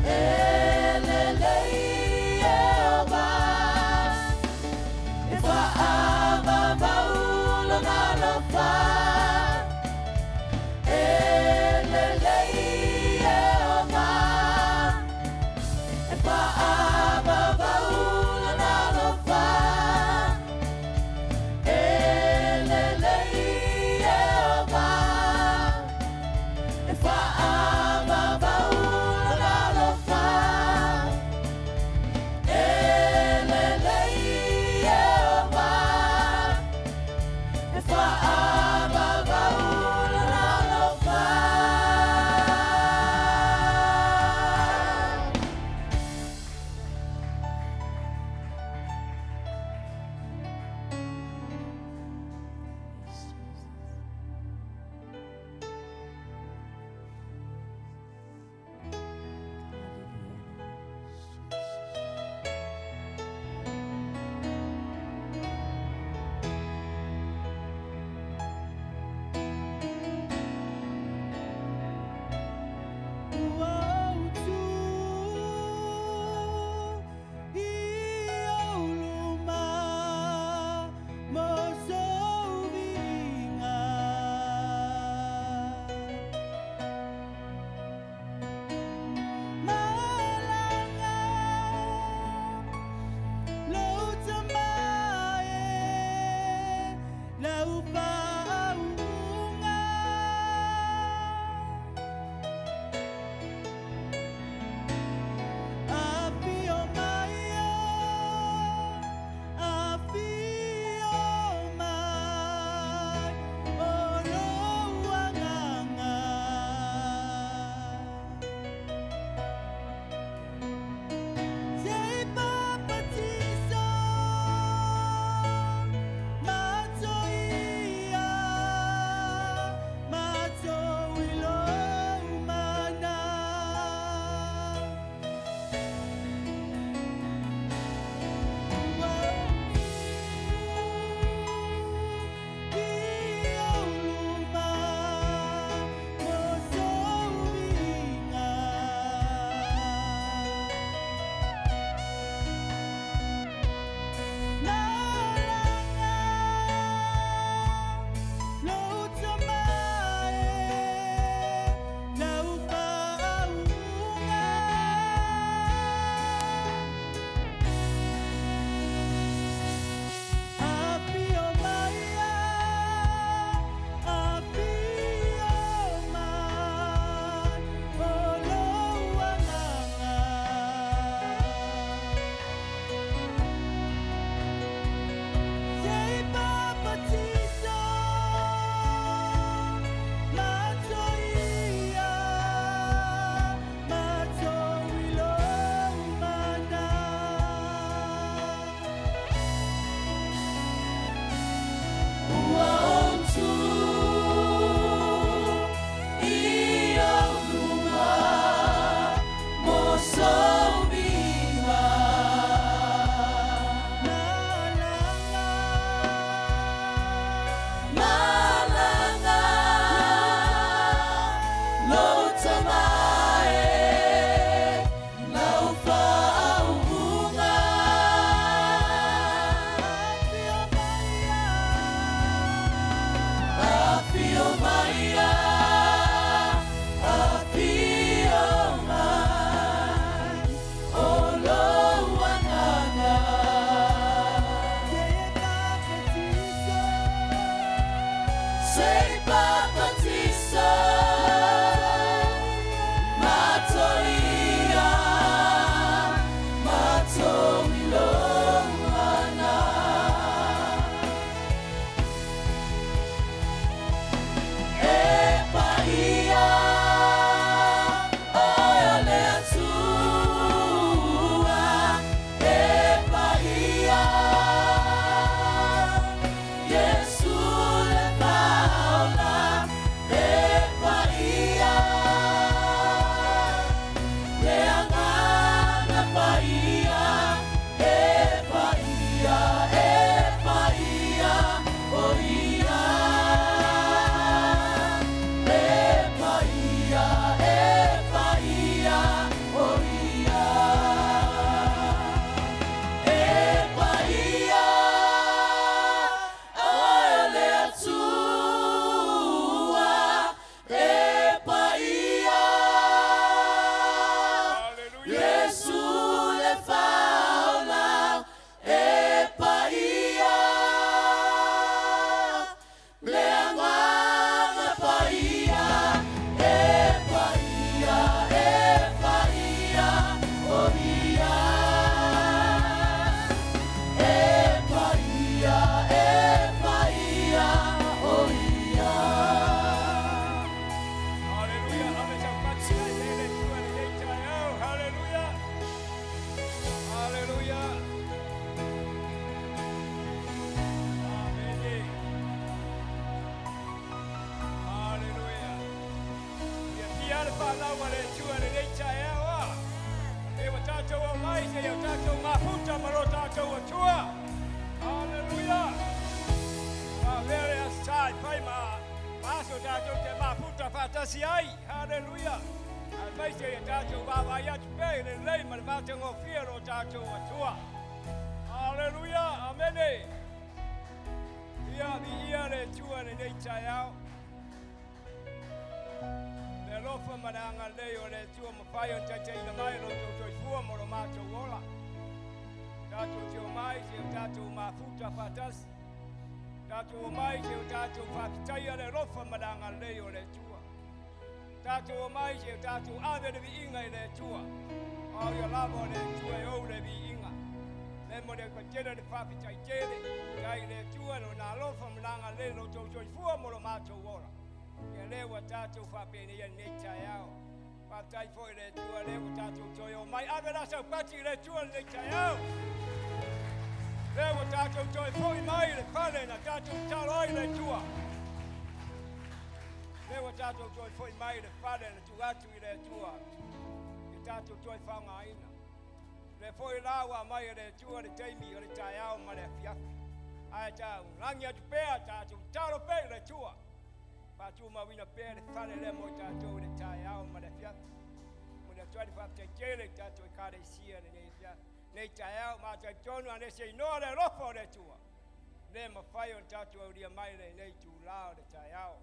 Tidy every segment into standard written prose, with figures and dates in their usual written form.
E lelei e o Fanau a le Atua i lenei taeao a. E ua tatou omai seia o tatou mafuta ma lo tatou Atua. Haleluia. Ua avea le Aso Sa e fai ma aso tatou te mafuta faatasi ai. Haleluia. Aemaise ia tatou vaavaai atu pea i le lelei ma le matagofie o lo tatou Atua. Haleluia. Amene. Ia viia le Atua i lenei taeao. Le alofa ma le agalelei o le Atua mafai ona taitaiina mai lo outou soifua ma lo matou ola. Tatou te omai se o tatou mafuta faatasi. Tatou omai se o tatou faafetaia le alofa ma le agalelei o le Atua. Tatou omai se o tatou ave le viiga i le Atua. O ia lava o le Atua e ou le viiga. Le mo le tele le faafetai tele. Tai le Atua lona alofa ma le agalelei lo outou soifua ma lo matou ola. Ia lea ua tatou faapenei ai lenei taeao. Faafetai foi i le Atua lea ua tatou toe omai. Ave la saupati i le Atua lenei taeao. Lea ua tatou toe foi mai le fale na tatou talo ai le Atua. Lea ua tatou toe foi mai le fale na tuu atu i le Atua. Ia tatou toe faaaogaina. Le foi la ua aumai e le Atua le taimi o le taeao ma le afiafi. Ae ta lagi atu pea, tatou talo pea i le Atua. Faatumauina pea le fale lea mo i tatou i le taeao ma le afiafi. Mo le atu ai le faafetai tele i tatou Ekalesia lenei afiafi. Nei taeao ma talitonu a nese inoa le alofa o le Atua. Le mafai ona tatou aulia mai lenei itulā o le taeao.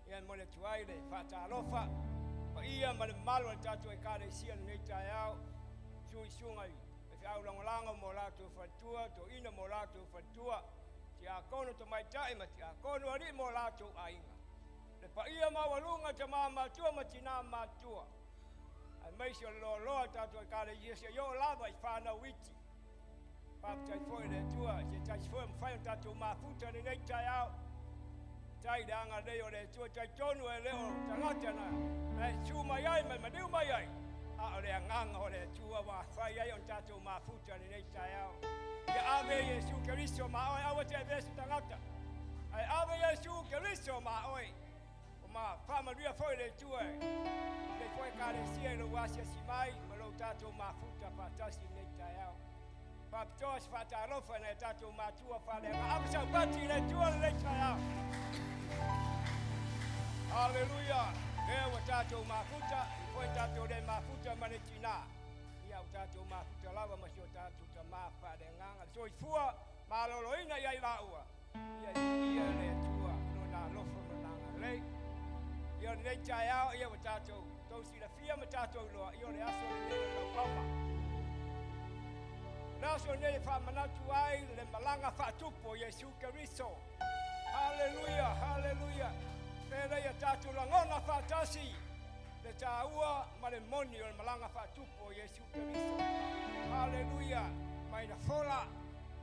Ia mo le atu ai le faatalofa. Paia ma le mamalu o le tatou Ekalesia lenei taeao. Suisuga i feau lagolago mo latou faletua, toeaina mo latou faletua, tiakono tamaitai ma tiakono alii mo latou aiga. Le paia maualuga tama matua ma tina matua. Aemaise o le loaloa tatou Ekalesia seia oo lava i fanau iti. Faafetai foi i le Atua, se tasi foi mafai ona tatou mafuta lenei taeao. Tai le agalelei o le Atua talitonu e le o tagata na e su mai ai ma maliu mai ai. A o le agaga o le Atua ua fai ai ona tatou mafuta lenei taeao. Ia ave Iesu Keriso ma oe, aua te avea se tagata. Ae ave Iesu Keriso ma oe. O ma faamanuia foi le Atua le foi Ekalesia i lou asiasi mai ma lou tatou mafuta faatasi lenei taeao. Faapitoa se faatalofa nai tatou matua faaleaga. Ave saupati i le Atua lenei taeao. Haleluia. Lea ua tatou mafuta, i foi tatou le mafuta ma le tina. Ia ua tatou mafuta lava ma si o tatou tamā faaleagaga. Le soifua maloloina ia i laua. Ia ia le Atua lona alofa ma lona agalelei. Ia o lenei taeao, ia ua tatou tou silafia ma tatou iloa, ia o le aso lenei o le Laupauma. Le aso lenei e faamanatu ai le malaga faatupu o Iesu Keriso. Haleluia, haleluia. Pele ia tatou lagona faatasi le tāua ma le moni o le malaga faatupu o Iesu Keriso. Haleluia. Mai na fola,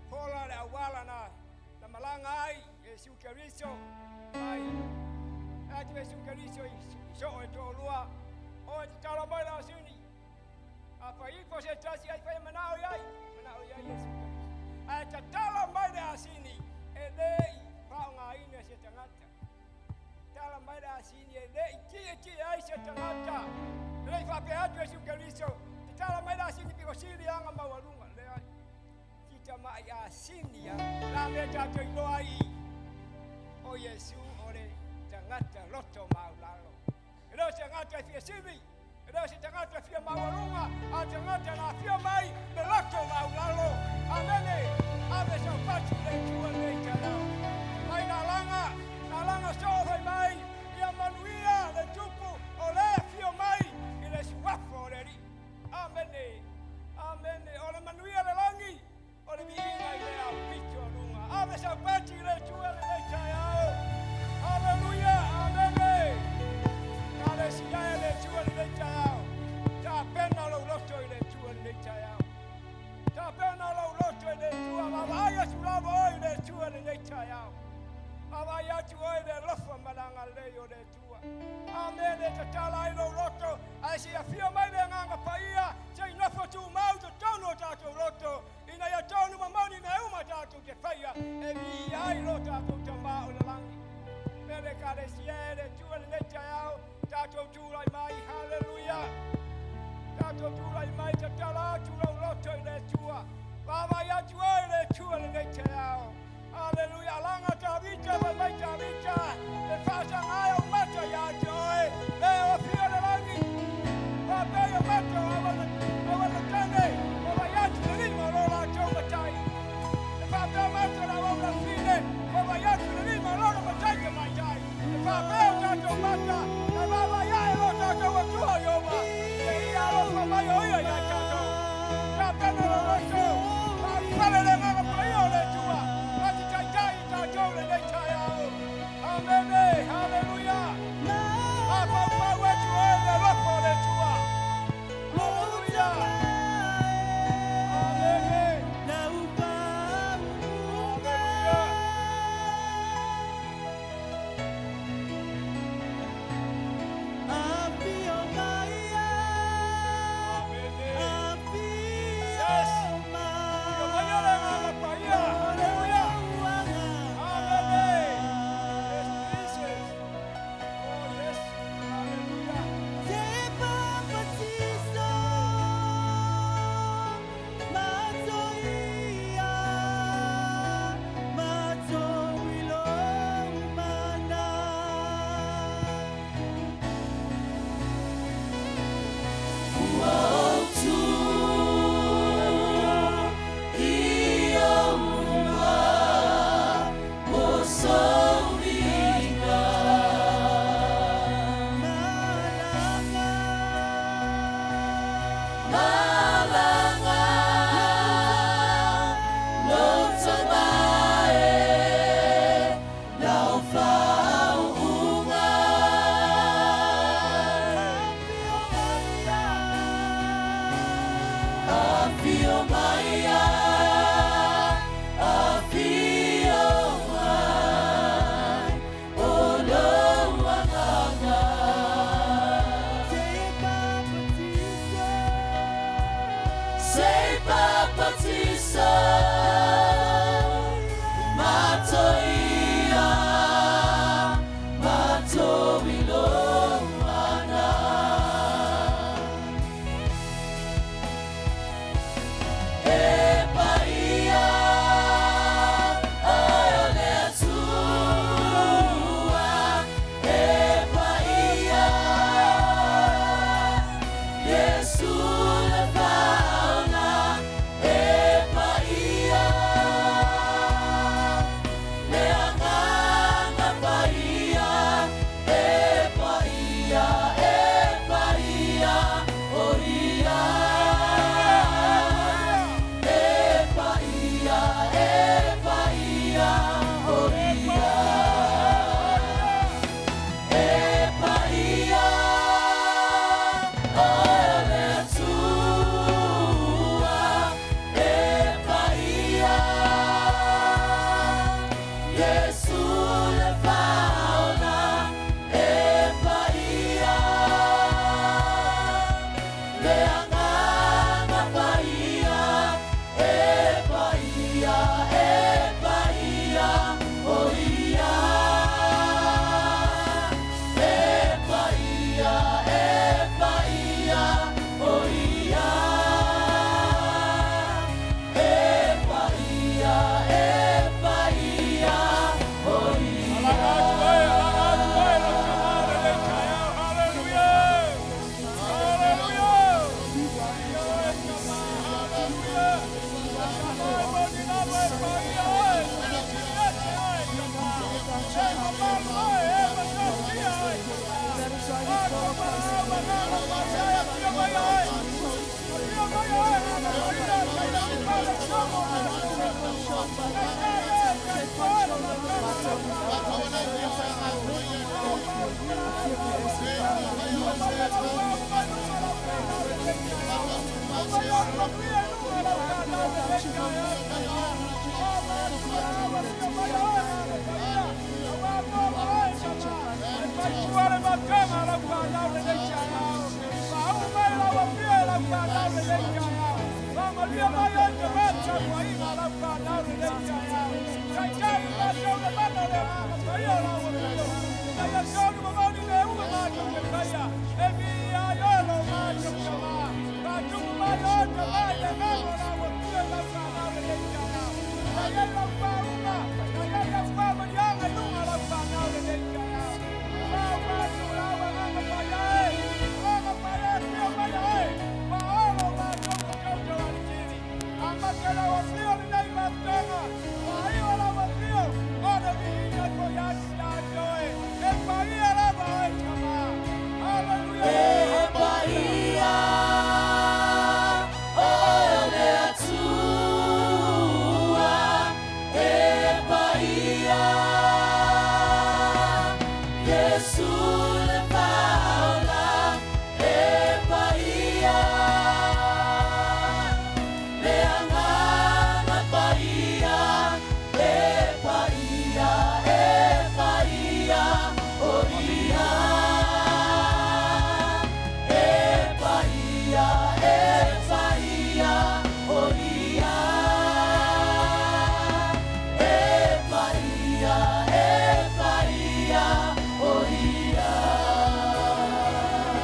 fola le auala na malaga ai Iesu Keriso. Mai atu Iesu Keriso i soo e toalua. O e tatalo mai le asini. A fai ifo se tasi ai fai manao iai. Manao iai Iesu Keriso. Ae tatalo mai le asini e le i faaaogaina se tagata. Tala mai le asini e le i tietie ai se tagata. E le i faapea atu Iesu Keriso. Tatala mai le asini piko sili aga maualuga. Leai. Sita mai asini a. La mea tatou iloa ai o Iesu o le tagata loto maulalo. E le o se tagata e fia sili. E le o se tagata e fia maualuga. A tagata na fia mai le loto maulalo. Amene. Ave saupati i le Atua lenei taeao. Mai na laga soo fai mai. Ia manuia le tupu o le afio mai i le suafa o le Alii. Amene. Amene. O le manuia le lagi. O le viiga i le aupito o luga. Ave saupati i le Atua lenei taeao. Haleluia. Amene. Ekalesia e le Atua lenei taeao. Tapena lou loto i le Atua lenei taeao. Tapena lou loto i le Atua. Vaavaai atu lava oe i le Atua lenei taeao. Vaavaai atu oe i le alofa ma le agalelei o le Atua. Amene. Tatala ai lou loto. Ae se afio mai le agaga paia. Se i nofo tumau totonu o tatou loto. Ina ia tonu ma moni mea uma tatou te faia. E viia ai lo tatou tamā o le lagi. Mele Ekalesia e le Atua lenei taeao. Tatou tulai mai.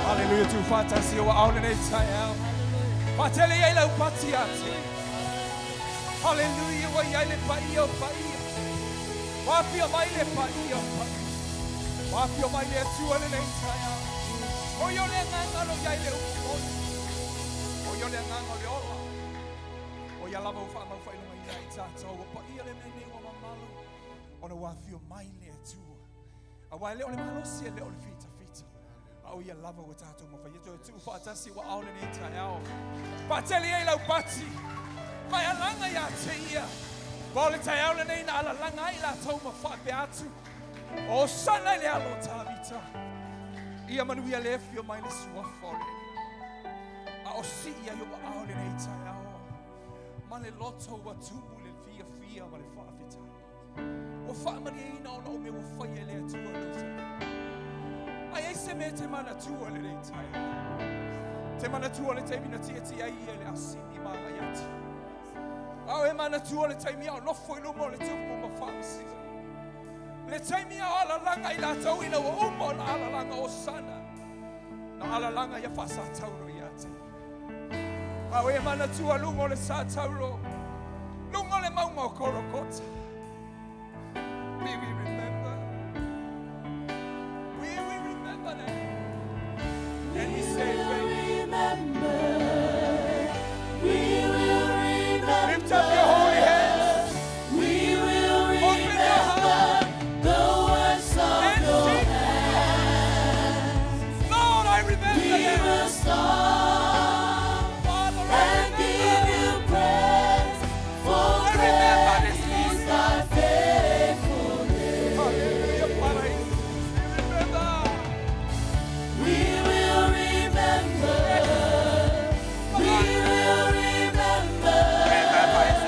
Hallelujah tu whātasi o ao lenei taeao. Whātele iai lau pati ate. Hallelujah wa iai le paia o paia. Wāpia mai le paia o paia. Wāpia mai le atua lenei taeao. O io le nganga lo iai le upumoni. O io le nganga le ola. O ia lava o wha mau whailunga i lai tātou. O paia le nei nei wa mamalu. Ona wāpia mai le atua. A wai le o le malosi e le o le fita fita. A o ia lava o tātou mawhai. Ia toe tuu whaatasi wa ao lenei taeao. Patele ei lau pati. Mai alanga ia te ia. Wa o le taeao lenei na alalanga ai la tau ma whape atu. O sana le alo tāvita. Ia manu ia le whio mai le suafa o le. A o si ia yo wa ao lenei taeao. Ma le loto wa tumu le fia fia ma le whaafita. O whaamani ina ona o me wa whai e le atua no se. Ai ei se me te mana tua le nei taeao. Te mana tua le teimi na tia tia ia le asini maga iati. Au e mana tua le teimi au nofo i luma o le tupu ma whaamisira. Le teimi au alalanga i la tau ina wa uma o na alalanga o sana. Na alalanga ia whasa tauro ia te. Au e mana tua lunga o le sa tauro. Lunga o le maunga o Korokota. We will remember. We will remember that. And he said, We will remember. We will remember. Lift up your holy hands. We will Open your remember heart. the works of And your sing. hands. Lord, I remember We them. will stop Father, I and give remember. you praise, for I remember great this is morning. thy faithfulness. Hallelujah, Father, I remember. We will remember. We will remember. Remember his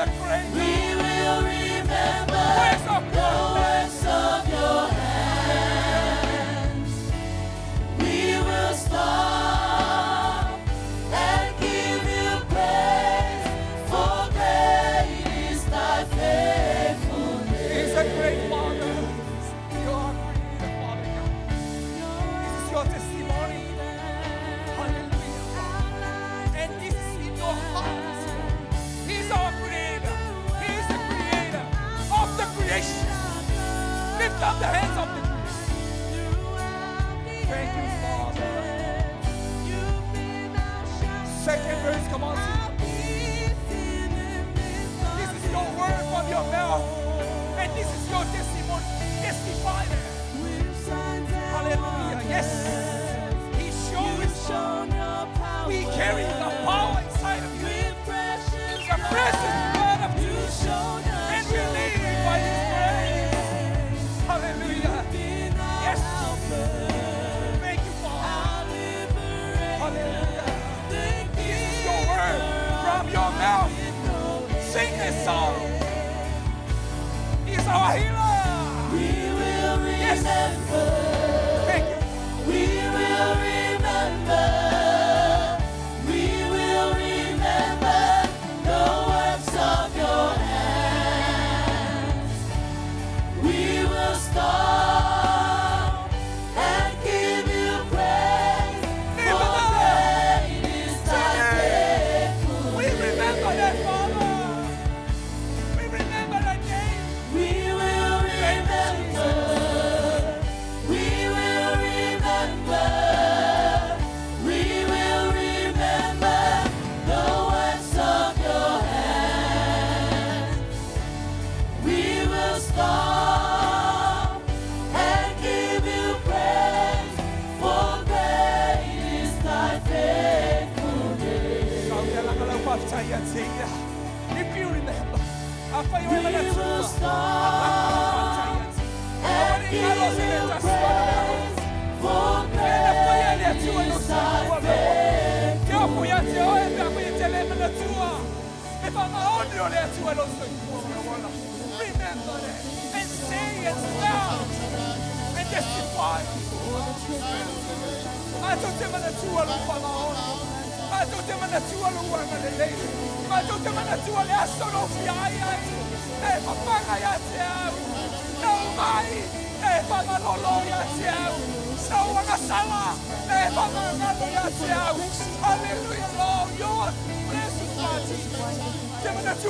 Sing this song. He is our healer. We will Yes. remember. Thank you. We will remember. We will remember the works of your hands. We will stop and give you praise. For great is thy faithfulness. We remember that, Father. We remember that name. We will remember. We will remember. We will remember the works of your hands. We will stop and give you praise, for great is thy faithfulness. If you remember, We will stop and give you praise, for great is thy Remember that and say and shout and testify. Hallelujah, Lord, your precious blood, Jesus.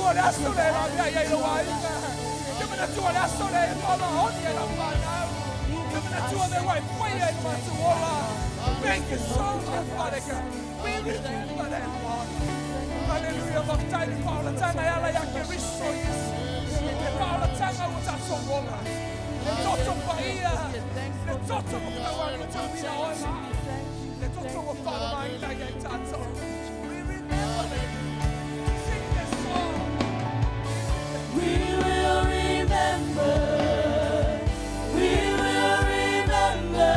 Thank you so much, Father God. We remember that, Lord. Hallelujah. Mafutani faolatanga yala ya Kristo Yesu. Le faolatanga o tatou ola. Le toto paia. Le toto mokutawanga tauina ola. Le toto o whalamaina ia i tatou. We remember that. Sing this song. We will remember. We will remember.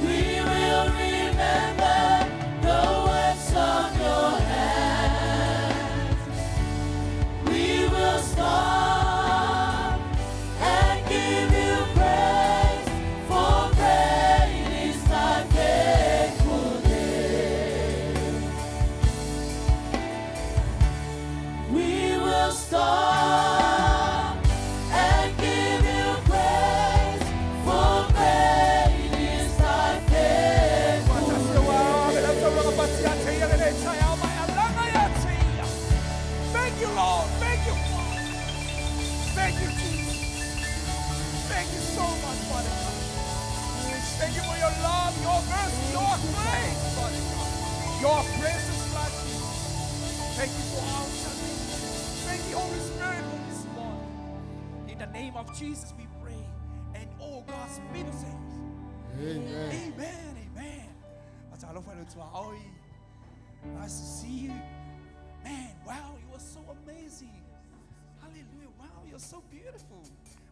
We will remember the works of your hands. We will stop and give you praise, for great is thy faithfulness. We will stop and give you praise, for great is thy faithfulness. Thank you, Lord. Thank you, Father. Thank you, Jesus. Thank you so much, Father God. Thank you for your love, your mercy, your grace, Father God. Your precious blood, Jesus. Thank you for our salvation. Thank you, Holy Spirit, for this morning. In the name of Jesus, we pray. And all God's people say, Amen. Amen, amen. Nice to see you. Man, wow, you are so amazing. Hallelujah. Wow, you're so beautiful.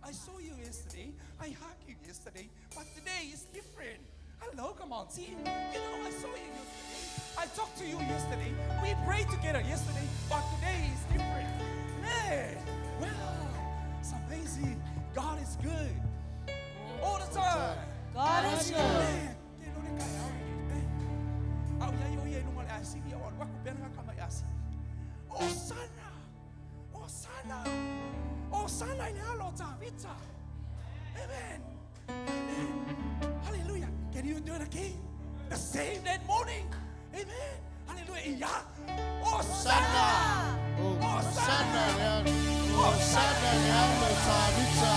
I saw you yesterday. I hugged you yesterday. But today is different. Hello, come on, see. You know, I saw you yesterday. I talked to you yesterday. We prayed together yesterday. But today is different. Man, wow, it's amazing. God is good. All the time. God is good. Man, te lore kai au i man. Au ia i o ia i lunga le asigi, au alu aku pena ngā kama i asigi. Osana! Osana! Osana i le alo o Tavita. Amen. Amen. Hallelujah. Can you do it again? The same that morning. Amen. Hallelujah. Ia. Osana! Osana le alo. Osana le alo Tavita.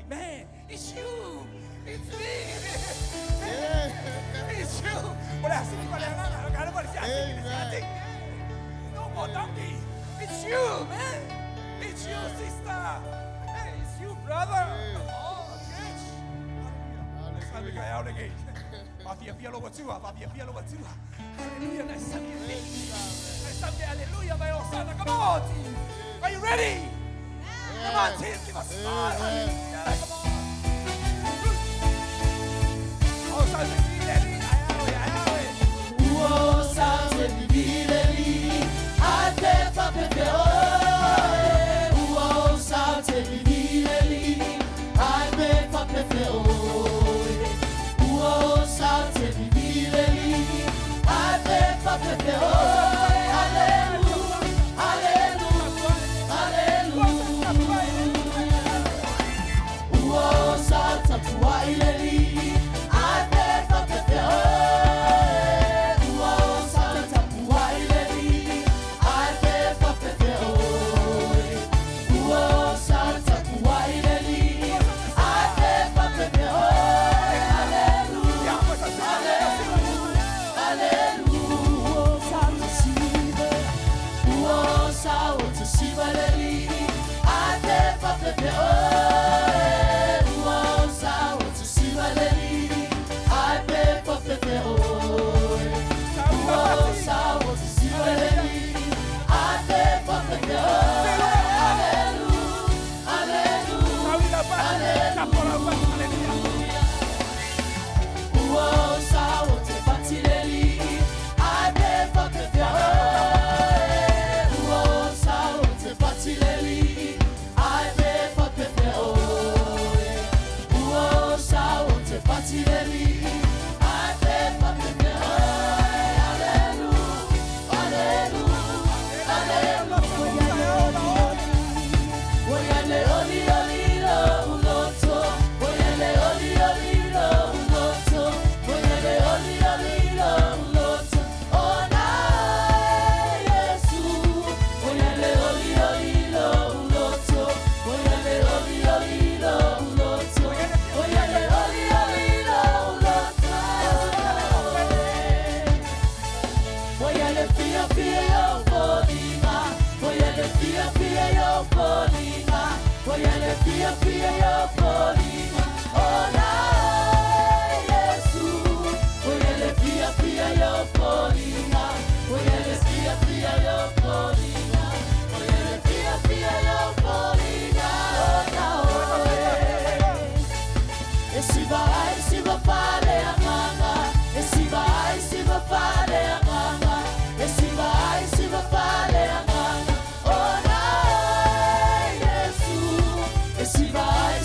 Man, it's you. It's me. It's you. No more donkey. It's you, man. It's you, sister. Hey, it's you, brother. Come on, church. Hallelujah. Hallelujah. Hallelujah. Come on, team. Are you ready? Come on, team, give us a smile. Amen. Hallelujah. Come on. Oh, so Esse vai,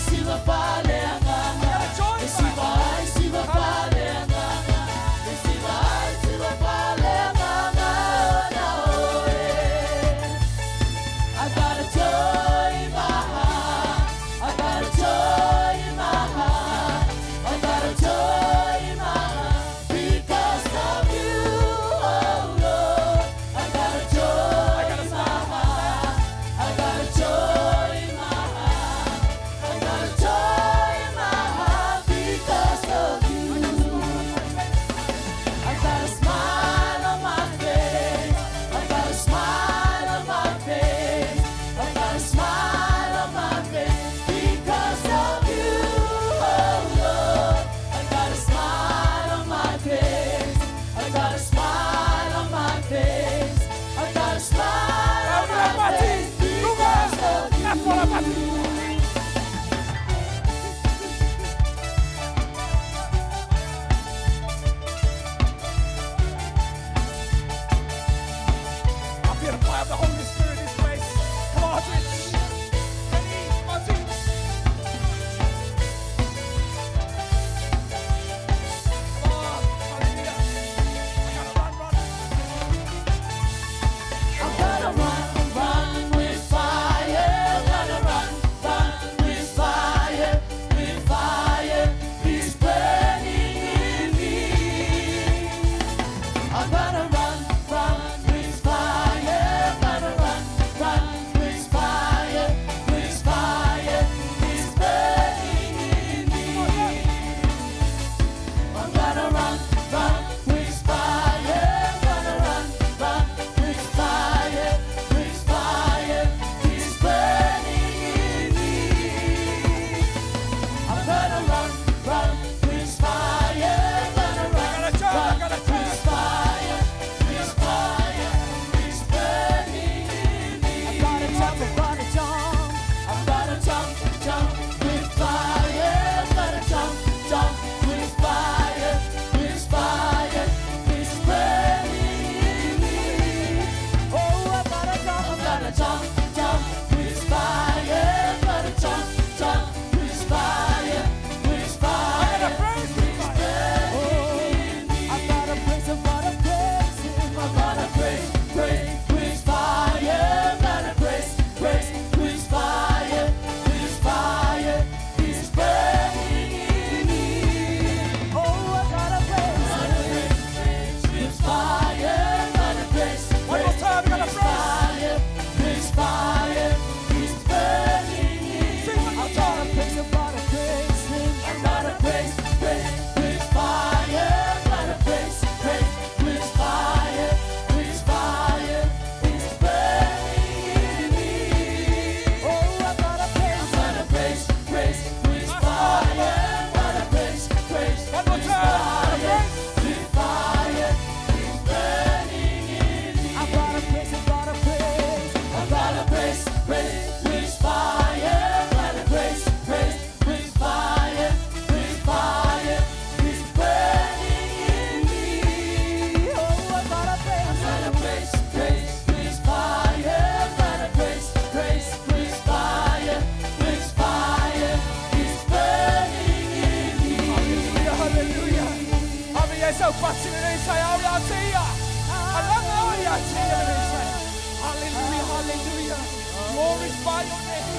Glorify your name.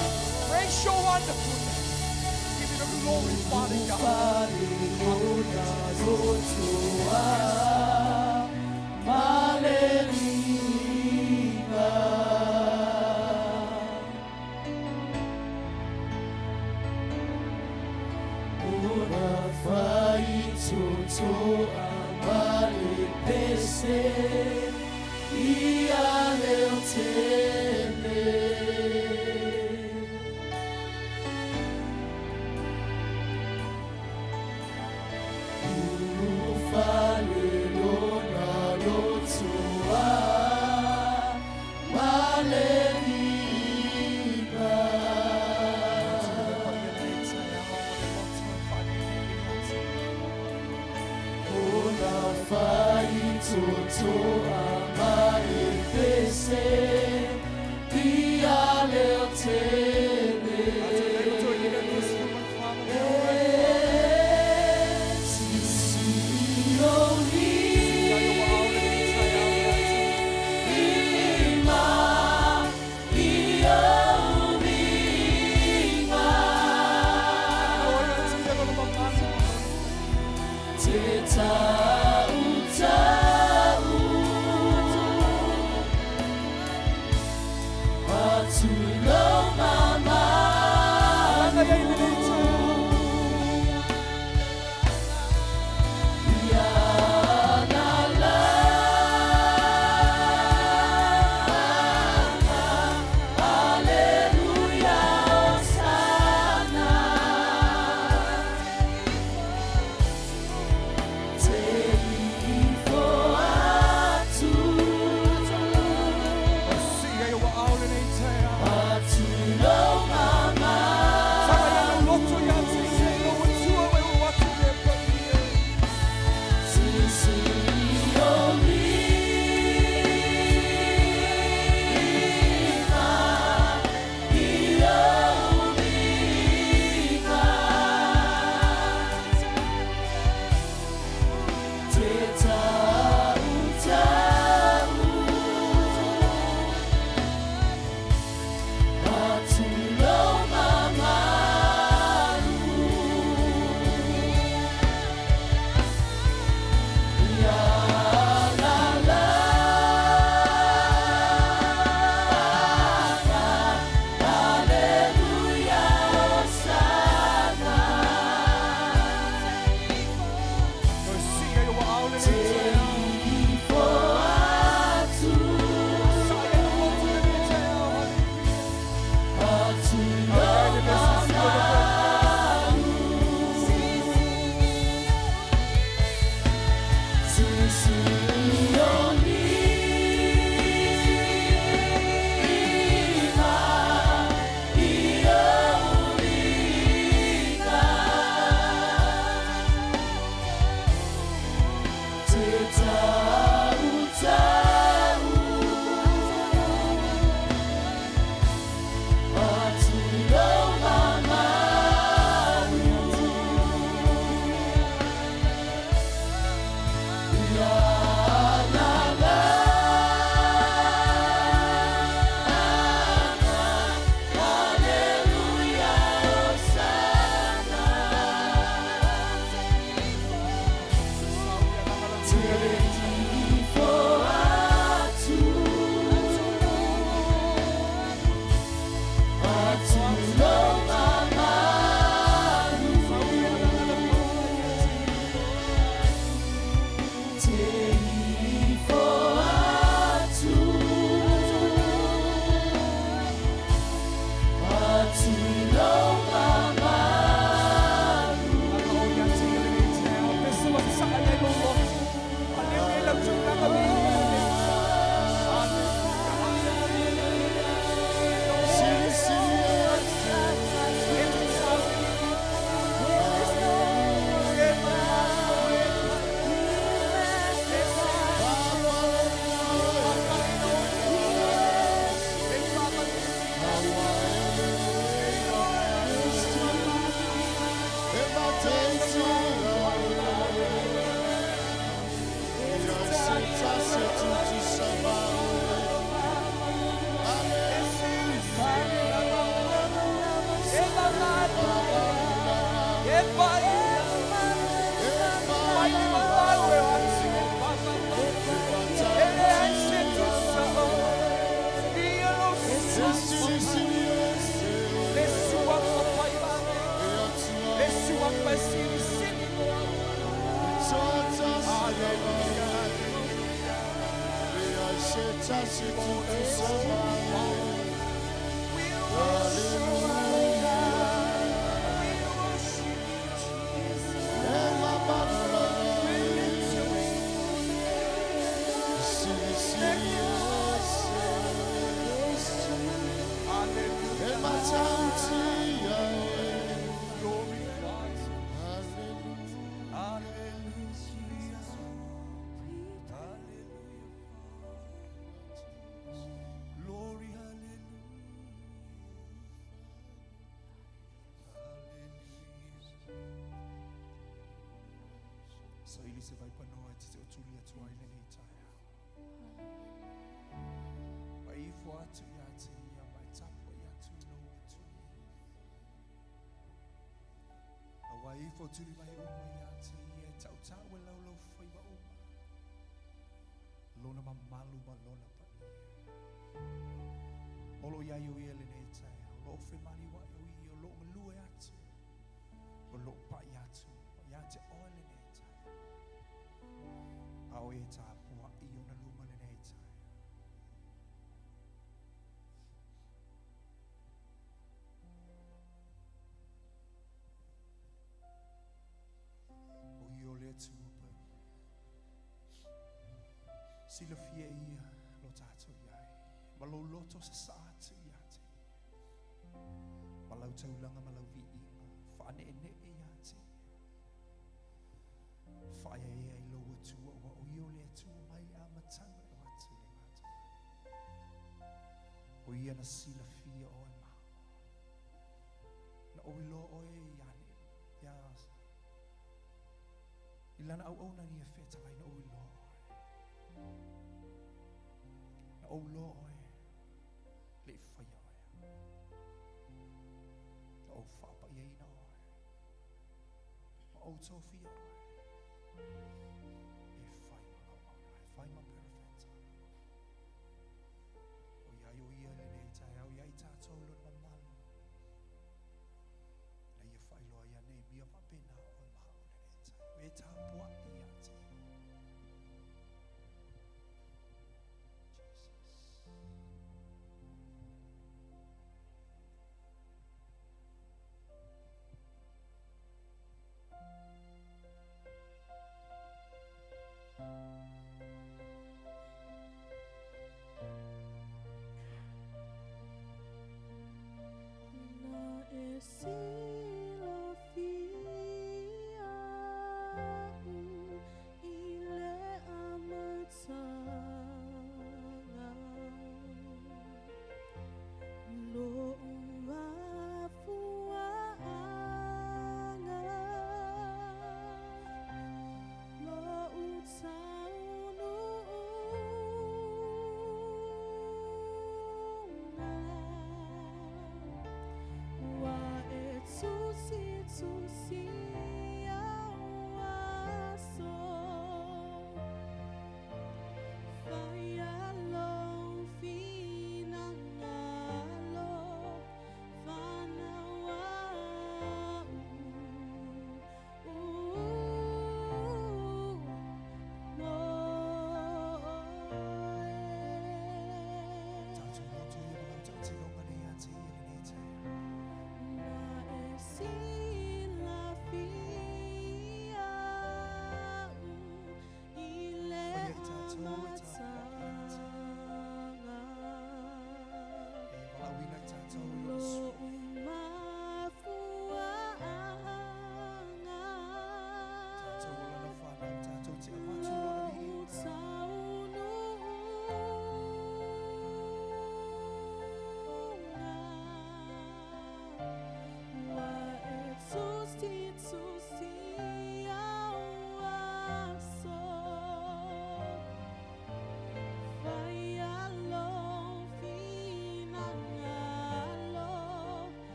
Praise your wonderful name. Give you the glory, Father God. Le paia mai le malau e o atu e whamama. E le ai se tusa o ia lo sisi. Le sua papai mane. Le sua pasiri sili mo. Hallelujah, hallelujah. We worship you. We worship you, Jesus. We lift your name. Hallelujah. Glorify. Hallelujah. Hallelujah. Glory, hallelujah. Hallelujah. Sa ili se vai panoa te o tuli atu ai lenei taeao. Mai ifo atu ia te ia, mai tapu i atu i lou atu. Aua ifo tuli mai uma ia te ia, e tautau e lau lau whaiwa uma. Lona mamalu ma lona paia. Olo ia i o ia lenei taeao, lo ofe mani wa i o ia, lo ngalue atu, o lo pai atu, ia te oe lenei taeao. A o e tāpua i ona luma lenei taeao. O ia o le Atua pai. Silafia ia lo tātou iai. Ma lou loto sa sa atu ia te ia. Ma lau taulanga ma lau viiga. Whaane e ia te ia. Whaia ea i lou Atua ua o ia o le Atua mai le amatanga e o atu le ngata. O ia na silafia oe ma. Na oi loa oe ia ne. Ia i lana au au nani e whetalai na oi loa oe. Na ou loa oe le i whaia oe. Na ou whaapai aina oe. Ma ou tōwhia oe. E whai ma lau mauna, e whai ma perefeta. O ia o ia lenei taeao, ia i tātou lona mamalu. Na ia whailoa ia nei, mia wapena oe maha o lenei taeao. E tāpua ia te. Jesus.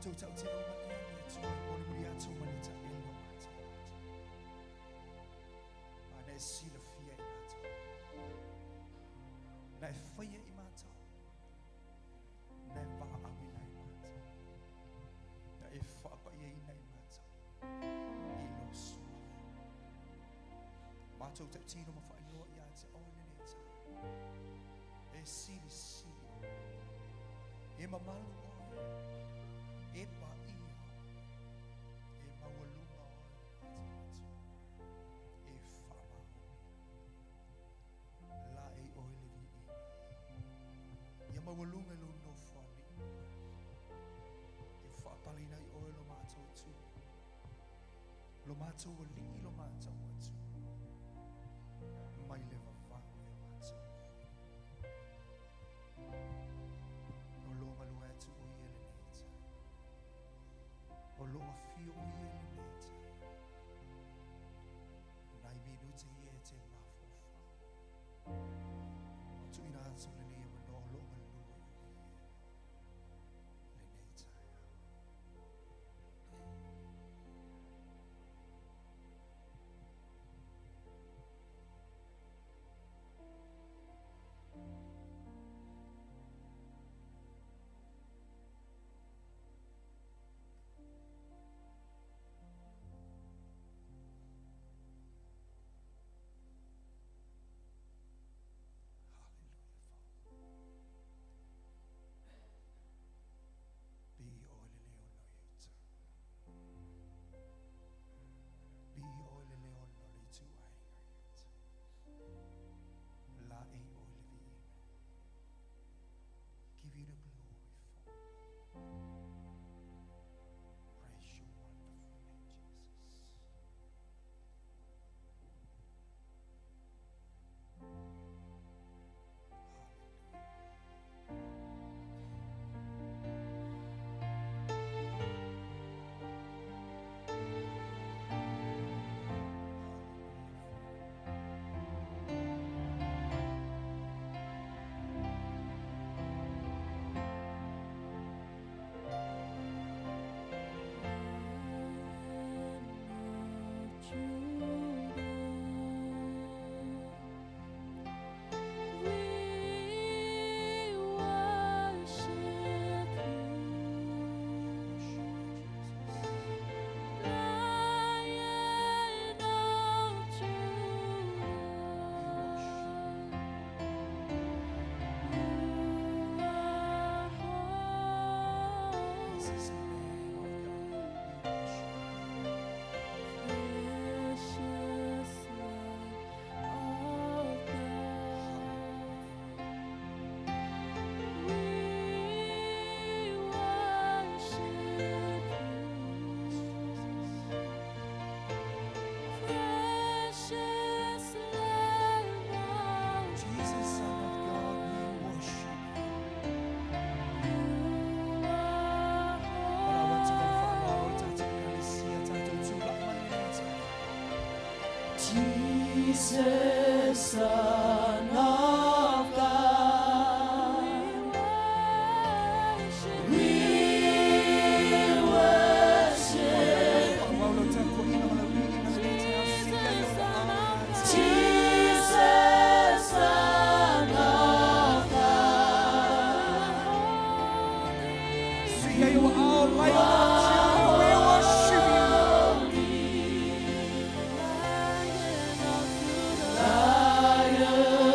Matou tautino ma lea le Atua e molimoli atu ma le taele o matou atu. Ma na e silafia i matou. Na e faia i matou. Na e valaauina i matou. Na e faapaiaina i matou. I lo suafa. Matou tautino ma faailoa ia te oe lenei taeao. E silisili oe. E mamalu oe. E paia oe. E maualuga oe le matou Atua. E faamaonia. La e oe le viiga. Ia maualuga i lou nofoalii. Ia faapaleina i oe lo matou Atua. Lo matou alii lo matou Atua. Mai le vavau e o matou. O lo galue atu o ia lenei taeao. O lo afio o ia lenei taeao. Nai minute ia e te mafaufau. O tuuina atu lenei avanoa o lo o galue o ia lenei taeao. Hallelujah, Father. Be oe le leo no i uta. Be oe le leo no le tu ai ngai uta. La e oe le viiga. Give you the glory, Father. Praise your wonderful name, Jesus. Hallelujah. We worship you, Worship you, Jesus. Lion of We worship Judah. You are This is the Lamb of God. We worship you. Precious Lamb of God. We worship you, precious Lamb of Jesus, Son of God, we worship you. You are Para tu le whaaloalo le tātou ekalesia, tātou tūlai mai lenei taeao. Jesus, Son of God. We worship Whaaloalo le tapuaiga ma le viiga lenei taeao, sia i ona ao ia te. Jesus, Son of God. Sia i o ao, Lion of Judah, we worship you. Lion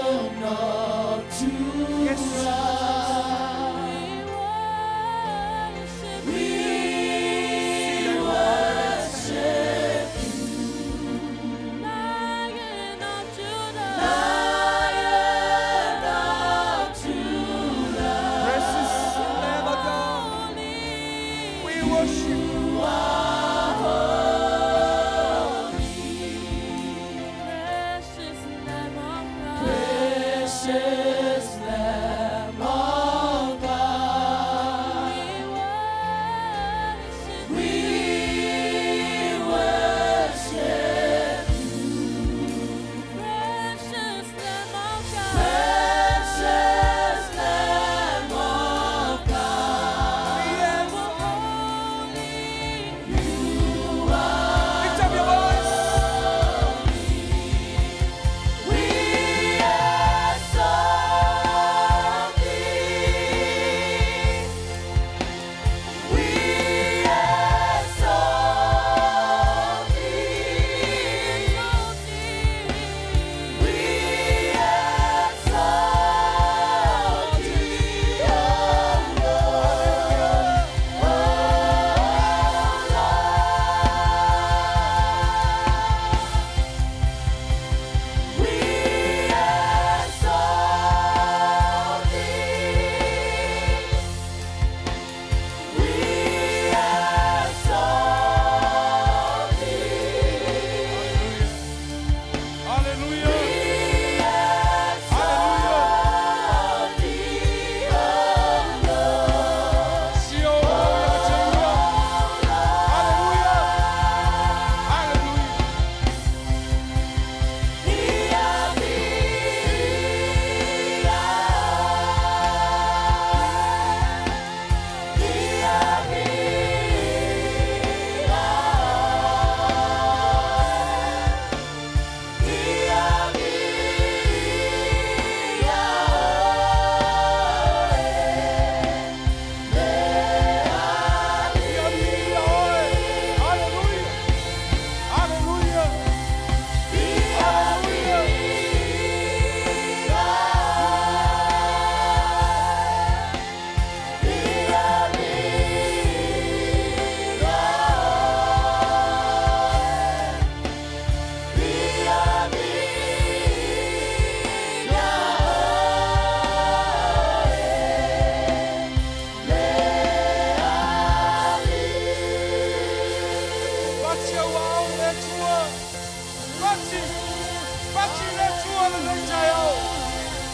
Pati le Atua lenei taeao.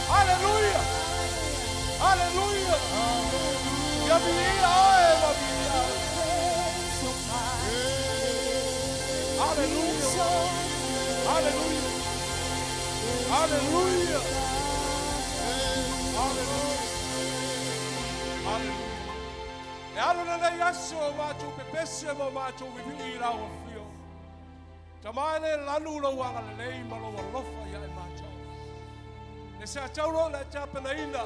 Haleluia! Haleluia! Ia viia oe ma viia. Haleluia! Haleluia! Haleluia! Haleluia! Haleluia! E alu lenei aso o matou pepese ma o matou vivii i lau afio. Tama e le lanu lou agalelei ma lou alofa ia i matou. Le sa taulo na e tapenaina,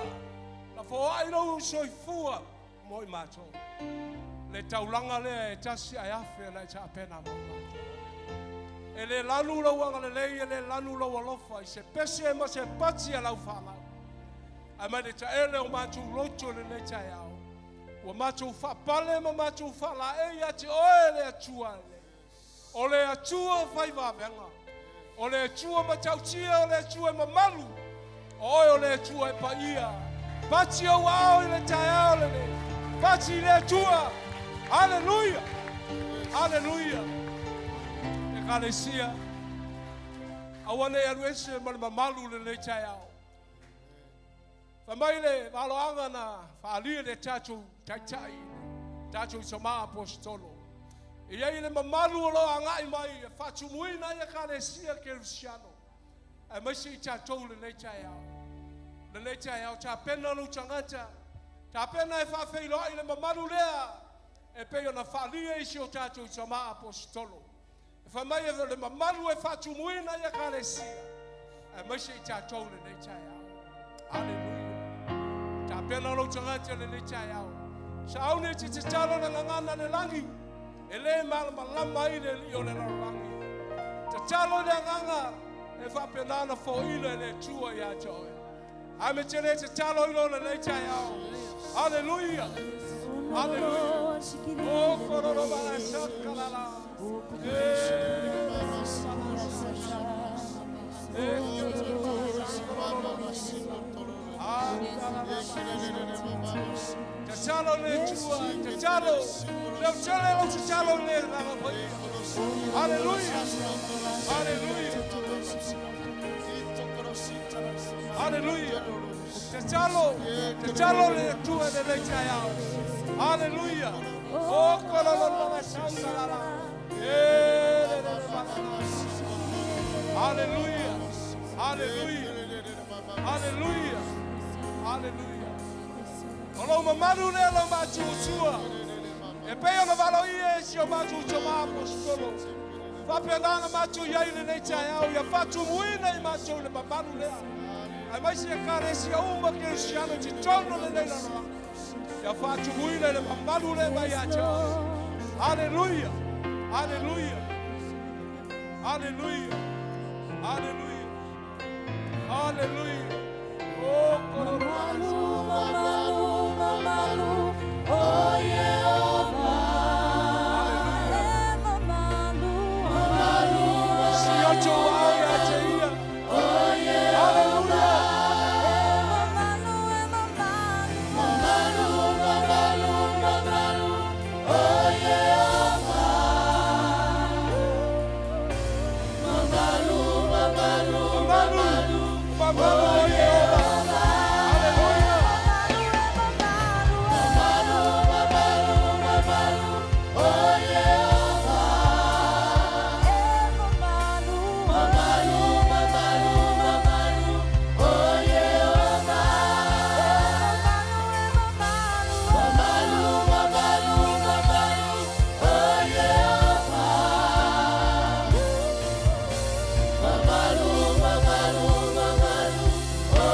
na foai lou soifua mo i matou. Le taulaga lea e tasi ae afe na e tapena mo i matou. E le lanu lou agalelei, e le lanu lou alofa i se pese ma se pati a lau fanau. Ae mai le taele o matou loto lenei taeao. Ua matou faapale ma matou faalaei ia te oe le Atua lelei. O le Atua fai vavega. O le Atua matautia, o le Atua e mamalu. O oe o le Atua e paia. Pati ou ao i le taeao lenei. Pati i le Atua. Aleluia. Aleluia. Ekalesia. Aua ne i alu ese ma le mamalu lenei taeao. Fai mai le valoaga na faalia le tatou taitai, tatou tama aposetolo. E i ai le mamalu o lo o agai mai e faatumuina ai Ekalesia Kerisiano, aemaise i tatou lenei taeao. Lenei taeao, tapena lou tagata, tapena e faafeiloai le mamalu lea e pei ona faalia i si o tatou tama aposetolo. E fai mai le mamalu e faatumuina ai Ekalesia, aemaise i tatou lenei taeao. Aleluia. Tapena lou tagata lenei taeao. Sauni te tatalo le gagana le lagi, e le malamalama ai le alii o le lalolagi. Tatalo le agaga e faapena ona foaina e le Atua ia te oe. Ae me te le tatalo i lo lenei taeao. Aleluia. Aleluia. O kororo bala sakalala. Tatalo le Atua, tatalo. Leo tele lau tatalo le agaga paia. Aleluia. Aleluia. Aleluia. Tatalo, tatalo le Atua lenei taeao. Aleluia. O kororo bala sakalala. E le le bala. Aleluia. Aleluia. Aleluia. Aleluia. O lou mamalu lea lau matuatua. E pei ona valoia e si o matou tama aposetolo. Faapena ona matou i ai lenei taeao ia faatumuina i matou le mamalu lea. Aemaise Ekalesia uma Kerisiano i totonu o lenei lalolagi. Ia faatumuina i le mamalu lea mai ia te oe. Aleluia. Aleluia. Aleluia. Aleluia. Aleluia. O kororo. Mamalu, mamalu, mamalu, o Yehova. Aleluia. E mamalu, mamalu, Si o tou ao ia te ia. o Yehova. Aleluia. E mamalu, e mamalu, mamalu, mamalu, mamalu, o Yehova. Mamalu, mamalu, Mamalu. Mamalu o Yehova. Aleluia. Mamalu, mamalu, mamalu, o Yehova. E mamalu, mamalu, mamalu, mamalu, o Yehova. Mamalu, mamalu, mamalu, o Yehova. Mamalu, mamalu, mamalu, o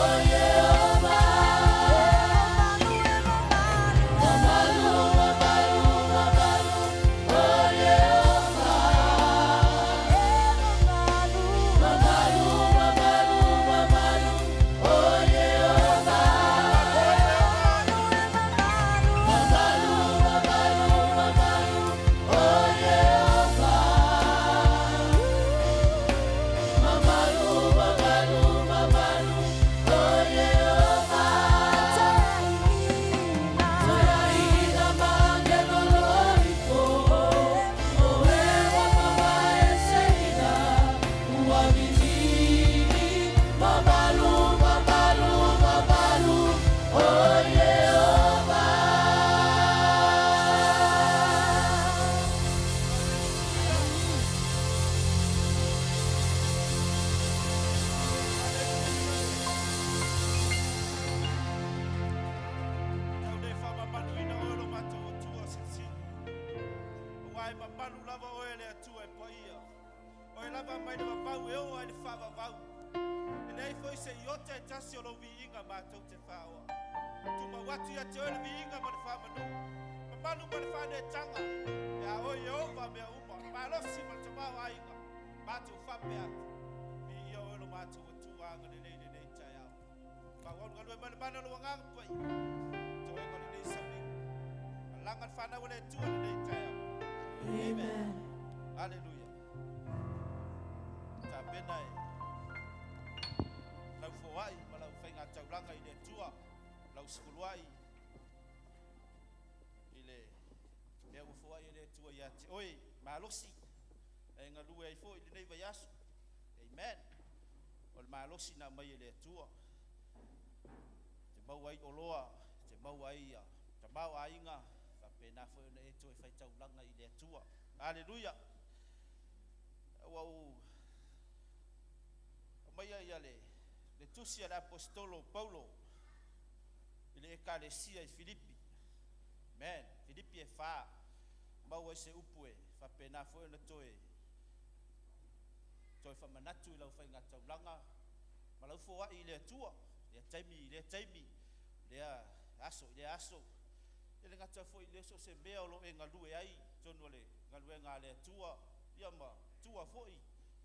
Mamalu lava oe le Atua e paia. Oe lava mai le vavau e oo ai le faavavau. E leai foi se iota e tasi o lou viiga matou te faaoa. Tumau atu ia te oe le viiga ma le faamanu. Mamalu ma le faaneetaga. E a oe Ieova mea uma. Malosi ma le tamaoaiga. Matou faapea atu. Viia oe lo matou Atua agalelei lenei taeao. Faaauau le galue mai le mana o lou Agaga Paia. Toega o lenei sauniga. Alaga le fanau a le Atua lenei taeao. Amen. Aleluia. Tapena e lau foai ma lau faigataulaga i le Atua, lau sefuluai i le mea ua foai e le Atua ia te oe, malosi, e galue ai foi lenei vaiaso. Amen. O le malosi na aumai e le Atua. Te maua ai oloa, te maua ai ia tamaoaiga, faapena foi ona e toe faitaulaga i le Atua. Aleluia. Ua ou aumaia ia le tusi a le Aposetolo Paulo i le Ekalesia i Filipi. Amen. Filipi e 4. Maua ai se upu e faapena foi ona toe faamanatu i lau faigataulaga ma lau foai i le Atua. Lea taimi, lea taimi, lea aso, lea aso. E le gata foi le so se mea o lo e galue ai tonu o le galuega a le Atua, ia ma tua foi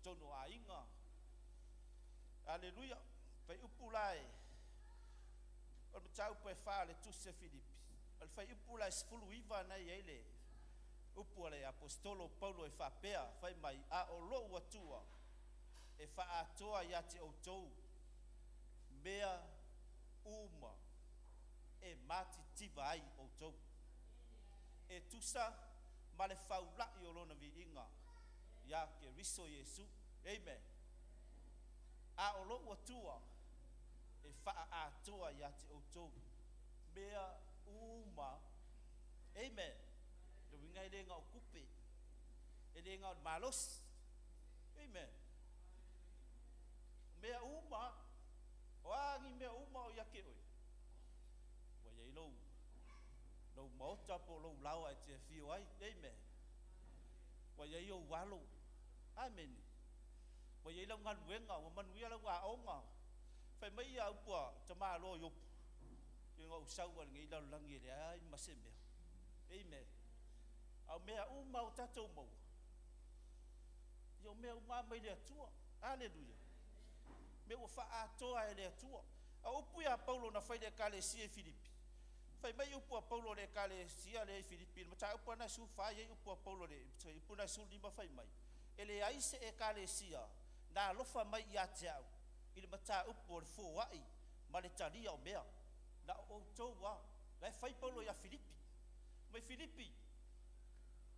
tonu o aiga. Aleluia. Fai upu la e o le mataupu e 4 le tusi a Filipi. O le fai upu la e 19 na i ai le upu a le Aposetolo Paulo e faapea, fai mai, a o lou Atua e faaatoa ia te outou mea uma e matitiva ai outou. E tusa ma le faulai o lona viiga ia Keriso Iesu. Amen. A o lou Atua e faaatoa ia te outou mea uma. Amen. Le uiga e le gao kupe, e le gao malosi. Amen. Mea uma, o agi mea uma o ia ke oe. Ua iai lou maota po lou laoa e te afio ai. Amen. Ua iai ou alo. Amen. Ua iai lau galuega, ua manuia lau aoga. Fai mai ia upu a tamāloa Iopu. I ngā usau a lenei lalolagi e le ai ma se mea. Amen. Au mea uma o tātou maua. Ia o mea uma mai le Atua. Aleluia. Mea ua faaatoa e le Atua. A upu ia Paulo na fai le Ekalesia i Filipi. Fai mai upu a Paulo le Ekalesia le i Filipi. Le mataupu ana 14 iai upu a Paulo le upu na 15 fai mai. E le ai se Ekalesia na alofa mai ia te au i le mataupu o le foai ma le talia o mea. Na o outou a. La e fai Paulo ia Filipi. Mai Filipi,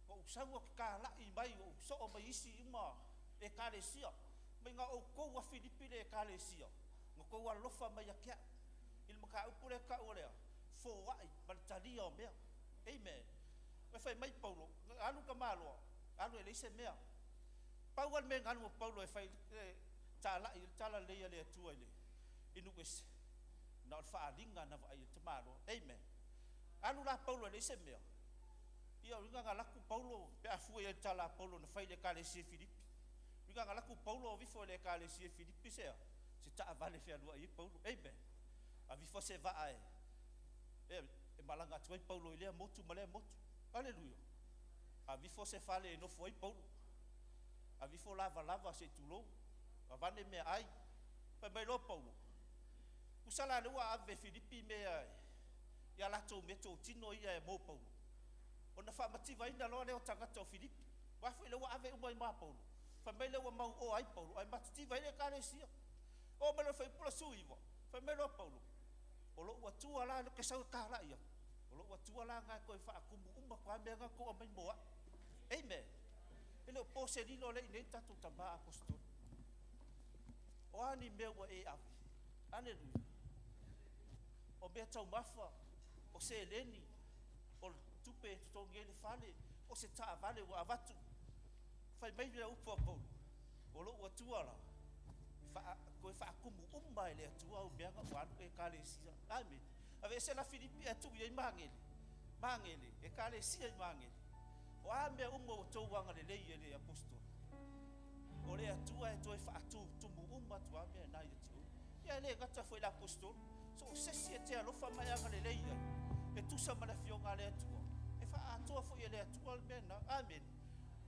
o usaua ke kalai mai, o usoo mai isi uma Ekalesia. Mai ngā outou a Filipi le Ekalesia. Ngā kou alofa mai a kia. I le mataupu le kau o lea. Foai ma le talia o mea. Amen. Mai fai mai Paulo, alu ka maloa, alu e leise mea. Pau al me ngalu o Paulo e fai talai, le tala leia le Atua i le inu ese. Na o le faalinga na vaai te maloa. Amen. Alu la Paulo e leise mea. Ia o ringa ngalaku Paulo pe afua i le tala Paulo na fai le Ekalesia Filipi. Ringa ngalaku Paulo o vifo le Ekalesia Filipi sea. Se taavale fealua i Paulo. Amen. A vifo se vaa e. E malanga atu ai Paulo i lea motu ma lea motu. Aleluia. A vifo se fale e nofo ai Paulo. A vifo lava lava se tulou. A vane mea ai. Pai mai loa Paulo. Usala le ua ave Filipi mea ia latou mea totino ia e mo Paulo. Ona faamativa ina loa lea o tagata o Filipi. Ua foi le ua ave uma i ma Paulo. Fai mai le ua mau o ai Paulo. Ai matitiva ai le Ekalesia. O mai loa fai pula suiva. Fai mai loa Paulo. O lou Atua la le ke sau kala ia. O lou Atua la ngai koe faakumu uma koa mea ngā koa mai moa. Amen. E le o pō se lilo le i nei tātou tamā apostolo. O ani mea ua e ave. Aleluia. O mea taumafa, o seleni, o le tupe e totogi ai le fale, o se taavale ua avatu. Fai mai le upu a Paulo. O lou Atua la, koe faakumu uma e le Atua au mea nga ua alu e Ekalesia. Amen. Ave ese la Filipi e atu i ai mangele. Mangele, Ekalesia i mangele. O a mea uma ua outou agalelei e le apostolo, o le Atua e toe faatutumu uma atu lava mea na ia te oe. Ia e le gata foi i le apostolo, so o se isi e te alofa ma e agalelei i ai, e tusa ma le Afioga a le Atua, e faaatoa foi e le Atua le mea lena. Amene.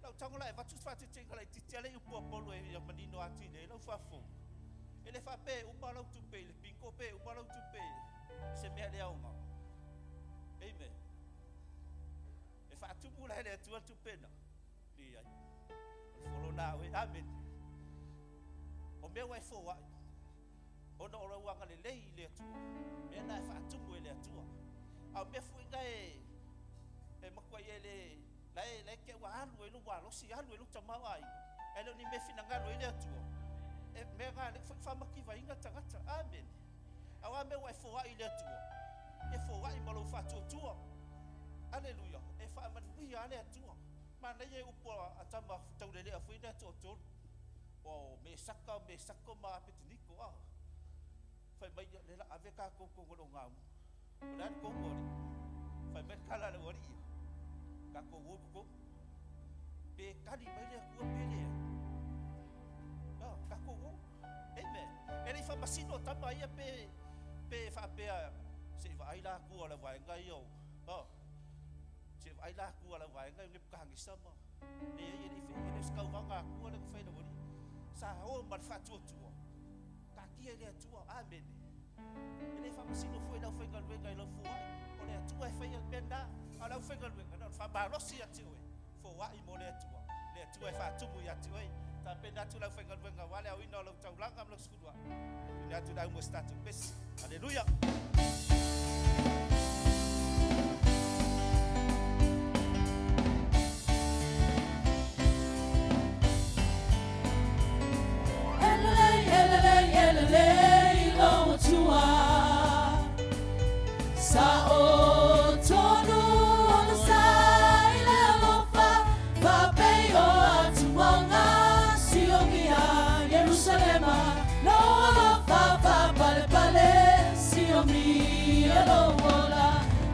Lau tago la e avatu se faateteina laitiiti lava le upu a Paulo e manino atili ai lau faafofoga. E le faapea e uma lau tupe i le bingo pe uma lau tupe i se mea le aoga. Amen. E faatumu la e le Atua le tupe na. Leai. O le folo na oe. Amene. O mea ua e foai, ona o lau agalelei i le Atua, mea na e faatumu e le Atua. A o mea foi na e matuai e le, la e, la e te ua alu ai lou malosi, alu ai lou tamaoaiga, ae le o ni mea e finagalo ai le Atua, e mea na lea foi faamativaina le tagata. Amene. A o a mea ua e foai i le Atua, e foai ma lou faatuatua. Aleluia. E faamanuia lava le Atua. Manaia upu a tama taulelea foi lea toatolu, o Mesaka, o Mesako ma Apeteniko, a. Fai mai, le la ave tatou kogo i le ogaumu. O le a le kogo alii? Fai mai le tala a le aualii ia, tatou o i totonu. Pe tali mai le Atua pe leai. A, tatou o. Amen. E le i faamasino tama ia pe, pe faapea, se i vaai la Atua o le vaega ia o, a, se i vaai la Atua o le vaega ia o Nebukanesa ma, leai e le i fai, e le o se tauvaga a Atua lea na fai e le aualii. Sa o ma le faatuatua, taatia i le Atua. Amene. E le faamasino foi le aufaigaluega i lau foai. O le Atua e faia le mea lena. A o le aufaigaluega, na o le faamalosi ia te oe, foai mo le Atua. Le Atua e faatumu ia te oe. Tapena atu le aufaigaluega aua le aoina o lau taulaga ma lau sefuluai. Tuuina atu le aumo i se tatou pese. Aleluia! E lelei, e lelei, e lelei lou Atua. Sa o tonu ona sa i le alofa, faapei o atumoga siogia Ierusalema. Lou alofa faapalepale siomia lou ola.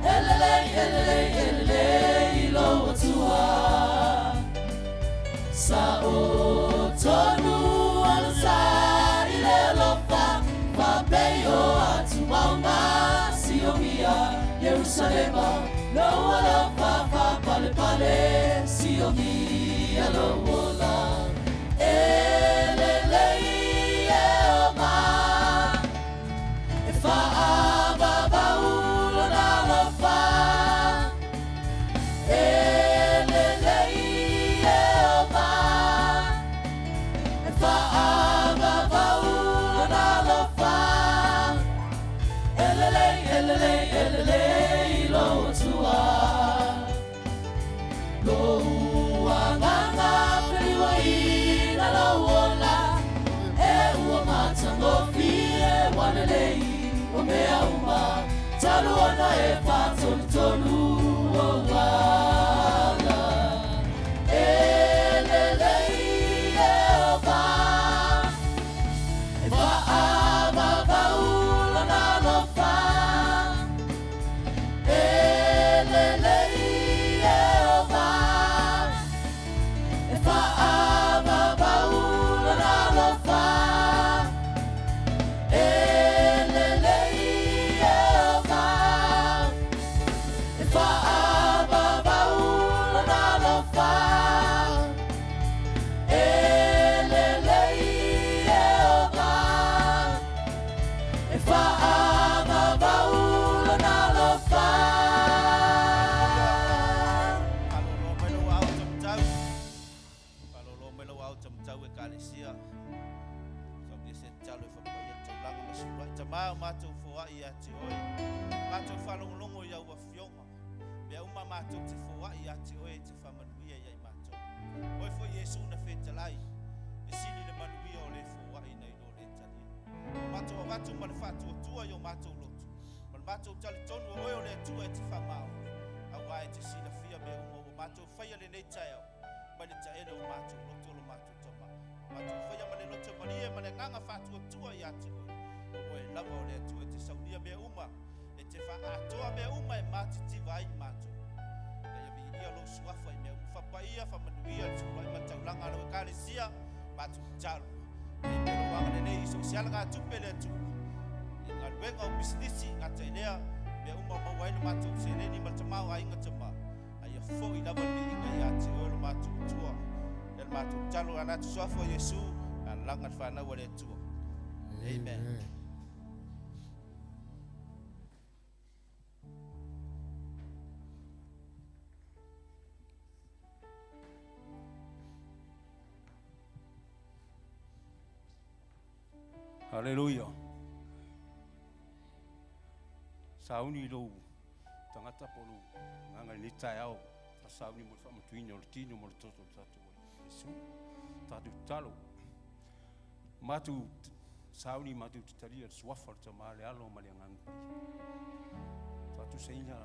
E lelei, e lelei, e lelei lou Atua. Sa o tonu ona sa i le alofa, faapei o atumoga siomia Ierusalema. Lou alofa faapalepale siomia lou ola. E lelei Ieova, e faavavau lona alofa. E lelei Ieova, e faavavau lona alofa. E lelei, e lelei, e lelei lou Atua. Lou agaga feliuaina lou ola, e ua matagofie ua lelei o mea uma, talu ona e faatonutonu ou ala. E lelei Ieova, e faavavau lona alofa. E lelei Ieova, e faavavau lona alofa. E lelei Ieova, e faavavau lona alofa. E lelei Ieova, e faavavau lona alofa. Faalolo mai lou ao taumatau. Faalolo mai lou ao taumatau e ekalesia. Saunia se tatalo e faapaia le taulaga ma sefuluai. Tamā o matou foai ia te oe. Matou faalogologo i au afioga. Mea uma matou te foai ia te oe e te faamanuia ia i matou. Oe foi Iesu na fetalai, e sili le manuia o le foai nai lo le talia. O matou avatu ma le faatuatua i o matou loto, ma le matou talitonu o oe o le Atua e te faamaoni, auā e te silafia mea uma ua matou faia lenei taeao, mai le taele o matou loto o lo matou Tamā. Matou faia ma le loto malie ma le agaga faatuatua ia te oe. O oe lava o le Atua e te saunia mea uma, e te faaatoa mea uma e matitiva ai i matou. Ina ia viia Faapaia lou suafa i mea uma. Faapaia, faamanuia le fesulai ma le taulaga a lau Ekalesia. Matou tatalo, ia i pea lou agalelei i so o se alagatupe le Atua, i galuega o pisinisi, gata i lea, mea uma o maua ai le matou seleni ma le tamaoaiga Tama, a ia foi lava le viiga ia te oe lo matou Atua. Lea le matou tatalo i ala atu suafa o Iesu, alaga le fanau a le Atua. Amen. Amen. Haleluia. Sauni lou tagata po o lou agaga i lenei taeao, ta sauni mo le faamatuina o le tino ma le toto o le tatou Alii Iesu. Tatou tatalo. Matou sauni matou te talia le suafa o le Tama, le Alo ma le Agaga Paia. Faatusaina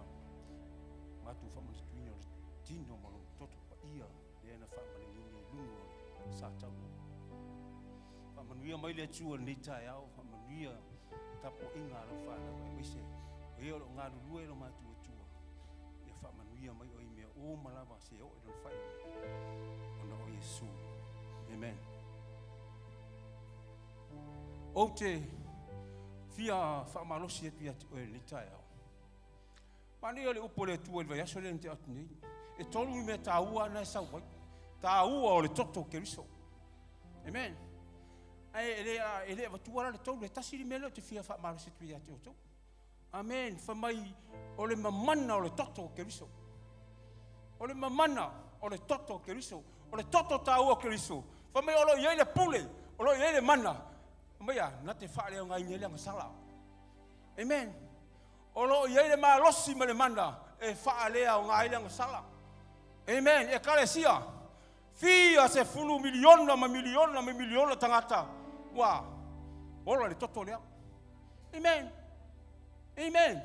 matou faamanatuina o le tino ma lou toto paia lea na faamalagiina i luga o le sa taua. Faamanuia mai le Atua i lenei taeao, faamanuia tapuaiga a lau fanau aemaise o e o lo o galulue i lo matou Atua. Ia faamanuia mai oe i mea uma lava se oo i lona faaiuga ona o Iesu. Amen. Ou te fia faamalosi atu ia te oe i lenei taeao. Manaia le upu a le Atua i le vaiaso lea na tea atu nei. E tolu ni mea taua na e sau ai. Taua o le toto o Keriso. Amen. Ae e le, e le avatua la le tolu, e tasi le mea lea ou te fia faamalosi atu ia te outou. Amen. Fai mai o le mamana o le toto o Keriso. O le mamana o le toto o Keriso. O le toto taua o Keriso. Fai mai o lo o i ai le pule, o lo o i ai le mana. Fai mai a, na te faaleaogaina ai le agasala. Amen. O lo o i ai le malosi ma le mana e faaleaoga ai le agasala. Amen. Ekalesia, fia sefulu miliona ma miliona ma miliona tagata ua ola i le toto lea. Amen. Amen.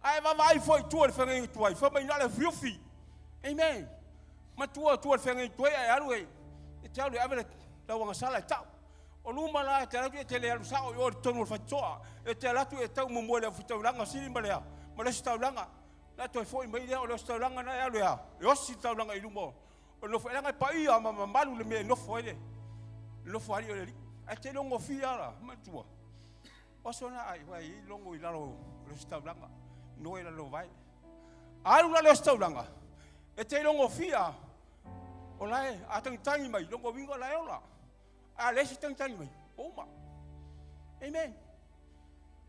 Ae vaavaai foi i tua i le feagaiga tuai, fai mai na o le ufiufi. Amen. Matua tua i le feagaiga tuai ae alu e, e te alu e ave le lau agasala e tau. O luma la e te alu atu e te le alu sao i o i totonu o le faitotoa. E te alu atu e tau muamua i le aufitaulaga sili ma le a, ma le ositaulaga. Na toe foi mai lea o le ositaulaga na e alu e a, e osi le taulaga i luma o le nofo. E leaga e paia ma mamalu le mea e nofo ai le nofo alii o le alii. Ae te logofia la, matua. O aso na ai, wai i logo i lalo o le ositaulaga, noe i lalo o vae. Alu la le ositaulaga, e te logofia o la e a tangitangi mai, logo winga o la e ola. A leai se tagitagi mai, ua uma. Amen.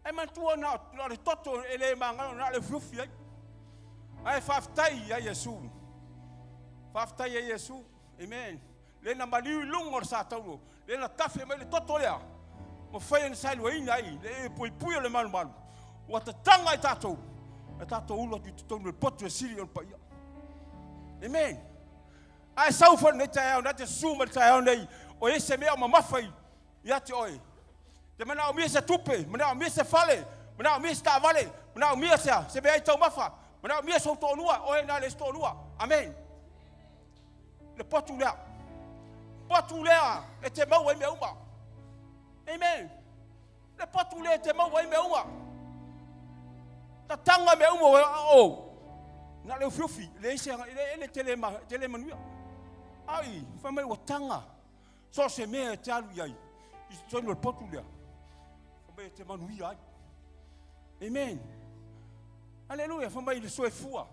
Ae manatua na o le toto e le magalo, na o le ufiufi ai. Ae faafetai ia Iesu. Faafetai ia Iesu. Amen. Le na maliu i luga o le sa taulo, le na tafe mai le toto lea, mafai ona saeluaina ai le puipui o le malumalu, ua tataga i tatou, e tatou ulu atu i totonu o le potu e sili ona paia. Amen. Ae sau foi lenei taeao, na te susu mai le taeao nei, o i se mea o mamafa ia te oe. Te manaomia se tupe, manaomia se fale, manaomia se taavale, manaomia se, se mea i taumafa, manaomia sou toalua, oe na le isi toalua. Amen. Le potu lea. Potu lea e te maua ai mea uma. Amen. Le potu lea e te maua ai mea uma. Tataga mea uma o o. Na le ufiufi, le isi le le tele ma tele manuia. Ai, fai mai ua taga. So se mea e te alu i ai. I totonu o le potu lea. Fai mai e te manuia ai. Amen. Aleluia, fai mai le soifua.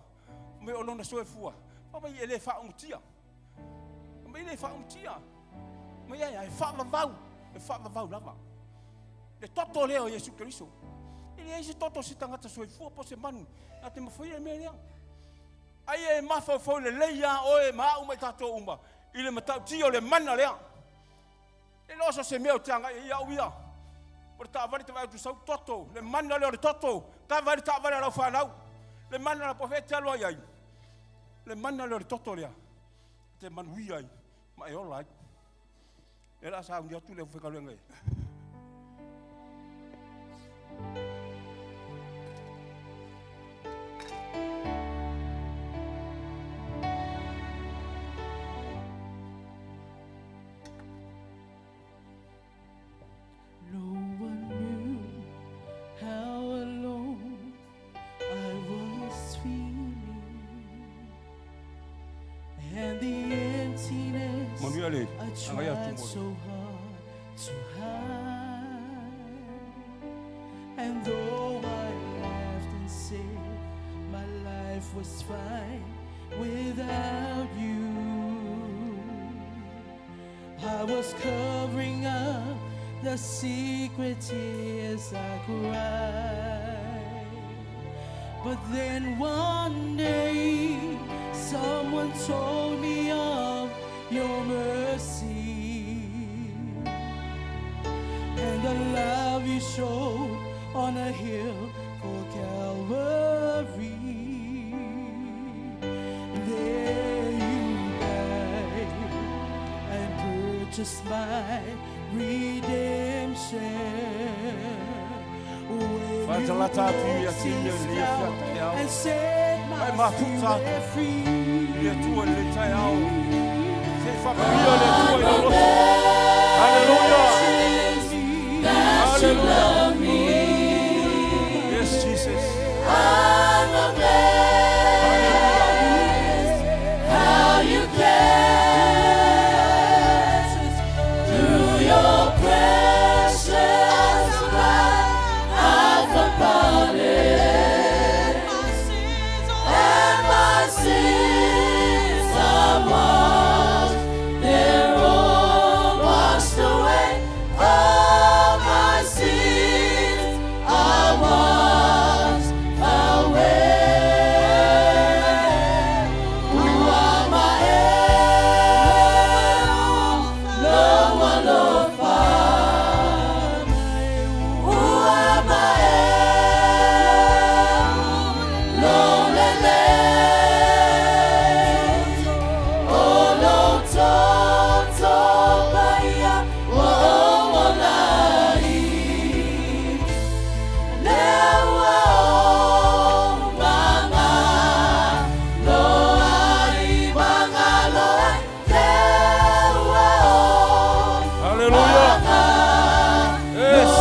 Fai mai o lona soifua. Fai mai e le faaumutia. Fai mai e le faaumutia. Mai ai, e faavavau, e faavavau lava. Le toto lea o Iesu Keriso. E leai se toto o se tagata soifua po o se manu na te mafaia le mea lea. Ai e mafaufau lelei lava oe ma au ma i tatou uma i le matautia o le mana lea. E le o so se mea o te agai ai au ia. O le taavale te vaai atu sau toto, le mana lea o le toto, kava ai le taavale a lau fanau. Le mana la po o fea e te alu ai ai. Le mana lea o le toto lea, e te manuia ai ma e ola ai. E la sauni atu le aufaigaluega e. No one knew how alone I was feeling. Tried so hard to hide. And though I laughed and said my life was fine without you, I was covering up the secret tears I cried. But then one day, someone told me of your mercy and the love you showed on a hill called Calvary. There you died and purchased my redemption. When you Fa'atalata atu broke ia te ia sin's le power fia and set Ai my mafuta spirit free. I le Atua i le taeao. Se whakaia le Atua i le loto. Hallelujah. Hallelujah. Yes, Jesus. I'm amazed how you care through your precious blood. I've found pardon, and my sins are washed. They're all washed away. All my sins are washed away. Who are my No one far. Who am I? Lonely. Oh, no, to, to, paia, wa, o, o, lai. Lea ua o manga, lo ai, manga lo ai, lea ua o Hallelujah. Yes.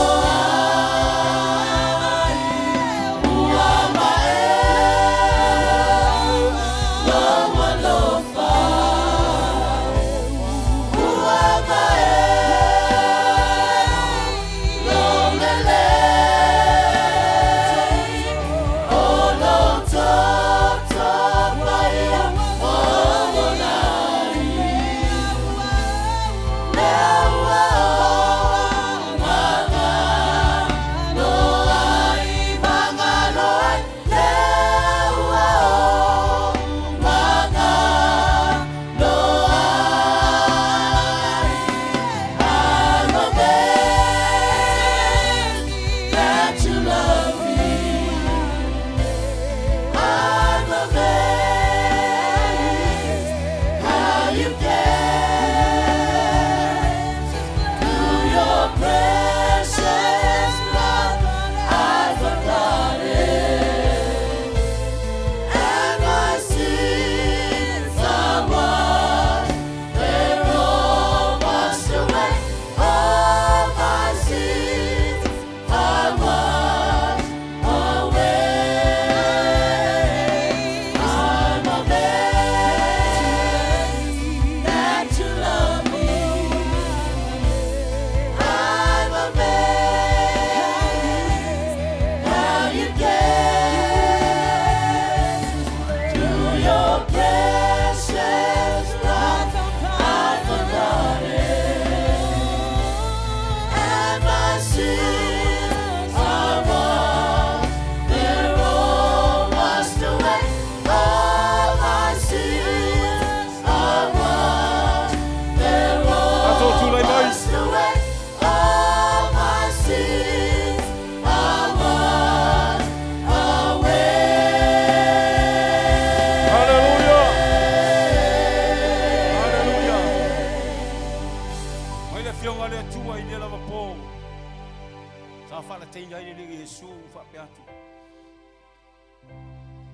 That you love me. I'm amazed how you care. Through your precious blood, I've been pardoned, and my sins are washed. They're all washed away. All my sins are washed away. I'm amazed that you love me. I'm amazed how you care. Through your precious blood, I've been pardoned, and my sins are washed. They're all washed away. All my sins are washed. They're all Tatou tūlai mai. washed away. All my sins are washed away. Hallelujah. Hallelujah. Mai le fionga le Atua i le lava pō. Sa whaalateina ai le ligi Yesu whape atu.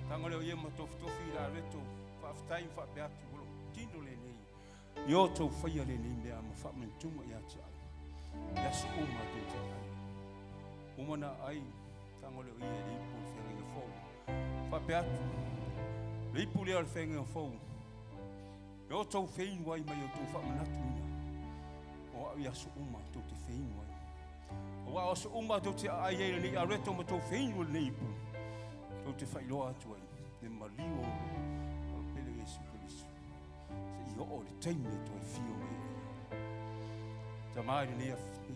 Tanga leo ia matofutofi i la reto. Whaaftai whape atu. Olo tino le nei. Yo tau whaia le nei mea ma whaamentunga ia te ai. Ia su uma tō te ai. Umana ai. Tanga leo ia le ipu le whenga fōu. Whape atu. Le ipu lea le whenga fōu. Yo tau whainu ai mai o tau whaamanatu ina. O au i aso uma tou te feinu ai. Aua o aso uma tou te aai ai lenei areto ma tou feinu i lenei ipu, tou te faailoa atu ai le maliu o lo pele Iesu Keriso. Seia oo i le taimi e toe afio mai ai Ia. Tama i lenei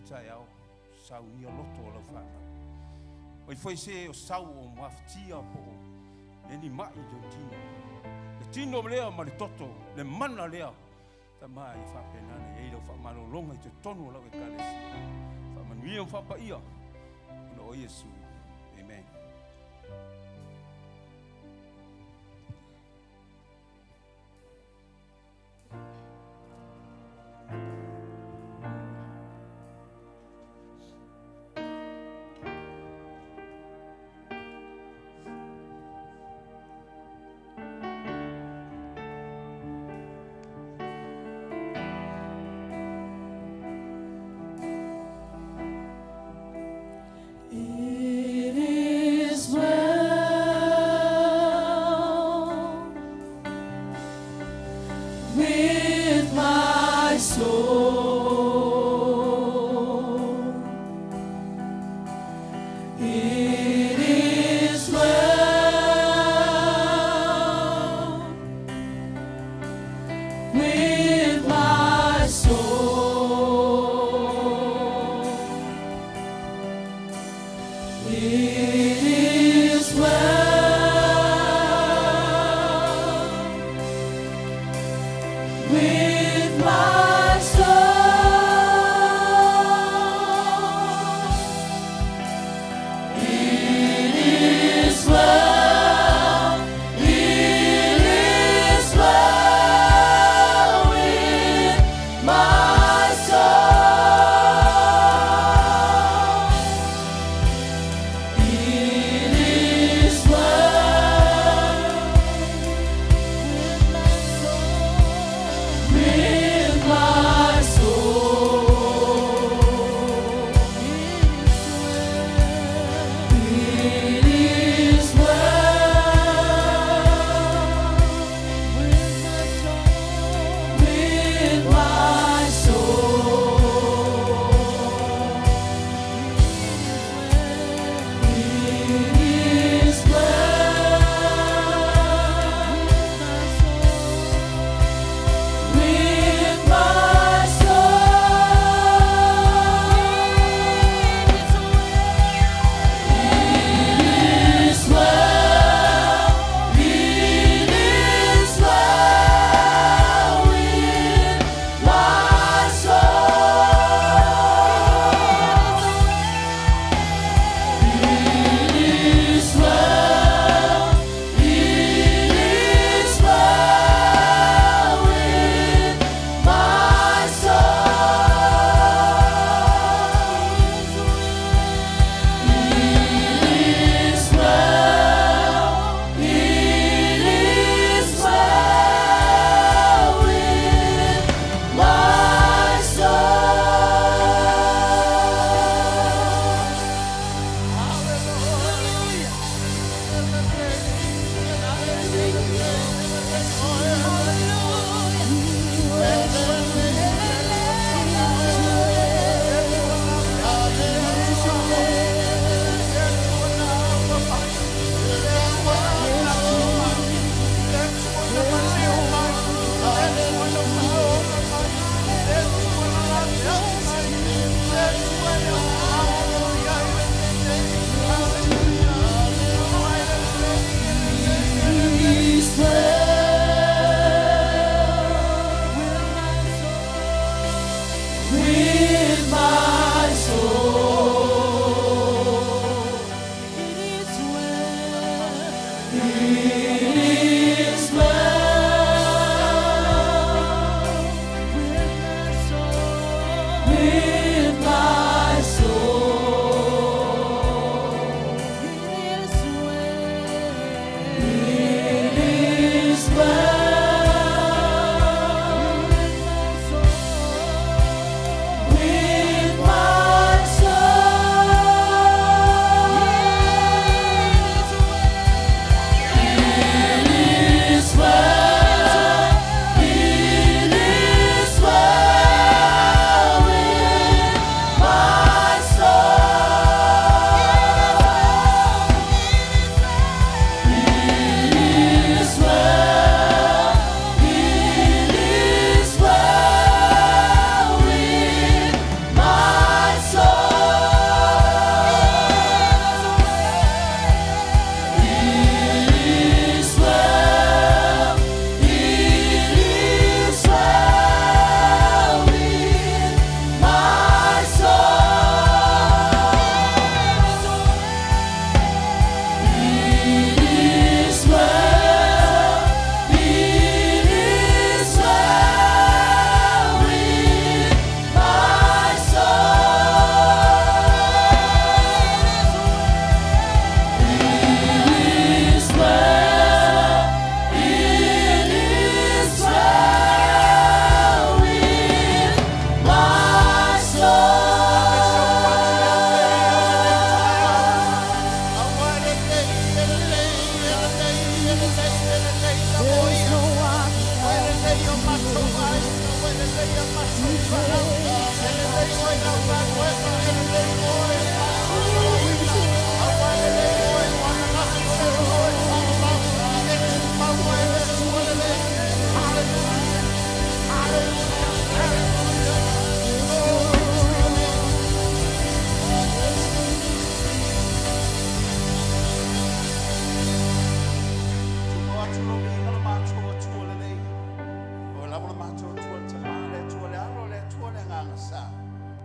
taeao, saunia loto o lau fanau. Oi foi se o sau o mafatia po o le ni mai i le tino. Le tino lea ma le toto, le mana lea. Tama e faapena na i ai lau faamalologa i totonu o lau ekalesia. Faamanuia ma faapaia ona o Iesu. Amen. It is well.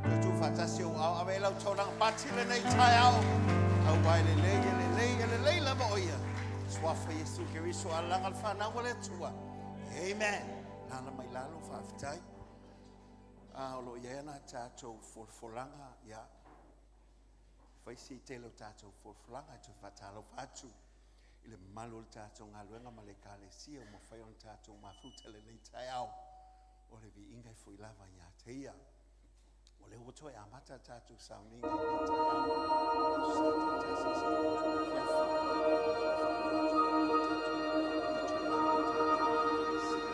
Toe tuufaatasi ou ao ave ai lau taulaga pati lenei taeao. Auā e lelei, e lelei, e lelei lava o ia. Suafa Iesu Keriso alaga le fanau a le Atua. Amen. Lala mai lalo faafetai. A o lo o i ai ana tatou folafolaga, ia fai si tele o tatou folafolaga e toe faatalofa atu i le mamalu o le tatou galuega ma le ekalesia ua mafai ona tatou mafuta lenei taeao. O le viiga e fo'i lava ia te ia. O lea ua toe amata a tatou sauniga i lenei taeao. Aso Sa taitasi seia oo atu i le afiafi. O lea ua faailoa atu ai tatou itulagi o tatou ekalesia.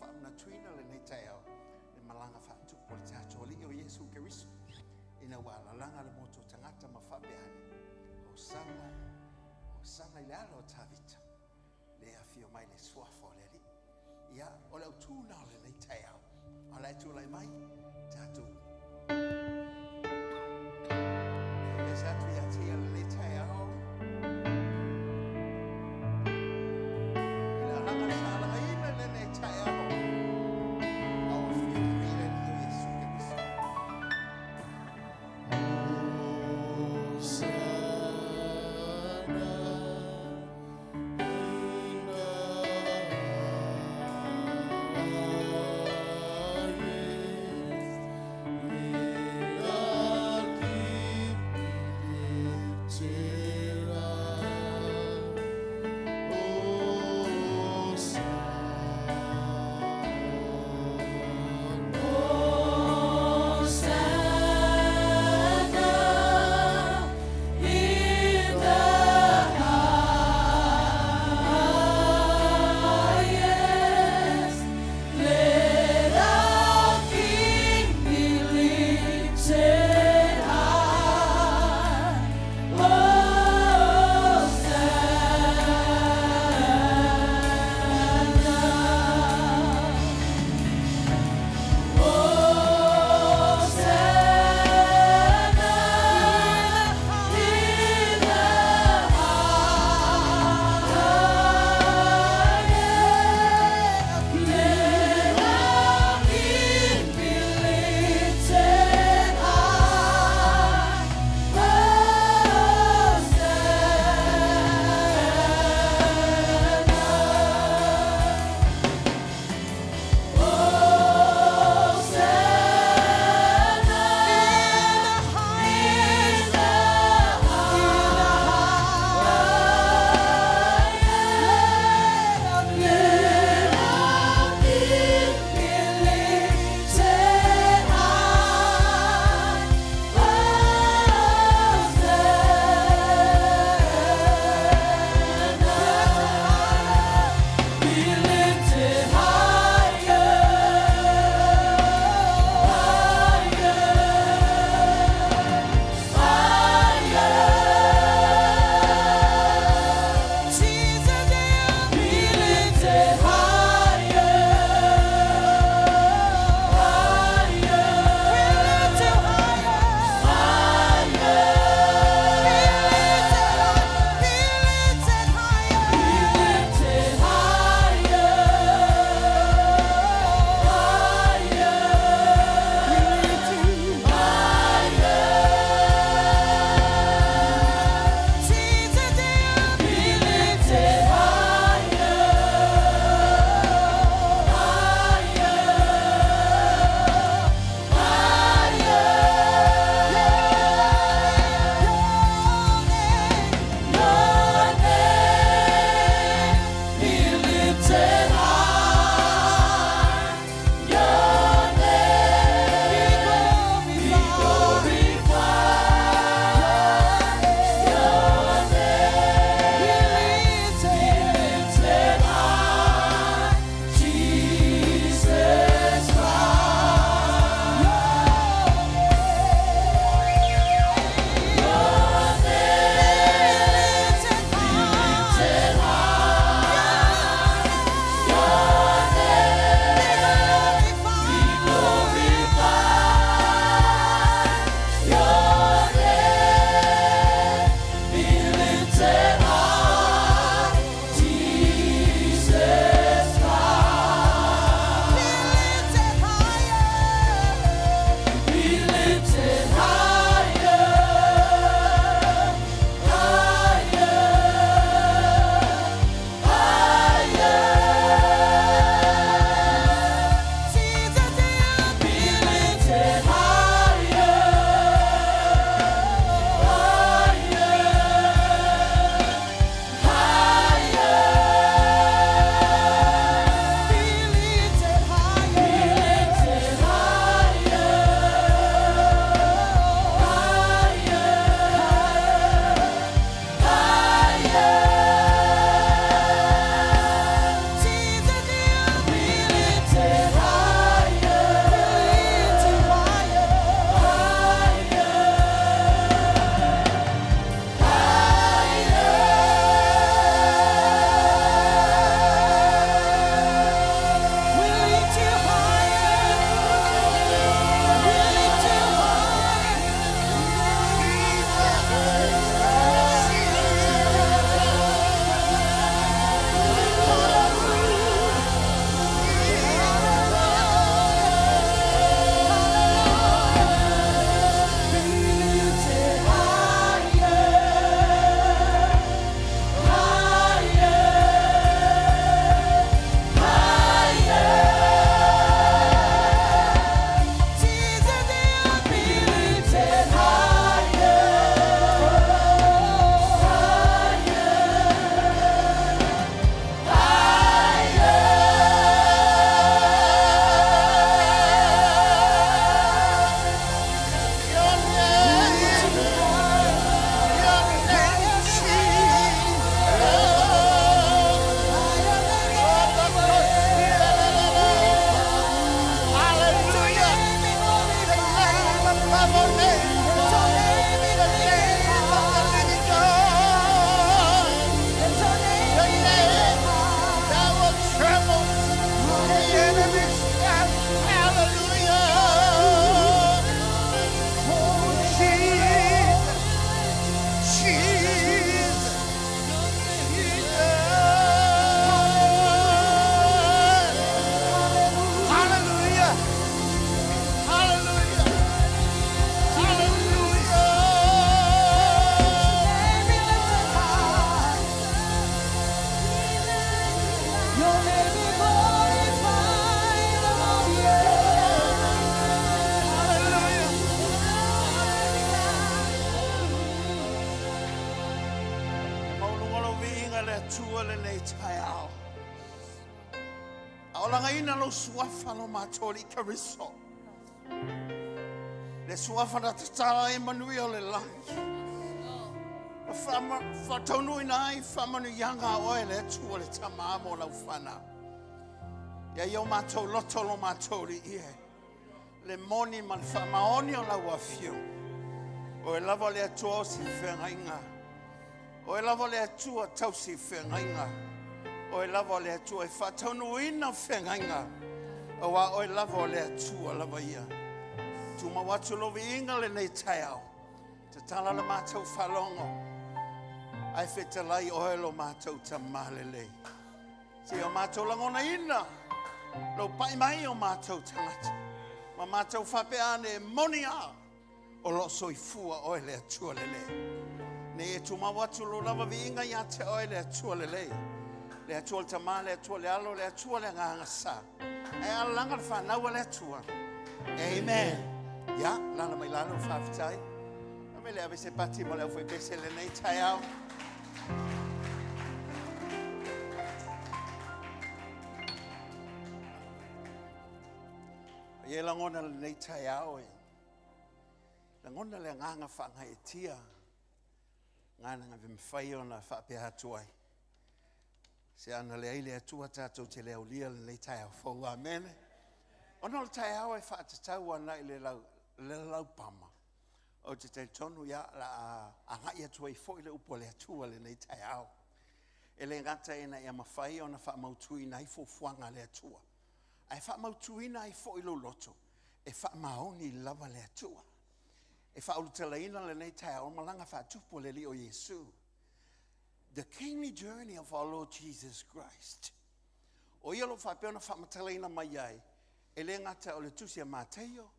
faamanatuina lenei taeao le malaga faatupu o le tatou alii o Iesu Keriso ina ua alalaga le motu o tagata ma faapea ane, Hosana, Hosana i le alo o Tavita, le afio mai le suafa o le alii. Ia, o le autūna o lenei taeao, o la e tulai mai, tatou. Pese atu ia te ia lenei taeao, i le alaga sa alagaina lenei taeao, au afio mai le alii o Iesu Keriso. Hosanna in the highest. Atua lenei taeao. A o lagaina lou suafa lo matou Alii Keriso. Le suafa na tatala ai manuia o le lagi. Ma faataunuuina ai faamanuiaga a oe le Atua le Tama mo lau fanau. Ia i o matou loto lo matou alii e. Le moni ma le faamaoni o lau afioga. Oe lava le Atua o si feagaiga. Oe lava le Atua tausi feagaiga. Oe lava le Atua e faataunuuina feagaiga. Auā oe lava o le Atua lava ia. Tumau atu lou viiga lenei taeao. Tatala le matou faalogo. Ae fetalai oe lo matou Tamā lelei. Seia o matou lagonaina lou pai mai o matou tagata. Ma matou faapea ane e moni lava o lo o soifua oe le Atua lelei. Nei e tumau atu lou lava viiga ia te oe le Atua lelei. Le Atua le Tama, le Atua le Alo, le Atua le Agaga Sa. Ae alalaga le fanau a le Atua. Amen. Ia, lala mai lalo, faafetai. Ave le ave se pati mo le au faipese lenei taeao. Ia e lagona lenei taeao e. Lagona le agaga faagaeetia gana mafai ona faapea atu ai. Se ana leai le Atua tatou te le aulia lenei taeao fou. Amene. Ona o le taeao e faatatau ana i le laupama, ou te talitonu ia la a agai atu ai foi le upu a le Atua lenei taeao. E le gata ina ia mafai ona faamautuina ai fuafuaga a le Atua, ae faamautuina ai foi lou loto e faamaoni lava le Atua. E faaulutalaina lenei taeao malaga faatupu a le Alii o Iesu. The kingly journey of our Lord Jesus Christ. O ia lo faapea ona faamatalaina mai ai, e le gata o le tusi a Mateio,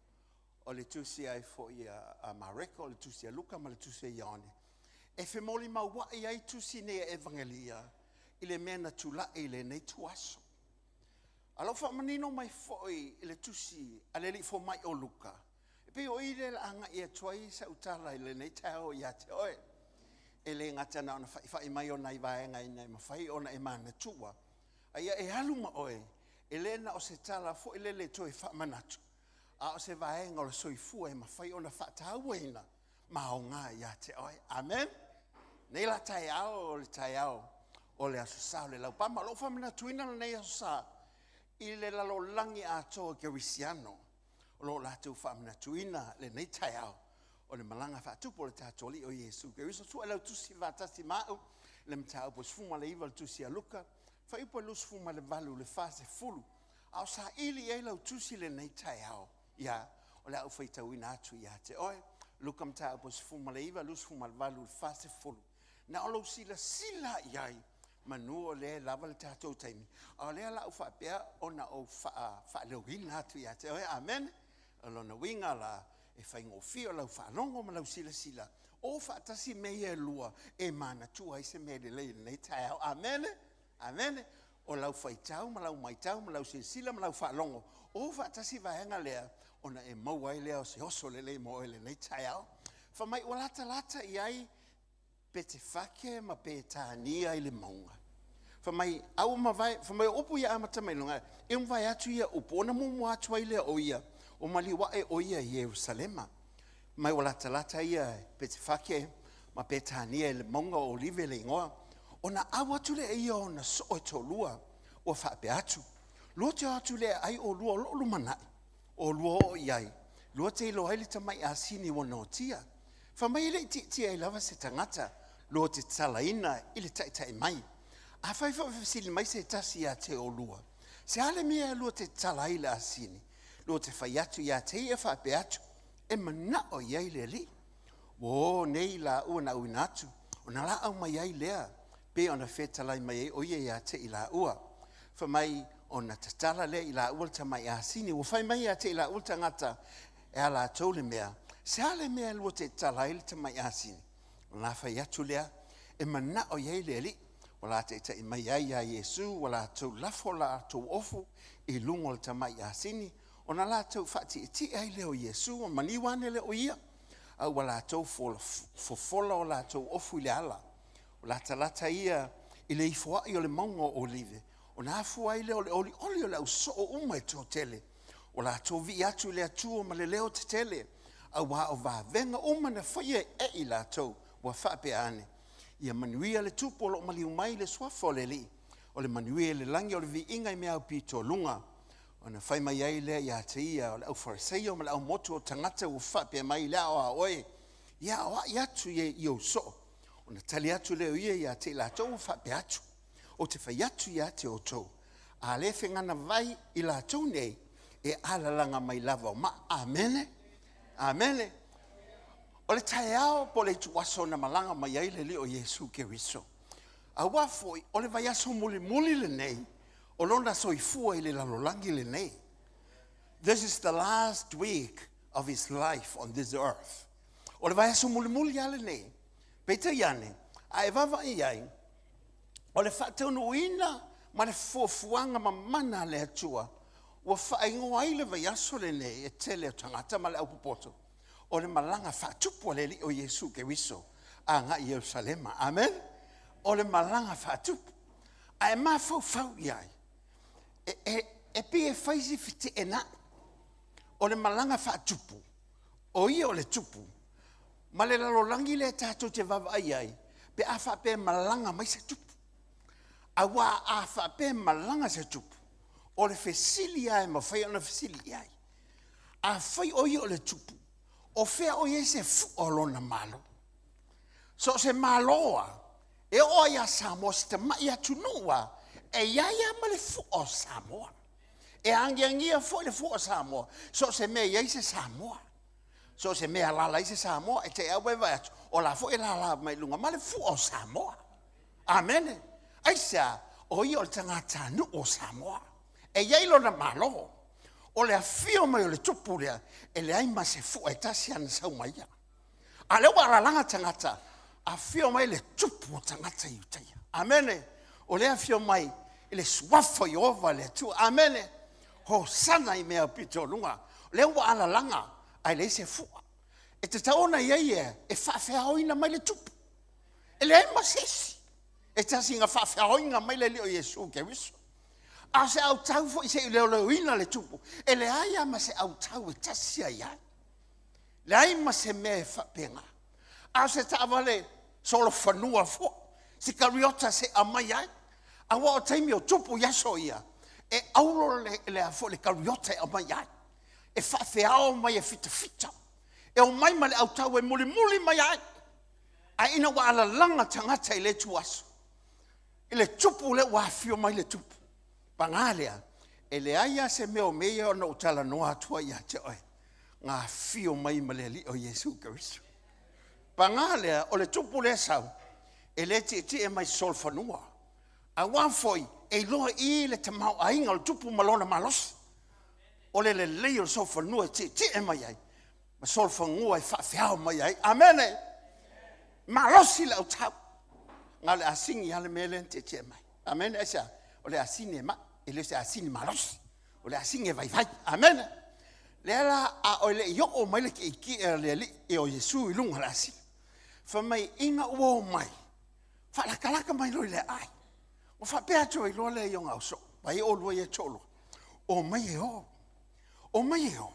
o le tusi ai foi a Mareko, o le tusi a Luka ma le tusi a Ioane. E femoli mauai ai tusi nei e evangelia i le mea na tula'i i lenei tuaso. A lo faamanino mai foi i le tusi a le alii fomai o Luka, e pei o i le agai atu ai sa utala i lenei taeao ia te oe. E le gata na ona faifai mai o nai vaega ina e mafai ona e manatua. A ia e alu ma oe, e le na o se tala foi lele toe faamanatu, a o se vaega o le soifua e mafai ona faatauaina ma aoga ia te oe. Amen. Nei la taeao o le taeao o le aso Sa o le laupama. O lou faamanatuina lenei aso Sa i le lalolagi atoa kerisiano. O lo o latou faamanatuina lenei taeao o le malaga faatupu o le tatou Alii o Iesu Keriso. Sue lau tusi faatasi ma au le mataupu 19 le tusi a Luka, fuaiupu e 28 le 40. A o saili i ai lau tusi lenei taeao, ia, o le a ou faitauina atu ia te oe. Luka mataupu 19, 28 le 40. Na o lou silasila i ai, manu o lea e lava le tatou taimi. A o lea la ou faapea ona ou faaleoina atu ia te oe. Amen. O lona uiga la, e faigofie o lau faalogo ma lau silasila. O faatasi mea ia e lua e manatua ai se mea lelei i lenei taeao. Amen. Amen. O lau faitau ma lau maitau ma lau silasila ma lau faalogo. O faatasi vaega lea, ona e maua ai lea o se oso lelei mo oe lenei taeao. Fai mai ua latalata i ai Petefake ma Petania i le mauga. Fai mai, a ua mavae, fai mai o upu ia amata mai luga, e mavae atu ia upu, ona muamua atu ai lea o ia, o maliu ae o ia i Ierusalema. Mai ua latalata ia Petefake ma Petania i le mauga o Olive le igoa, ona au atu lea ia o ona soo e toalua, ua faapea atu, lua te o atu lea ai olua o loo lumanai, o lua oo i ai, lua te iloa ai le tamai asini ua noatia. Fai mai e le i tietie ai lava se tagata, lua te tatalaina i le taitai mai. Afai foi e fesili mai se tasi ia te olua, se a le mea e lua te tatala ai le asini, lua te fai atu ia te ia faapea atu, e manao i ai le Alii. Ua o nei laua na auina atu, ona laau mai ai lea, pe ona fetalai mai ai o ia ia te i laua. Fai mai ona tatala lea i laua le tamai asini, ua fai mai ia te i laua le tagata e a latou le mea, se a le mea e lua te tatala ai le tamai asini. Ona la fai atu lea, e manao i ai le Alii, ua la taitai mai ai ia Iesu, ua latou lafo latou ofu i luga o le tamai asini, ona latou faatietie ai lea o Iesu, o maliu ane lea o ia, a ua latou fofola o latou ofu i le ala. O latalata ia i le ifoa'i o le mauga o Olive, ona afua ai lea o le olioli o le ausoo uma e toatele, ua latou vii atu i le Atua ma le leo tetele, auā o vavega uma na faia e i latou, ua faapea ane, Ia manuia le Tupu o lo o maliu mai i le suafa o le Alii, o le manuia i le lagi o le viiga i mea aupito luga. Ona fai mai ai lea ia te ia o le aufariseio ma le aumotu o tagata ua faapea mai i le ao a oe, ia aoai atu i ou soo. Ona tali atu lea o ia ia te i latou ua faapea atu, Ou te fai atu ia te outou, a le fegana vai i latou nei, e alalaga mai lava o maa. Amene. Amene. O le taeao po o le ituaso na malaga mai ai le Alii o Iesu Keriso. Auā foi o le vaiaso mulimuli lenei o lona soifua i le lalolagi lenei. This is the last week of his life on this earth. O le vaiaso mulimuli lava lenei. Peitai ane, a e vaavaai i ai, o le faataunuuina ma le fuafuaga mamana a le Atua ua faaigoa ai le vaiaso lenei e tele o tagata ma le aupopoto o le malaga faatupu a le Alii o Iesu Keriso agai i Ierusalema. Amen. O le malaga faatupu. A e mafaufau i ai, e, e, e pei e fai si feteenai o le malaga faatupu, o ia o le tupu, ma le lalolagi lea tatou te vaavaai ai, pe a faapea e malaga mai se tupu. Aua a faapea e malaga se tupu, o le fesili lava e mafai ona fesili i ai, afai o ia o le tupu, o fea o i ai se fua o lona Malo? So o se Malo lava, e oo lava ia Samoa, si tamai atunuu lava, e i ai lava ma le fua o Samoa. E agiagia foi le fua o Samoa, so o se mea e i ai se Samoa. So o se mea e alaala ai se Samoa, e te au e vaai atu, o la foi e lala mai luga ma le fua o Samoa. Amene. Aisea? O ia o le tagatanuu o Samoa. E i ai lona Malo. O le afio mai o le tupu lea, e leai ma se fua e tasi ana sau ma ia. A lea ua alalaga tagata, afio mai le tupu o tagata i Iutaia. Amene. O lea afio mai i le suafa o Ieova le Atua. Amene. Hosana i mea pito o luga. O lea ua alalaga, ae leai se fua. E tatau ona i ai e, e faafeaoina mai le tupu. E leai ma se isi e tasi na faafeaoina mai le Alii o Iesu Keriso. A o se autau foi se i leoleoina le tupu, e leai lava ma se autau e tasi ai ai. Leai ma se mea e faapena. A o se taavale solofanua foi, se kariota se aumai ai. Aua o taimi o tupu i aso ia, e auro le, le, foi, le kariota e aumai ai. E faafeao mai e fitafita. E omai ma le autau e mulimuli mai ai. Ae ina ua alalaga tagata i le ituaso, i le tupu lea ua afio mai le tupu, paga lea, e leai lava se mea o mea ia ona ou talanoa atu ai ia te oe, na afio mai ma le Alii o Iesu Keriso. Paga lea, o le tupu lea sau, e le tietie mai solofanua, aua foi e iloa i le tamaoaiga o le tupu ma lona malosi. O le lelei o le solofanua e tietie mai ai, ma solofanua e faafeao mai ai. Amene. Malosi le autau. Na o le asini lava le mea lea na tietie mai. Amene. Aisea? O le asini e mai, e le o se asini malosi. O le asini e vaivai. Amene. Lea la a o le i oo mai le keiki a le Alii o Iesu i luga o le asini. Fai mai ina ua o mai, faalakalaka mai loa i le aai. Ua faapea atu ai loa lea i ona ausoo, vai oulua ia e toalua, omai e o. Omai e o.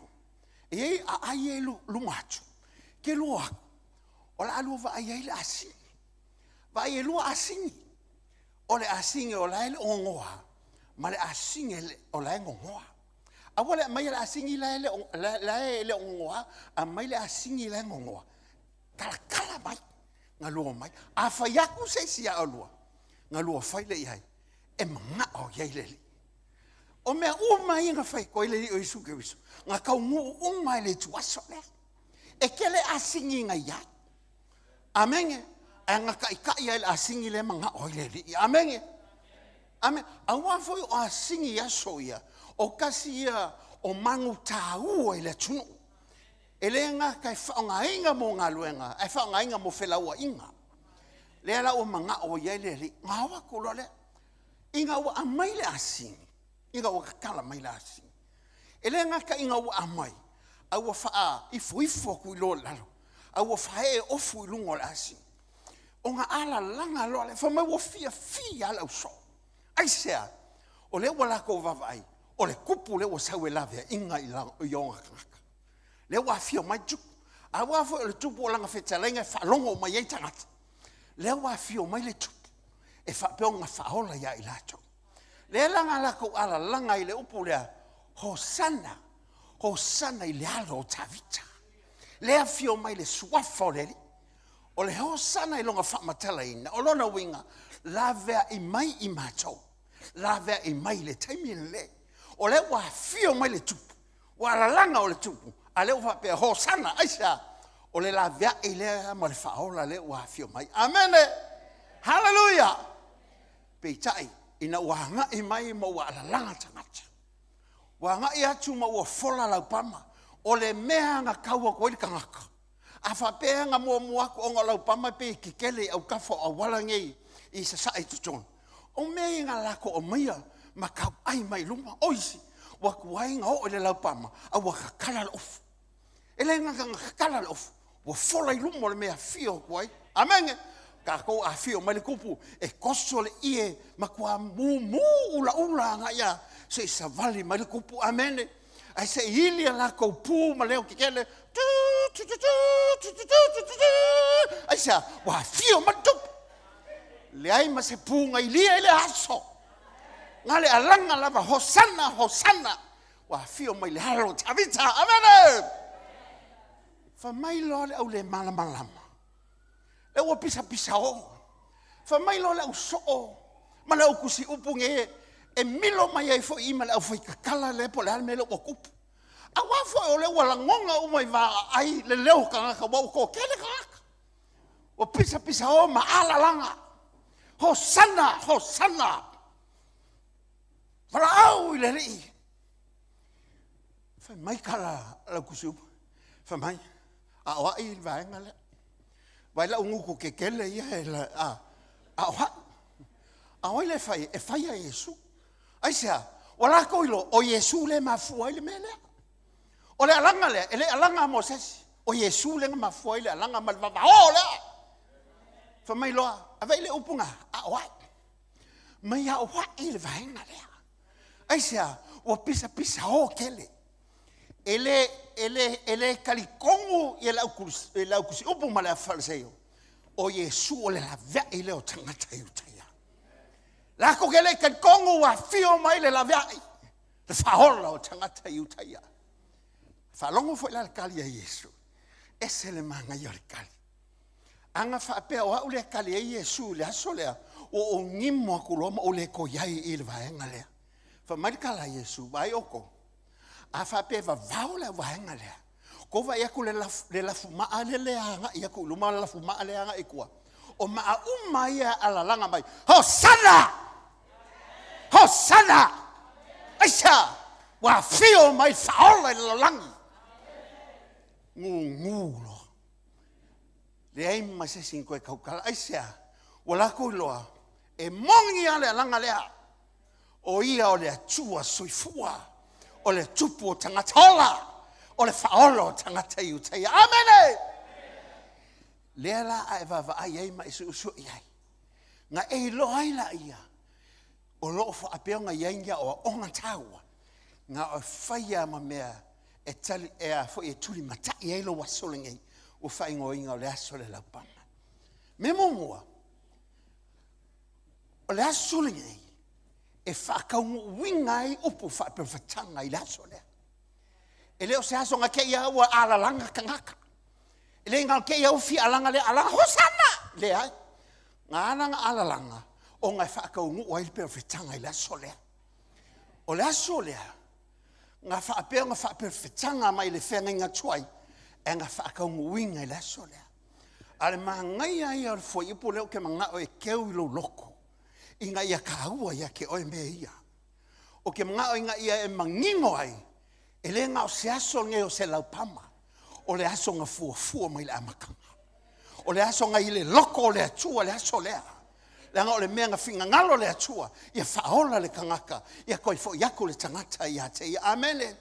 E i ai aai ia i luma atu, ke lua aku, o le a lua vaai ai le asini. Vaai e lua asini. O le asini o la e le o gogoa, ma le asini o la e gogoa. Aua le aumaia le asini la e le o, la, la e le o gogoa, aumai le asini la e gogoa. Talatala mai, galua mai. A fai atu se isi ia oulua, galua fai lea i ai, e manao i ai le Alii. O mea uma ia na fai atu ai le Alii o Iesu Keriso, na taunuu uma i le ituaso lea. E tele asini na i ai. Amene. Ae na taitai ai le asini lea manao ai le Alii. Amene. Amene. Aua foi o asini i aso ia, o kasi ia o manu taua i le atunuu. E le gata e faaaogaina mo galuega, ae faaaogaina mo felauaiga. Lea la ua manao i ai le Alii. Na o atu loa lea. Ina ua aumai le asini, ina ua tatala mai le asini, e le gata ina ua aumai, a ua faaifoifo atu i loa i lalo, a ua faaee ofu i luga o le asini. Ona alalaga loa lea, fai mai ua fiafia lava le ausoo. Aisea? O lea ua latou vaavaai, o le tupu lea ua sau e laveaiga i ona tagata. Lea ua afio mai le tupu. Aua foi o le tupu o lana fetalaiga e faalogo uma i ai tagata. Lea ua afio mai le tupu e faapea ona faaola ia i latou. Lea la na latou alalaga ai i le upu lea, Hosana, Hosana i le alo o Tavita. Lea afio mai le suafa o le Alii. O le Hosana i lona faamatalaina, o lona uiga, laveai mai i matou, laveai mai i le taimi lenei. O lea ua afio mai le tupu, ua alalaga o le tupu, a lea ua faapea, Hosana, aisea? O le laveai lea ma le faaola lea ua afio mai. Amene! Haleluia! Peitai, ina ua agai mai ma ua alalaga tagata, ua agai atu ma ua fola laupama, o le mea na tau atu ai le tagata, a faapea na muamua atu ona o laupama e pei e tetele i autafa o auala nei i sasae i totonu, o mea ia na latou aumaia ma tauai mai luma. O isi, ua tuai ona oo i le laupama, a ua tatala le ofu. E le gata ina tatala le ofu, ua fola i luma o le mea e afio atu ai. Amene. Tatou afio mai le tupu e toso le ie matua mumu ulaula agai ia se i savali mai le tupu. Amene. Ae se i ili a latou pu ma leo tetele. Aisea? Ua afio mai le tupu. Leai ma se pu na ilia i le aso. Na le alaga lava, Hosana, Hosana. Ua afio mai le alo o Tavita. Amene! Fai mai loa le au le malamalama. Le ua pisapisa o. Fai mai loa le au soo ma le au tusi upu nei e milo mai ai foi i ma le au faitatala lea po o le a le mea lea ua tupu. Aua foi o lea ua lagona uma i vaai le leo o tagata ua ua toatele tagata. Ua pisapisa o ma alalaga. Hosana, Hosana. Valaau i le Alii. Fai mai tala lau tusiupu. Fai mai, a o ai le vaega lea. Vai lau gutu kekele ia e la, a, a o ai. A o ai le fai? E fai a Iesu. Aisea? Ua latou iloa, o Iesu lea e mafua ai le mea lea. O le alaga lea, e le alaga a Mosesi. O Iesu lea na mafua ai le alaga ma le vavao lea. Fai mai loa, ave i le upu na, a o ai. Mai a o ai le vaega lea. Aisea? Ua pisapisa o tele. E le, e le, e le talitonu ia le au tusiupu ma le au Fariseio, o Iesu o le laveai lea o tagata Iutaia. Latou te le talitonu ua afio mai le laveai, le faaola o tagata Iutaia. Faalogo foi la le tali a Iesu. Ese le manaia o le tali. Ana faapea o au lea e tali ai Iesu i le aso lea, ua ou gimo atu loa ma ou le toe i ai i le vaega lea. Fai mai le tala a Iesu, vaai outou, a faapea e vavao le vaega lea, tou vaai atu le le lafumaa lea e agai atu i luma, le lafumaa lea e agai i tua, o maa uma ia e alalaga mai, Hosana! Hosana! Aisea? Ua afio mai faaola i le lalolagi. Gugu loa. Leai ma se isi na toe tautala. Aisea? Ua latou iloa, e moni lava le alaga lea. O ia o le Atua soifua, o le Tupu o tagata ola, o le Faaola o tagata Iutaia. Amene! Lea la a e vaavaai ai ma e suesue i ai, na e iloa ai laia, o lo o faapea ona i ai ni aoaoga taua, na o faia ma mea e tali, e a foi e tulimatai ai lou aso lenei, ua faaigoaina o le aso o le laupama. Mea muamua, o le aso lenei e faataunuuina ai upu faaperefataga i le aso lea. E le o se aso na te i a ua alalaga tagata. E le na te i a ua fia alaga lea alaga, Hosana! Leai. Na ala na alalaga ona e faataunuu ai le perefetaga i le aso lea. O le aso lea, na faapea ona faaperefetaga mai le feagaiga tuai, e na faataunuuina i le aso lea. A o le manaia ia o le fuaiupu lea ou te manao e keu i lou loto, ina ia taua ia te oe mea ia. Ou te manao ina ia e manino ai, e le na o se aso lenei o se laupama, o le aso na fuafua mai le amataga. O le aso na i le loto o le Atua le aso lea. Leaga o le mea na finagalo le Atua, ia faaola le tagata, ia toe foi atu le tagata ia te ia. Amene.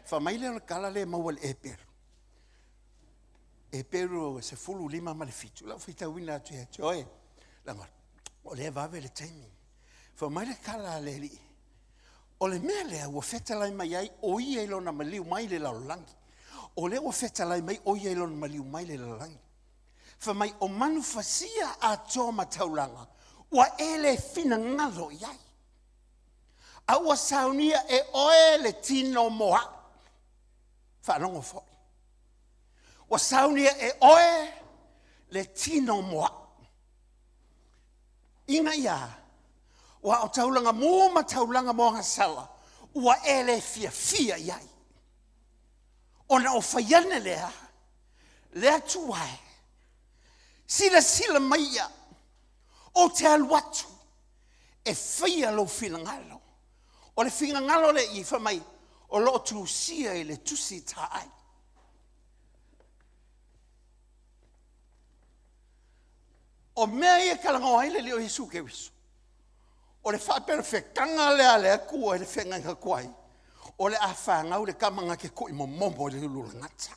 Fai mai lea o le tala lea e maua i le Epelu. E peru se fulu lima ma le fitu. Lau faitauina atu ia te oe. Laga o lea vave le taimi. Fai mai le tala a le Alii. O le mea lea ua fetalai mai ai o ia i lona maliu mai le lalolagi. O lea ua fetalai mai o ia i lona maliu mai le lalolagi. Fai mai o manu fasia atoa ma taulaga ua e le finagalo i ai. A ua saunia e oe le tino mo au. Faalogo foi. Ua saunia e oe le tino mo au. Ina ia, ua o taulaga mu ma taulaga moagasala, ua e le fiafia i ai. Ona o faiane lea, le Atua e, silasila mai ia, ou te alu atu, e faia lou finagalo. O le finagalo le i fai mai, o loo tusia i le tusi taai. O mea ia talanoa ai le Alii o Iesu Keriso. O le faaperefetaga lea a le Atua i le feagaiga tuai, o le a fanau le tama na te tui momomo i le ulu lagata.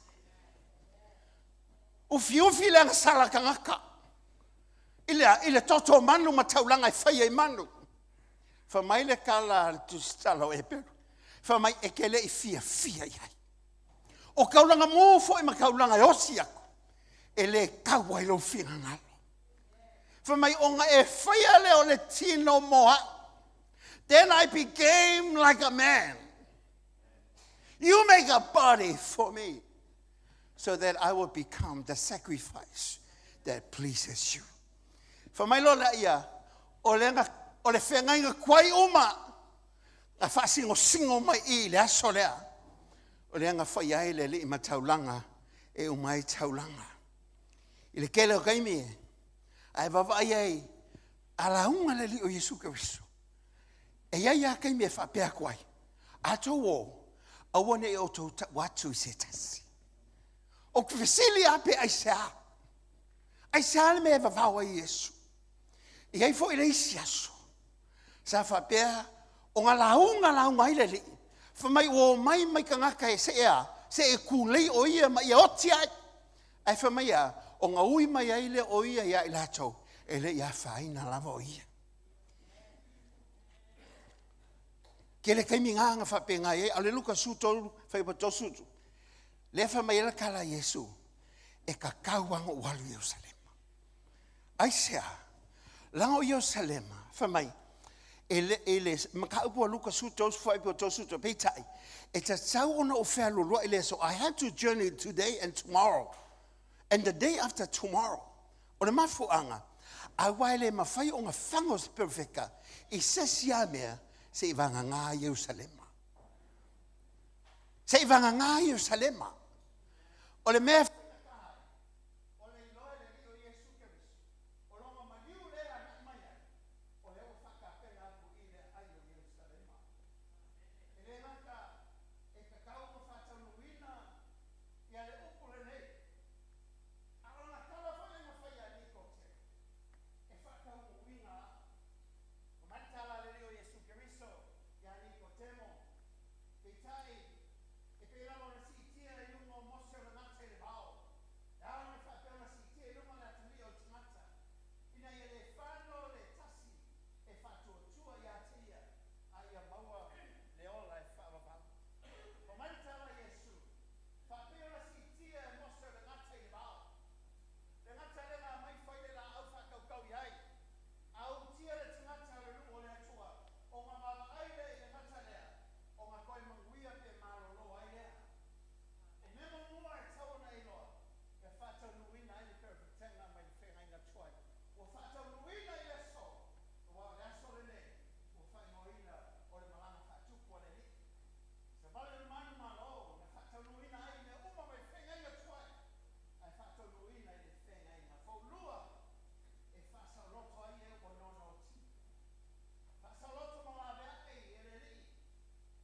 Ufiufi le agasala tagata i le toto manu ma taulaga e faia i manu. Fai mai le tala a le tusitala o Eperu. Fai mai e te le i fiafia i ai. O taulaga mu foi ma taulaga e osi aku, e le tau ai lou finagalo. Fai mai ona e faia lea o le tino mo au. Then I became like a man. You make a body for me so that I will become the sacrifice that pleases you. Fai mai loa lea ia, o le o le feagaiga tuai uma, na faasingosingo mai i le aso lea. O le aga fai ai le alii ma taulaga, e uma ai taulaga. I le tele o taimi, ae vaavaai ai, a lauga le Alii o Iesu Keriso. E iai lava taimi e faapea atu ai, a tou o, aua ne i outou tau atu i se tasi. O te fesili lava pe aisea. Aisea le mea e vavao ai Iesu. E i ai foi le isi aso, sa faapea ona lauga lauga ai le Alii. Fai mai ua omai mai tagata e se ea, se e tulei o ia ma ia oti ai. Ae fai mai a, ona ui mai ai lea o ia ia i latou, e le i afaina lava o ia. Ke le taimi ngā nga whapenga ai, a le Luka su tolu, whai pa tosu tu. Le wha mai ela kala Iesu, e ka kauanga o alu Ierusalema. Ai sea, langa o Ierusalema, wha mai, e le, e le, maka upu a Luka su tolu, whai pa tosu tu, peitai, e ta tau ona o whea lulua i le so I have to journey today and tomorrow, and the day after tomorrow. O le mafuanga, a wai le mawhai o ngā whango se perfeka, i se sia mea, se i vanga ngā Ierusalema. Se i vanga ngā Ierusalema. O le mea o le iloa le Alii o Iesu Keriso, o longa maliu le a nai mai ai, o le ua whakapena atu i le ai o Ierusalema. E le ngata e kakau ma whātaunuina ia le upu le nei. A ona tala foi le mawhai a Nikote, e whātaunuina a. O mantala le Alii o Iesu Keriso, ia Nikotemo, peitai, e pei lava ona siitia i luga o Mose o le gata i le vao. E ao ona faapea ona siitia i luga le atalii o le tagata. Ina ia le fano le tasi e faatuatua ia te ia, a ia maua le ola e faavavau. Fai mai le tala a Iesu, faapea ona siitia e Mose o le gata i le vao. Le gata lea na aumai fai le laau faatautau i ai. A utia le tagata o le nuu o le Atua, ona vaavaai lea i le gata lea, ona toe manuia pe malolo ai lea. O mea muamua e tau ona e iloa, e faataunuuina ai le perefetega mai le feagaiga tuai. Ua faataunuuina i le aso, aua o le aso lenei, ua faaigoaina o le malaga faatupu a le Alii. Savali o le manu malo, na faataunuuina ai mea uma mai le feagaiga tuai, ae faataunuuina i le feagaiga foulua, e faasaoloto ai e ua nonotia. Faasaoloto ma laveai e le Alii,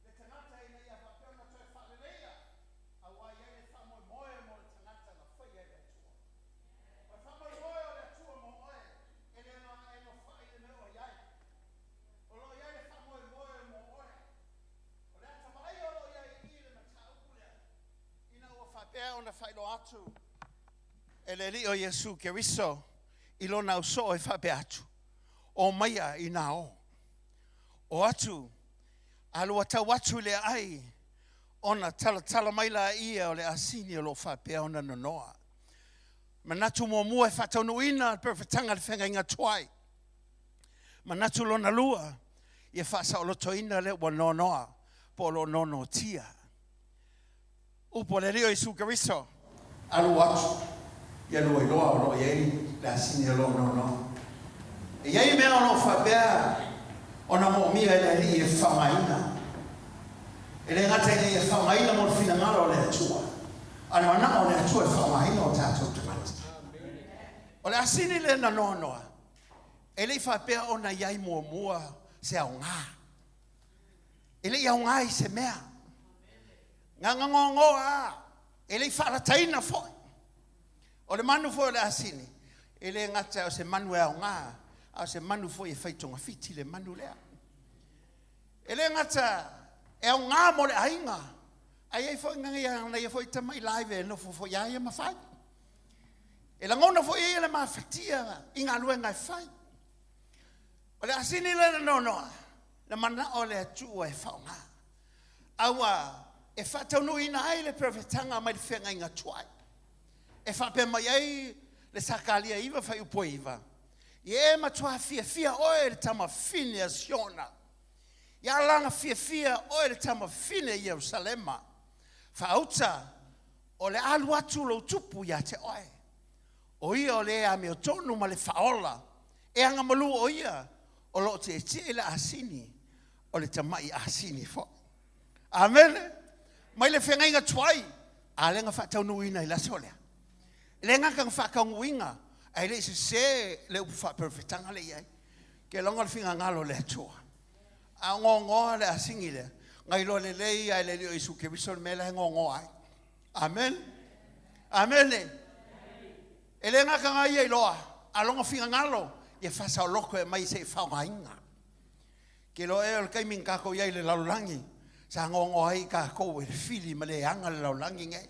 le tagata ina ia faapea ona toe faaleleia, aua i ai le faamoemoe mo le tagata na faia e le Atua. O le faamoemoe o le Atua mo oe, e le na e nofoai le mea o i ai. O lo o i ai le faamoemoe mo oe. O le atavaai o lo o i ai i le mataupu lea, ina ua faapea ona faailoa atu. e le Alii o Iesu Keriso i lona ausoo e faapea atu, O maia inā o. O atu, a lua tau atu i le aai, ona talatala mai laia o le asini o lo o faapea ona nonoa. Manatu muamua e faataunuuina le perofetaga i le feagaiga tuai. Manatu lona lua, ia faasaolotoina lea ua noanoa po o lo o noanoatia. Upu a le Alii o Iesu Keriso. Alu atu, ia lua iloa o lo o i ai le asini o lo o noanoa. E i ai mea o lo o faapea ona moomia e le Alii e faaaogaina. E le gata ina ia faaaogaina mo le finagalo o le Atua, a o le manao o le Atua e faaaogaina o tatou tagata. O le asini lea na noanoa, e le i faapea ona i ai muamua se aoga. E le i aoga i se mea. Na ona noanoa lava, e le i faalataina foi. O le manu foi o le asini, e le gata o se manu e aoga, a o se manu foi e fai togafiti le manu lea. E le gata e aoga mo le aiga, ae i ai foi nai ia foi tamai live e nofo foi ia ia ma fai. E lagona foi e ia le mafatia i galuega e fai. O le asini lea na noanoa, na manao le Atua e faaaoga, a ua e faataunuuina ai le perofetaga mai le feagaiga tuai. E faapea mai ai le Sakalia 9 fuaiupu e 9, Ia e matuā fiafia oe le tamafine a Siona, ia alaga fiafia oe le tamafine a Ierusalema, faauta o le a alu atu lou tupu ia te oe. O ia o le amiotonu ma le faaola, e agamalu o ia o lo o tietie i le asini, o le tamai asini foi. Amene. Mai le feagaiga tuai, a lea na faataunuuina i le aso lea. E le gata na faataunuuina, ae le i sese le upu faaperofetaga lea i ai. Ke logo le finagalo o le Atua. A o gogoa le asini lea, na iloa lelei lava e le Alii o Iesu Keriso le mea la e gogoa ai. Amene. Amene. E le gata na ia iloa, a lona finagalo, ia faasaoloto e aumai se i faaaogaina. Ke iloa ea o le taimi na tatou i ai i le lalolagi, sa noanoa ai tatou e le fili ma le aga le lalolagi nei.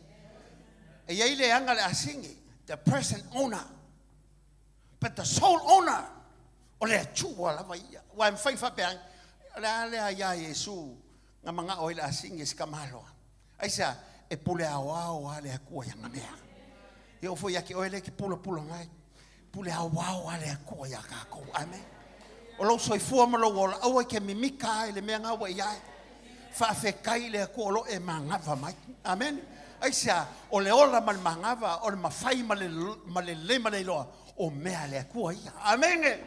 E i ai le aga le asini, the present owner, but the sole owner, o le Atua lava ia. Aua e mafai ona faapea ane, o le a le aia a Iesu na manao ai le asini e si tamaloa? Aisea? E pule aoao lava le Atua i ana mea. E oo foi ia te oe lea e te pulapula mai, pule aoao lava le Atua iā tatou. Amene. O lou soifua ma lou ola, aua e te mimita lava i le mea lena ua e i ai. Faafetai i le Atua o lo o e manava mai. Amene. Aisea? O le ola ma le manava, o le mafai ma le lelei ma le iloa, o mea a le Atua ia. Amene.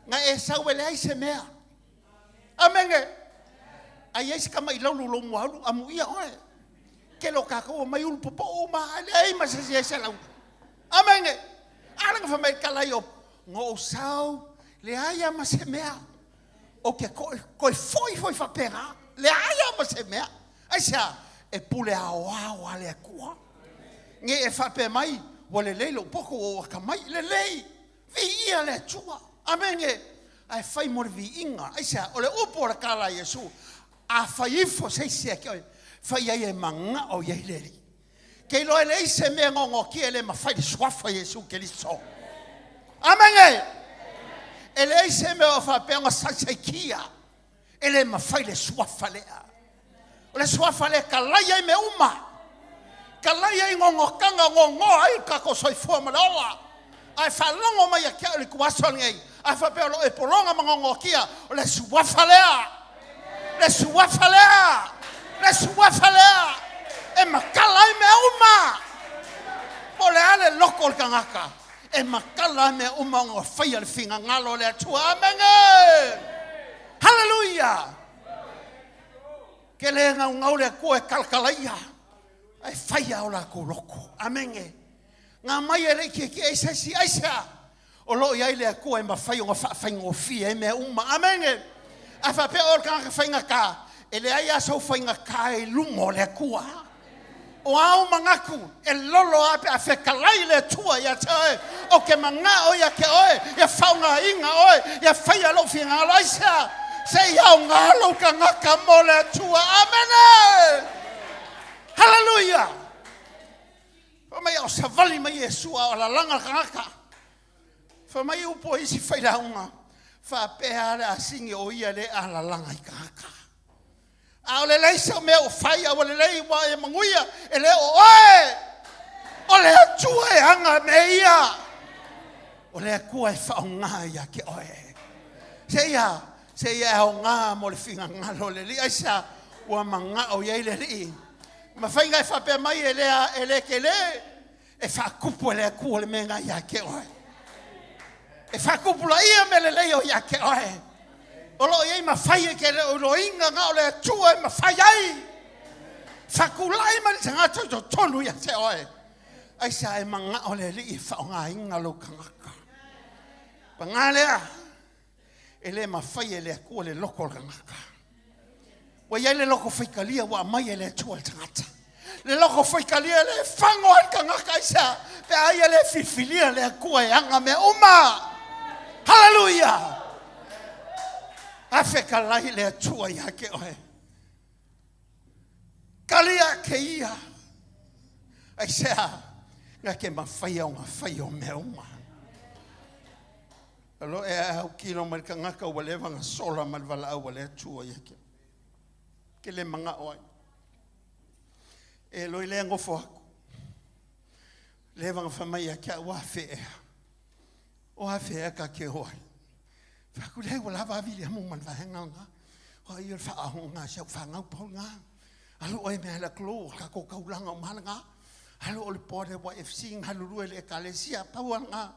Na e sau e leai se mea. Amene. A i ai se tamaʻi laulu i lou muaulu, amuia oe. Tele o tatou omai ulu popoo uma lava, e leai ma se isi e ese laulu. Amene. A lea na fai mai le tala ia, na ou sau, leai lava ma se mea. Ou te toe foi foi faapena, leai lava ma se mea. Aisea? E pule aoao lava le Atua. Ne i e faapea mai, ua lelei lou poto ua ou atamai. Lelei! Viia le Atua. Amene. Ae fai mo le viiga. Aisea? O le upu o le tala a Iesu, a fai ifo se isi ia te oe, fai ai e manao i ai le Alii. Ke iloa e leai se mea gogotia e le mafai le suafa o Iesu Keriso. Amene. E leai se mea o faapea ona saisaitia e le mafai le suafa lea. O le suafa lea e kalai ai mea uma. Kalai ai gogotaga, gogoa ai lo tatou soifua ma le ola. Ae faalogo mai ia te au i le ituaso lenei, a faapea o lo o e pologa ma gogotia, o le suafa lea. Le suafa lea. Le suafa lea. E matala ai mea uma. Po o le a le loko o le tagata, e matala ai mea uma ona faia le finagalo o le Atua. Amene! Haleluia! Ke le gaugau le Atua e talatalaia, ae faia o latou loto. Amene. Ngā mai e le i tietie ai se isi, aisea? O lo o i ai le Atua e mafai ona faafaigofie ai mea uma. Amene. A faapea oe o le tagata faigata, e leai lava sou faigata i luma o le Atua. O āu manatu e lolo lava pe a fetalai le Atua ia te oe. Ou te manao ia te oe, ia faaaogaina oe, ia faia lou finagalo. Aisea? Se i aoga lou tagata mo le Atua. Amene! Haleluia! Fa mai o savali mai Iesu a o lalaga le tagata. Fa mai upu a isi failauga, faapea le asigi o ia le alalaga i tagata. A o le leai sau mea o fai, a ua lelei ua e manuia, e le o oe. O le Atua e aga mea ia. O le Atua e faaaoga ia te oe. Se ia, se ia e aoga mo le finagalo o le Alii. Aisea? Ua manao i ai le Alii. Mafai ona e faapea mai e le, e le tele, e faatupu e le Atua le mea lena ia te oe. E faatupulaia mea lelei o ia te oe. O lo o i ai mafai e te le o iloaina na o le Atua e mafai ai. Faatulai mai le tagata i totonu ia te oe. Aisea? E manao le Alii e faaaogaina lou tagata. Paga lea, e le mafai e le Atua le loto o le tagata. Ua i ai le loto faitalia ua aumai e le Atua i le tagata. Le loto faitalia le fago ai le tagata aisea? Pe a ia le filifilia le Atua e aga mea uma. Haleluia! Afekalai le Atua ia te oe. Kalia ke ia. Aisea? Na ke mafai ona fai o mea uma. Alo e au kilo mai le tagata ua leva na sola ma le valaau a le Atua ia te. Ke le manao ai. E loi lea nofo aku. Leva na fai mai ia te au a fe ea. O a fe ea ka ke o ai. Fai atu lea ua lava a vili amu ma le vaega lena. O ai o le faaoga si au fanau pau lena. Alo oe mea la klo ka ko kaulanga o malanga. Alo o le poa le YFC ngalulue le ekalesia pau lena.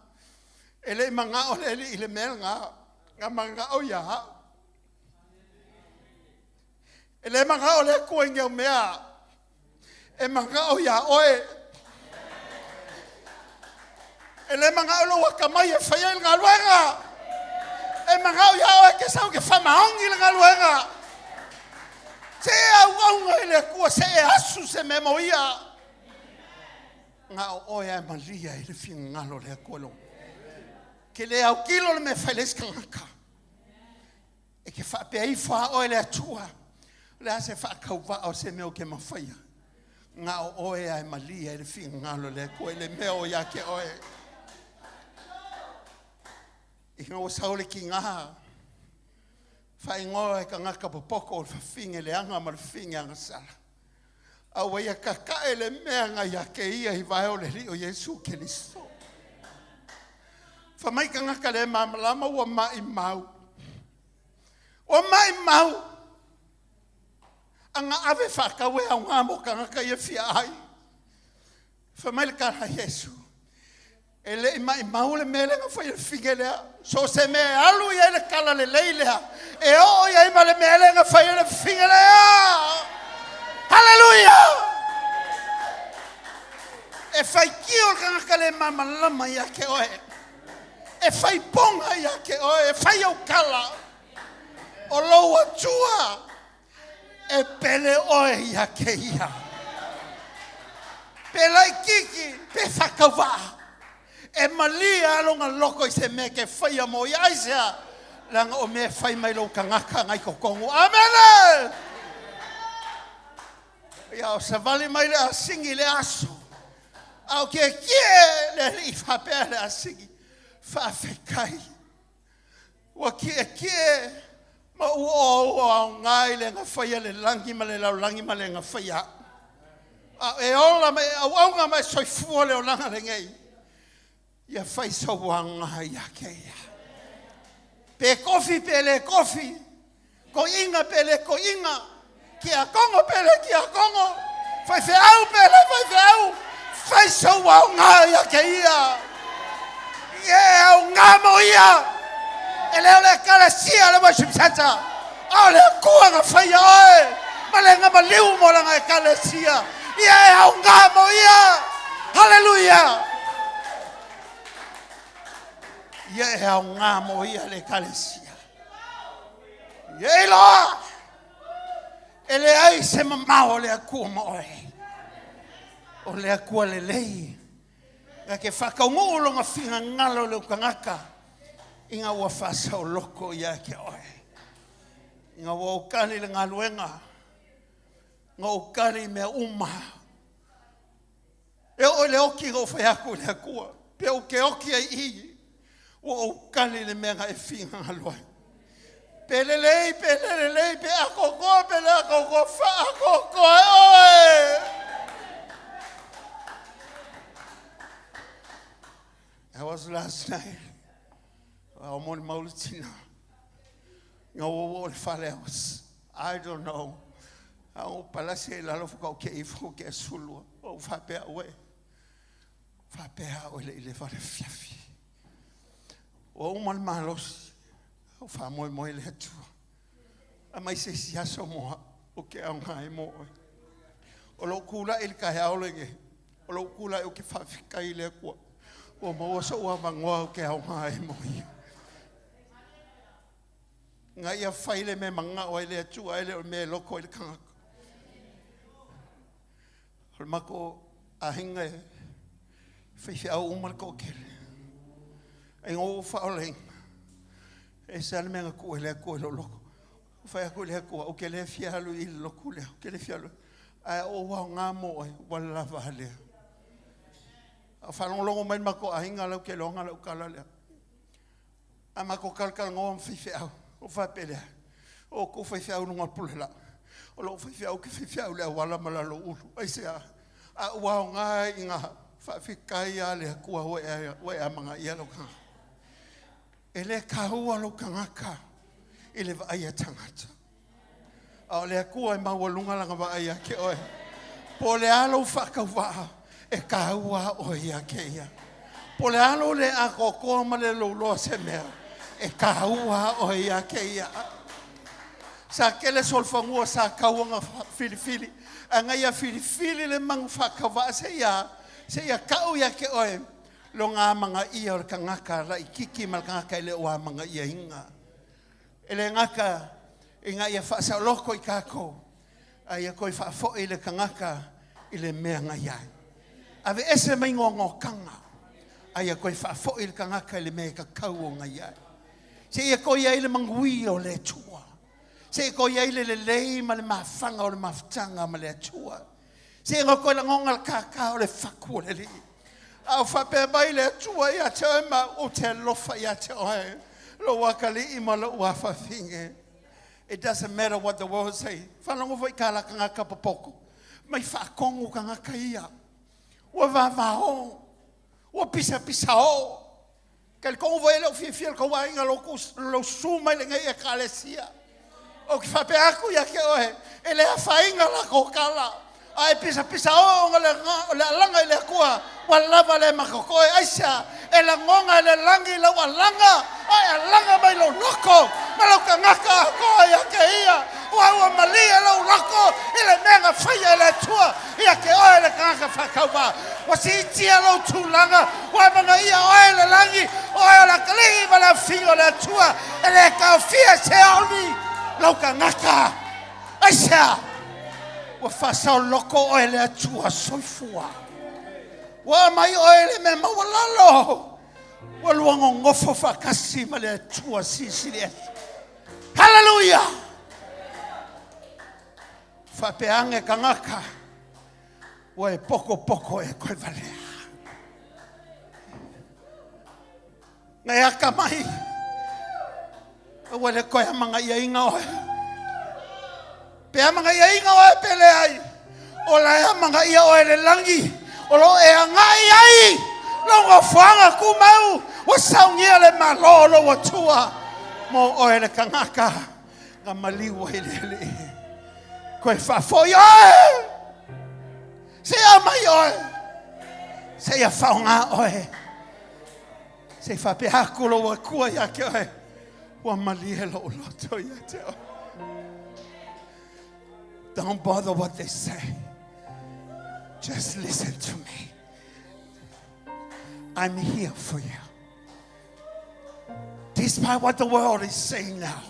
E le mangao le alii i le mea lena, na mangao ia au. E le mangao le Atua i ngau mea, e mangao ia oe. E le mangao lou atamai e fai ai le galuega, e mangao ia oe ke sau ke whamaongi le galuega. Se e auaunga i le Atua, se e asu se mea mo ia. Nga o oe ae malia i le finagalo o le Atua lo. Ke le au kilo le mea fai le isi tagata. E ke faapea ifo a oe le Atua. Le a se whaakauvaa o se mea o ke mafaia. Nga o oe ae malia i le finagalo o le Atua i le mea o ia te oe. I ngā o sau le ki ngā whaingoa e tagata popoko o le fafine leaga ma le fafine agasala. A ua ia kakae le mea nga ia ke ia i vae o le alii o Iesu Keriso. Fa mai tagata le malamalama ua maimau. Ua maimau. Aga ave whaakau e au ngā mo tagata ia fia ai. Fa mai le kala Iesu. E le i maimau le mea lea na fai e le fafine lea. So se mea e alu i ai le kala lelei lea, e oo i ai ma le mea lea na fai e le fafine lea. Haleluia! E faitio le tagata le malamalama ia te oe. E fai poga ia te oe, e fai au kala. O lou Atua e pele oe ia te ia. Pe laititi, pe whakawaa. E malia alonga loko i se mea ke whaia mo ia aisea. Langa o mea whai mai lou tagata ngai kokongu. Amene! Ia o savali mai le asingi le aso. A o ke kie le alii whapea le asingi. Whaafekai. Ua kiekie ma ua o ua aoga i le gafaia le lagi ma le lalolagi ma le gafaia au. A e ola ma e auauga ma e soifua le olaga lenei. Ia fai sau aoga ia te ia. Pe kofi pe le kofi, koiga pe le koiga, kia kongo pe le kia kongo, fai feau pe le fai feau, fai sau aoga ia te ia. Ia e aoga mo ia. E le o le ekalesia le worship center. A o le Atua na faia oe ma le gamaliu mo lana ekalesia. Ia e aoga mo ia. Haleluia. Ia e aoga mo ia le ekalesia. Ia e iloa. E leai se mamao o le Atua ma oe. O le Atua lelei. Na ke whakaunguu longa finagalo le tagata i ngā ua whaasaoloko ia ke oe. I ngā ua ukali le ngaluenga, ngā ukali mea uma. E o le oki o whai aku le akua. Pe o ke oki ai i. Ua o kali le mea e finga ngaloa. Pe le lei, pe le lei, pe ako koa, pe le ako koa, wha ako koa e oe. That was last night. O mo le maulutina. Ngā o le fale was. I don't know. A o palasi e lalo fuka o ke ifo ke sulua. O whapea oe. Whapea oe le ile whare fiafi. O uma le malosi. O wha moe moe le atua. A mai se si aso moa. O ke au ngai mo oe. O lo kula il ka hea ole nge. O lo kula o ke whawhika i le akua. O maua so ua mangoa o ke au ngai mo ia. Ngā ia whaile me manga o le atua ele o me loko i le kangaka. O le mako a hinga e whiwhi au umar ko kere. E ngō whaolenga. E se ale mea ku ele ko lo loko. Whai aku le ko o ke le fia alu i loko le o ke le fia alu. A o wa ngā mo e wala vale. A whalongo mai mako a hinga lau ke longa lau kala lea. A mako kalkal ngō am whiwhi au. O whapele. O ko whiwhi au nunga pule la. O lo whiwhi au ke whiwhi au le wala mala lo ulu. Ai se a. A ua o ngā i ngā whawhikai a le kua oe a manga ia lo kanga. E le kahua lo kangaka i le vaai a tangata. A o le akua e maua lunga langa vaai a ke oe. Po le alo whakawaa e kahua o ia ke ia. Po le alo le a kokoa ma le lauloa se mea e kahua o ia ke ia. Sa kele solfangua sa kauanga filifili. A ngai a filifili le mangu whakawaa se ia. Se ia kau ia ke oe. Lo ngā manga ia o le kangaka la i kiki ma le kangaka i le oa manga ia inga. E le ngaka i ngā ia whaasa loko i kākou. A ia koe whaafoi le kangaka i le mea ngai ai. Ave ese mai ngō ngō kanga. A ia koe whaafoi le kangaka i le mea ka kau o ngai ai. Se ia koe ia i le mangui o le atua. Se ia koe ia i le lelei ma le mawhanga o le mawhtanga ma le atua. Se ia koe la ngonga le kākā o le whaku o le li. A o whapea mai le atua ia te oe ma o te alofa ia te oe. Lo wakali i ma lo uawhawhinge. It doesn't matter what the world say. Whanongo fo i kāla ka ngā kapapoko. Mai whaakongu ka ngā kaia. Ua vāvāo. Ua pisa pisa o. Ka le kongu voi le o fiafia le kaua inga lo su mai le ngai e kalesia. O ki whapea aku ia ke oe. E le awhainga la kokala. Ai pisa pisa o nga le alanga i le akua. Wa lava le makokoe. Aisa e la ngonga le langi lau alanga. Ai alanga mai lau loko. Ma lau kangaka akoa ia ke ia. Ua ua malia lau loko. I le menga whaia le atua. Ia ke oe le kangaka whakauwa. Wa si itia lau tūlanga. Wa mana ia oe le langi. Oe o la kalii ma la whigo le atua. E le kaufia se oni. Lau kangaka. Aisa. Ua whasao loko oe le atua soifua. Ua mai oe le mea maualalo. Ua lua ngongofo whakasi ma le atua sisili ese. Hallelujah! Whapeange kangaka. Ua e poko poko e koe valea. Ngai aka mai. Ua le koe amanga ia inga oe. Pe amanga ia inga oe pele ai. O la e amanga ia oe le langi. O lo e angai ai. Longo fuanga kumau. O saungia le malo lo watua. Mo oe le kangaka. Ngā maliwa i le le. Koe whafoi oe. Se a mai oe. Se ia whaonga oe. Se whape haku lo wakua ia ke oe. Ua malie lo uloto ia te oe. Don't bother what they say. Just listen to me. I'm here for you. Despite what the world is saying now,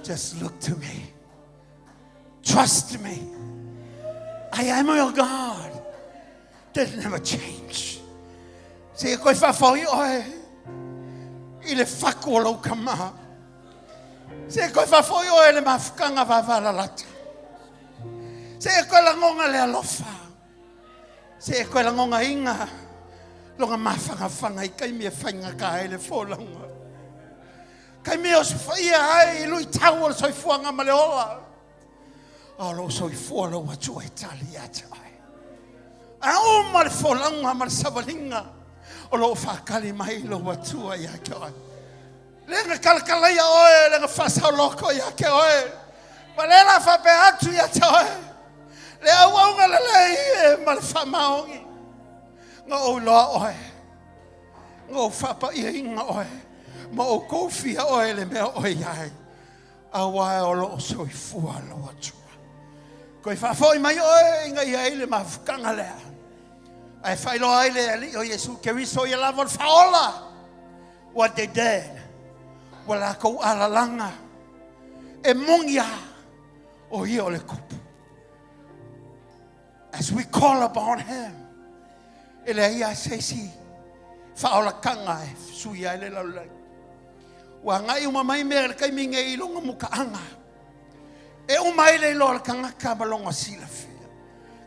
just look to me. Trust me. I am your God. That never change. Se koe whawhoi oe i le whaku o lau kamaha. Se koe whawhoi oe le mafukanga wawala lata. Se koe langonga le alofa. Se e koe lagonga inga longa mafagafaga i kaimi e faigata ai le folauga. Kaimi e osofaia ai i luitau o le soifuaga ma le ola. A o lou soifua lou Atua e tali ia te oe. A uma le folauga ma le savaliga o loo faatali mai lou Atua ia te oe. Le na kalakala ia oe, le na faasaoloko ia te oe. Ma le la faapea atu ia te oe. Le auauna lelei e ma le faamaoni. Na ou iloa oe. Na ou faapaiaina oe. Ma ou koufia oe le mea oe iai. Aua o loo soifua lou Atua. Koe faafoi mai oe ina ia ai le mafutaga lea. Ae faailoa ai le Alii o Iesu Keriso ia lava o le faaola. What they did. Ua lakou alalaga. E moni a o ia o le kupu. As we call upon him. E leai a se isi faaolataga e sui ai le lalolagi. Ua agai uma mai mea i le taimi nei i lona mutaaga. E uma ai le iloa o le tagata ma lona silafia.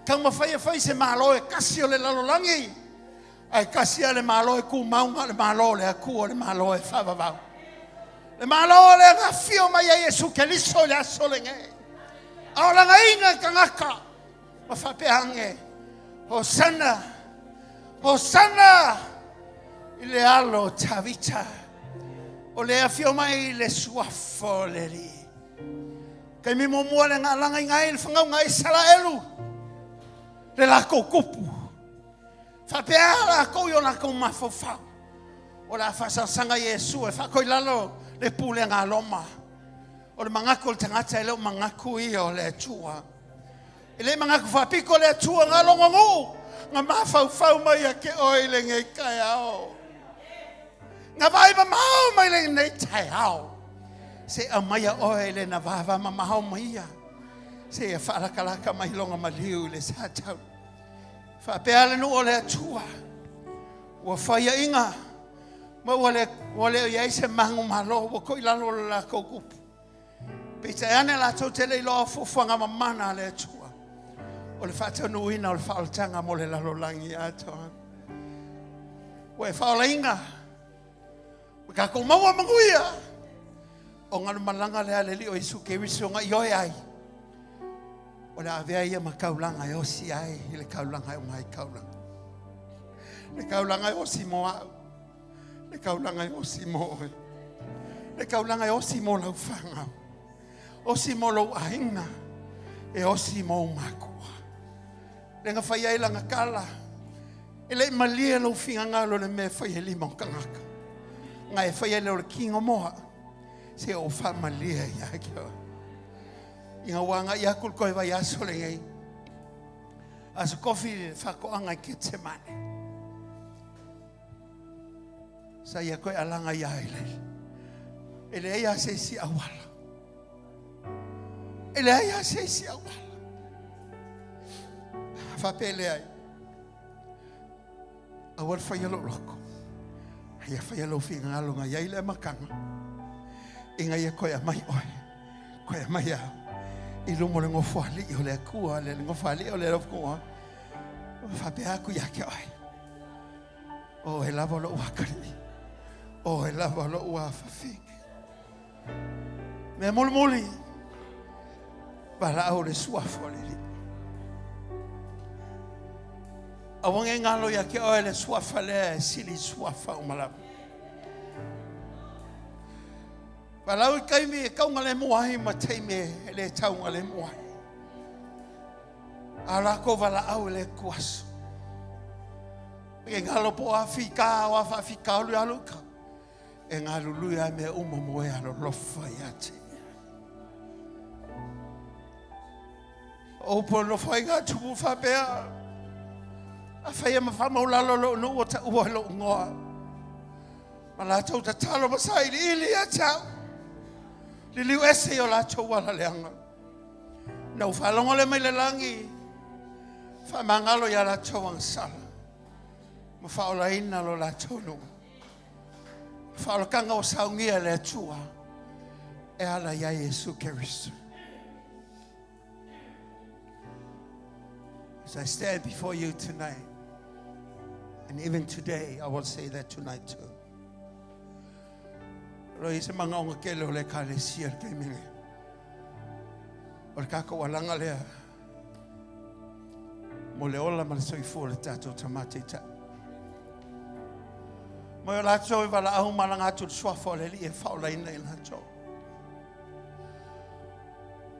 Taumafai e fai se malo e tasi o le lalolagi, ae tasi lava le malo e tumau na o le malo o le Atua, le malo e faavavau. Le malo lea na afio mai ai Iesu Keriso i le aso lenei. A o lagaina e tagata ma faapea ane, Hosana, Hosana i le alo o Tavita, o le afio mai i le suafa o le Alii. Taimi muamua le na alagaina ai le fanauga a Isaraelu, le latou tupu. Faapea latou i o latou mafaufau. O le a faasasaga Iesu e faatoilalo le pulega a Roma. O le manatu o le tagata e le o manatu ia o le Atua. E le manatu faapito le Atua na logo nuu, na mafaufau mai ia te oe i lenei taeao. Na vaai mamao mai lenei taeao. Se aumaia oe le na vava mamao mai ia. Se ia faalakalaka mai longa maliu i le satau. Faapea le nuu o le Atua. Ua faiaina ma ua le ua le iai se magu malo ua toilalo le latou tupu. Peitai ane latou te le iloa fuafuaga mamana a le Atua. O le faataunuuina o le faaolataga mo le lalolagi atoa. Ua e faaolaina. Ua tatou maua manuia. O ngalo malanga le ale li o Iesu Keriso nga ioe ai. O le avea ia ma kaulanga e osi ai i le kaulanga e umai kaulanga. Le kaulanga e osi mo au. Le kaulanga e osi mo oe. Le kaulanga e osi mo lau whangau. Osi mo lou ainga. E osi mo makua. Le nga whai ai langa kala. E le malie lou fingangalo le mea whai e lima o kangaka. Nga e whai ai le o le kingo moa. Se o wha malie ia ki oe. Inga wanga ia kul koe vai aso le ngai. Aso kofi le whakoanga i Ketsemane. Sa ia koe alanga ia ile. E le ia se isi awala. E le ia se isi awala. Whapele ai. Awal whai alo loko. Ia whai alo whinga alo ngā ia ile makanga. Inga ia koe a mai oe. Koe a mai au. I lumo le ngofo ali o le akua, le ngofo ali o le rofkua. Whapea aku ia ke oe. O e lava lo wakari. O e lava lo wafawhingi. Mea muli muli. Wala au le suafo le li. Awange ngalo ia ke oe le suafa lea e sili suafa umalawa. Walau i kaimi e kaunga le muahi ma teime e le taunga le muahi. A lako wala au le kuaso. E ngalo po a fika o a fa fika o lu aluka. E ngalo lu ia me uma moe alo lofa ia te. O po lofa i ngā tupu whapea. A whaia ma whamau lalo lo nu o ta ua lo ngoa. Ma lātou tatalo ma sa ili ili ia te au. Liliu ese o lātou wala leanga. Na u whalongo le mai le langi. Wha mangalo ia lātou ang sala. Ma whaolaina lo lātou nu. Whaolakanga o saungia le Atua. E ala ia Iesu Keriso. As I stand before you tonight, and even today, I will say that tonight too. Lo i se mangaonga kele o le kalesia le taimi. O le kako alanga lea. Mo le ola ma le soifua le tātou tamate ta. Mo o lātou i wala au malanga atu le suafa o le li e whaolaina i lātou.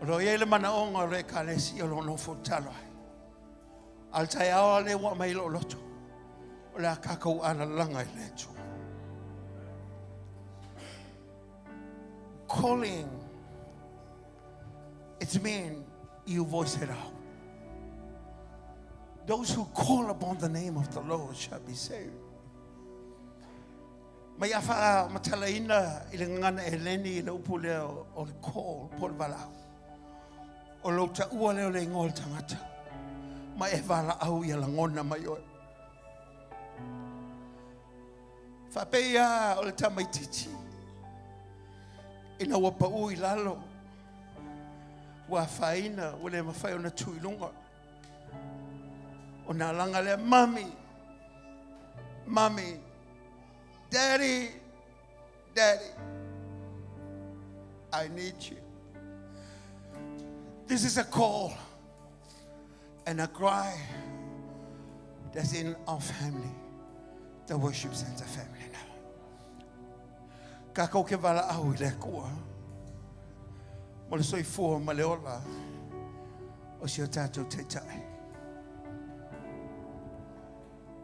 O lo iai le manaonga o le ekalesia o lo nofo talo ai. Al tai awa le wa mai lo loto. O le a kākou alalanga i le Atua. Calling, it's mean you voice it out. Those who call upon the name of the Lord shall be saved. Mai a wha matalaina i le ngana e leni i le upu lea o le call, po le walau. O lo ta ua leo le ingoa le tangata. Ma e wala au ia langona mai oe. Whapea o le tamaititi. Ina ua pau i lalo. Ua whaina, ua le mawhai o na tuilunga. O nā langa lea, mami, mami, daddy, daddy, I need you. This is a call and a cry that's in our family, the worship center family now. Kākou ke wala au i le kua. Mo le soifua ma le ola o si o tātou taitai.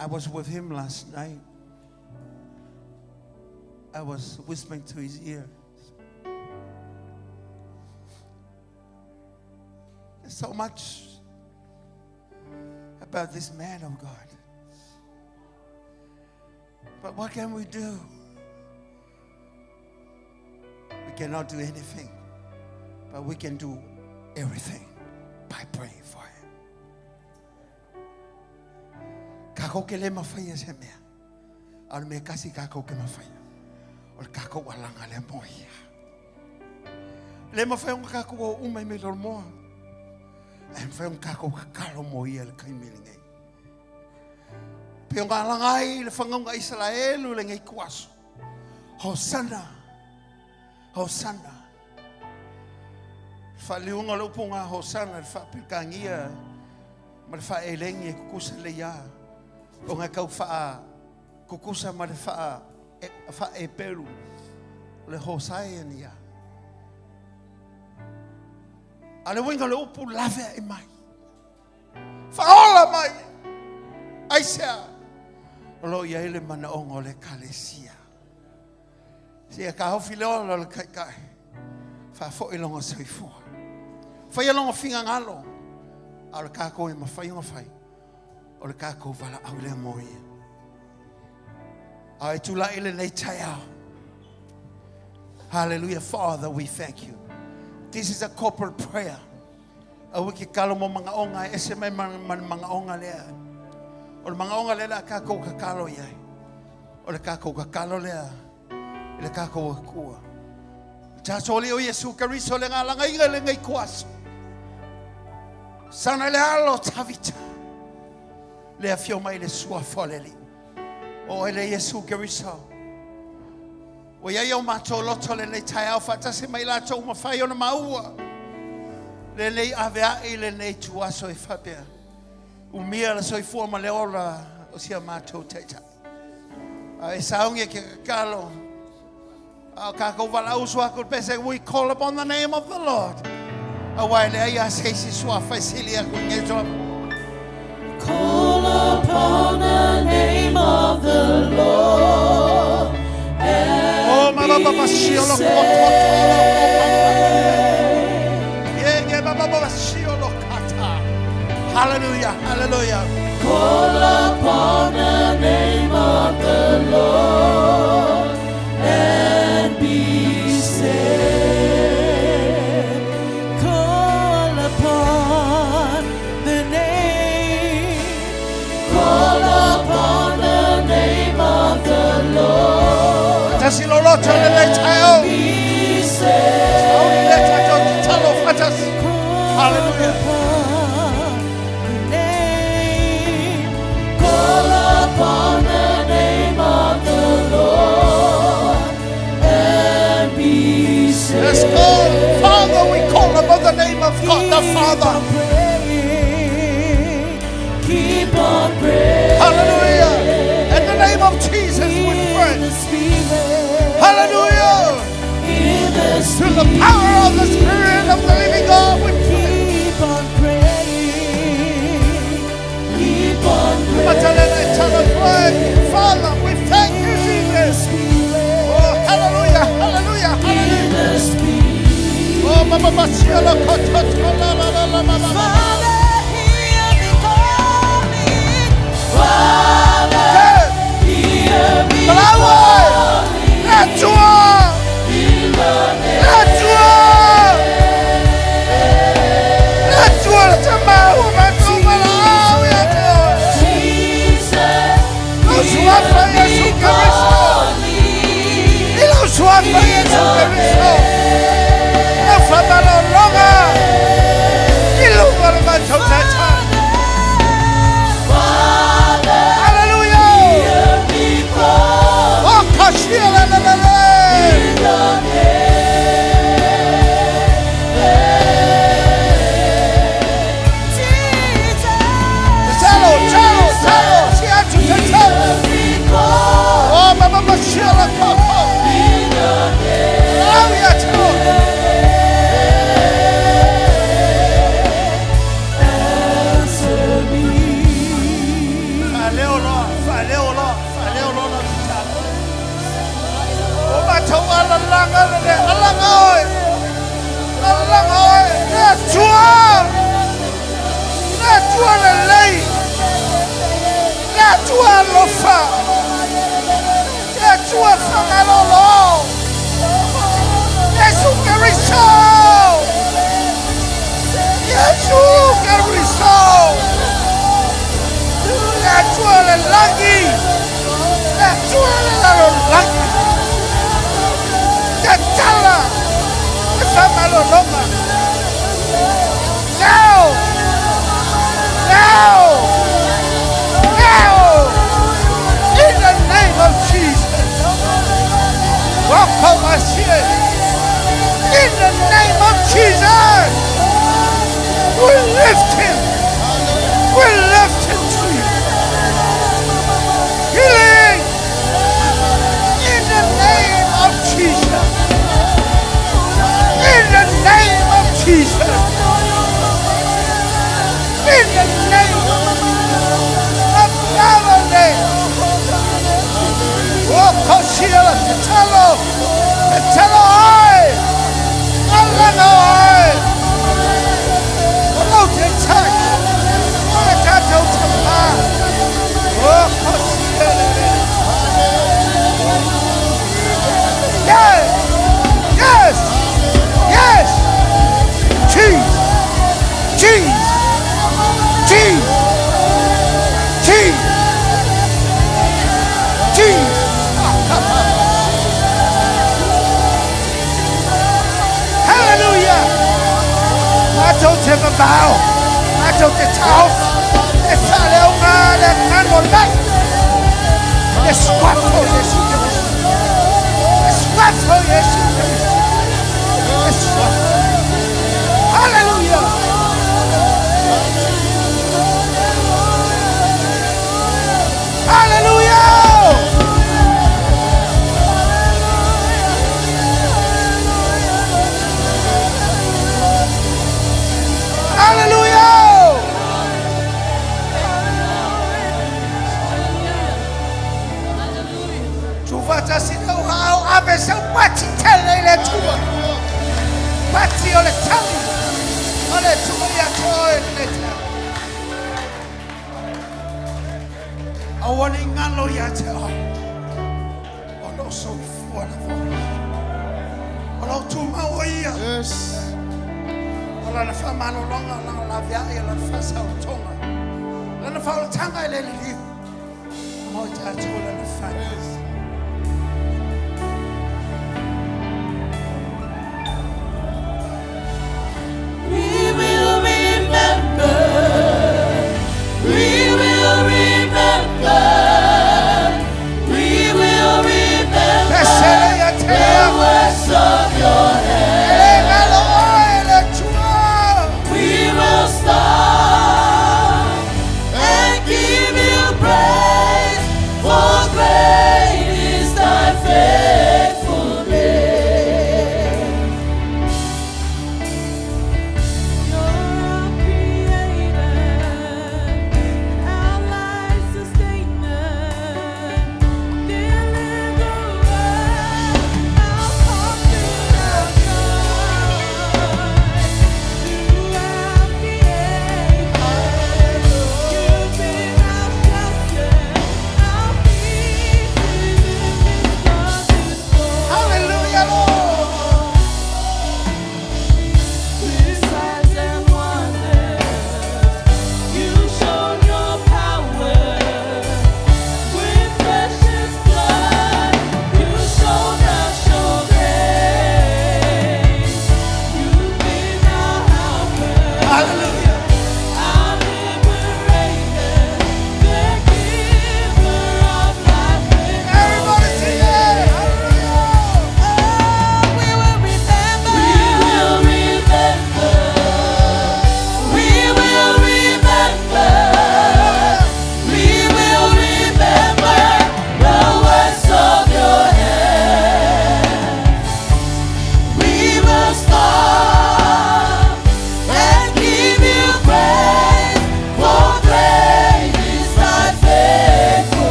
I was with him last night. I was whispering to his ear. There's so much about this man of God. But what can we do? We cannot do anything, but we can do everything by praying for him. Kako ke le mawhaia se mea. A o le mea kasi kako ke mawhaia. O le kako walanga le moia. Le mawhaia o kako o umai me lor moa. E mawhaia o kako kakalo moia le kai mele nei. Pe o ngā langai le whangaunga Israelu le ngei kuaso. Hosanna. Hosanna. Whaliunga le upunga Hosanna le whapilkangia ma le whaelengi e kukusa le ia. O ngā kau wha kukusa ma le wha e peru le hosai nia. A le winga le upu lawea i mai. Whaola mai. Aisea. O lo ia ele mana ongo le kalesia. Sia ka hofi le ola le kai kai. Wha fo i longa soifua. Whai longa finga ngalo. A le kākou e mawhai onga whai. O le kākou wala au le moia. A e tula ile nei taiao. Hallelujah. Father, we thank you. This is a corporate prayer. A wiki kalo mo mga onga, ese mai man mga onga lea. O le mga onga lea la kākou kakalo iai. O le kākou kakalo lea. Le kākou akua. Tātou le o Yesu Kariso le ngā langa inga le ngai kuaso. Sana le alo tavita. Le afio mai le sua foleli. O ele Yesu Kariso. O ia o mātou loto le nei tai au whatase mai lātou mawhai o na maua. Le nei avea i le nei tuaso e whapea. Umia la soifua ma le ora o sia mātou taitai. A e saunge ke kakalo. A kākou wala usu aku pese, we call upon the name of the Lord. A wai le ai a seisi sua whaisili aku nge toa. Call upon the name of the Lord and Oh, ma ba ba ba be shio lo saved. ko to to lo ko pa pa. Ye ye ba ba ba shio lo kata. Hallelujah, hallelujah. Call upon the name of the Lord and be saved. Call upon the name. Call upon the name of the Lord. Tasi lo loto le le taio. Be Au saved. le taio talo fatas. Call Hallelujah. upon the name. Let's go. Father, we call upon the name of God the Father. Keep on praying. Hallelujah. In the name of Jesus, we pray. In the Spirit. Hallelujah. In the Through the power of the Spirit of the living God, we pray. Keep on praying. Keep on praying. Father, we thank you, Jesus. Oh, hallelujah, hallelujah, hallelujah. Oh, mama, mama, la, la, la, la, la, la, la. Father, hear me calling. Father, hear me calling. In the name of Jesus, we lift him. We lift him to you. Healing in the name of Jesus. In the name of Jesus. In the name of our name. Oh, Koshiela, Tetelo, Tetelo, I. Allah, I. Oh, Tetak. Oh, Tato, Tapa. Oh, Koshiela. Yes. Yes. Yes. Cheese. Cheese. Cheese. Cheese. Cheese. Hallelujah. I don't have a bow. I don't get off. It's a little man and I'm on The squat for this. The squat for this. The squat. Hallelujah. Hallelujah. Hallelujah. Tufatasi na uhao ave se pati tele ile tua. Pati ole tali. Ole tua ya toi le te. Awane ngalo ya te o. O no so fua na fo. O lo tu mau ia. Yes. O lana wha malolonga, lana la via ia lana wha sa o tonga. Lana wha o tanga ile le liu. Mo tātou lana wha. Yes. We will remember. We will remember. We will remember Pesele ia te the works of your hand.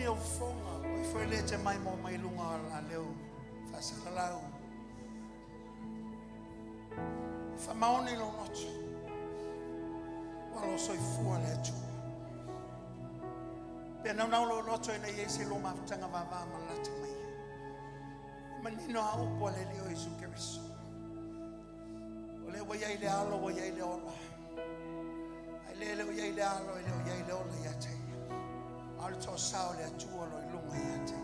ini o fonga, o i foi le te mai mo mai lunga a leo whasalalau. Wha maoni lo loto, walo soifua le atua. Pea nau nau lo loto ina i se lo mafutanga vava ma lata mai. Manino a upo le leo Isu Keriso. O le wa iai le alo, wa iai le ola. Ai le le o iai le alo, le o iai le ola ia te. A le tō sao le atua lo i lunga ia te.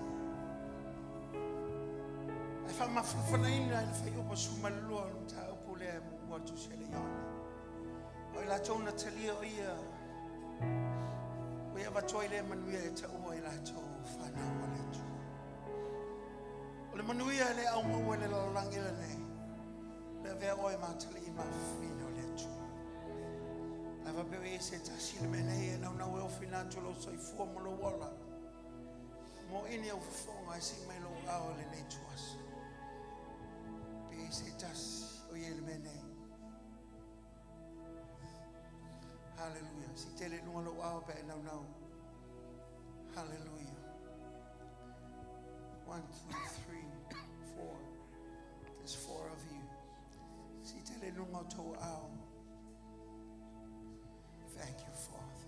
Ai wha mafufana ina i le whai upo sumalua o ta upo lea mo ua tu se le ione. O i la tōna talia o ia. O ia vatoa le manuia e ta ua i la tō whanau o le atua. O le manuia le au maua le lalolangi le nei. Le avea oe mātali i mawhina o le atua. Ai wapeo e se tasi le menei e nau nau e ofina atu lo soifua mo lo wala. Mo ini au fafonga e si mai lo ao le nei tuasa. Pe e se tasi o ie le menei. Hallelujah. Si tele lunga lo ao pe e nau nau. Hallelujah. 1, 2, 3, 4. There's 4 of you. Si tele lunga tō ao. Thank you, Father.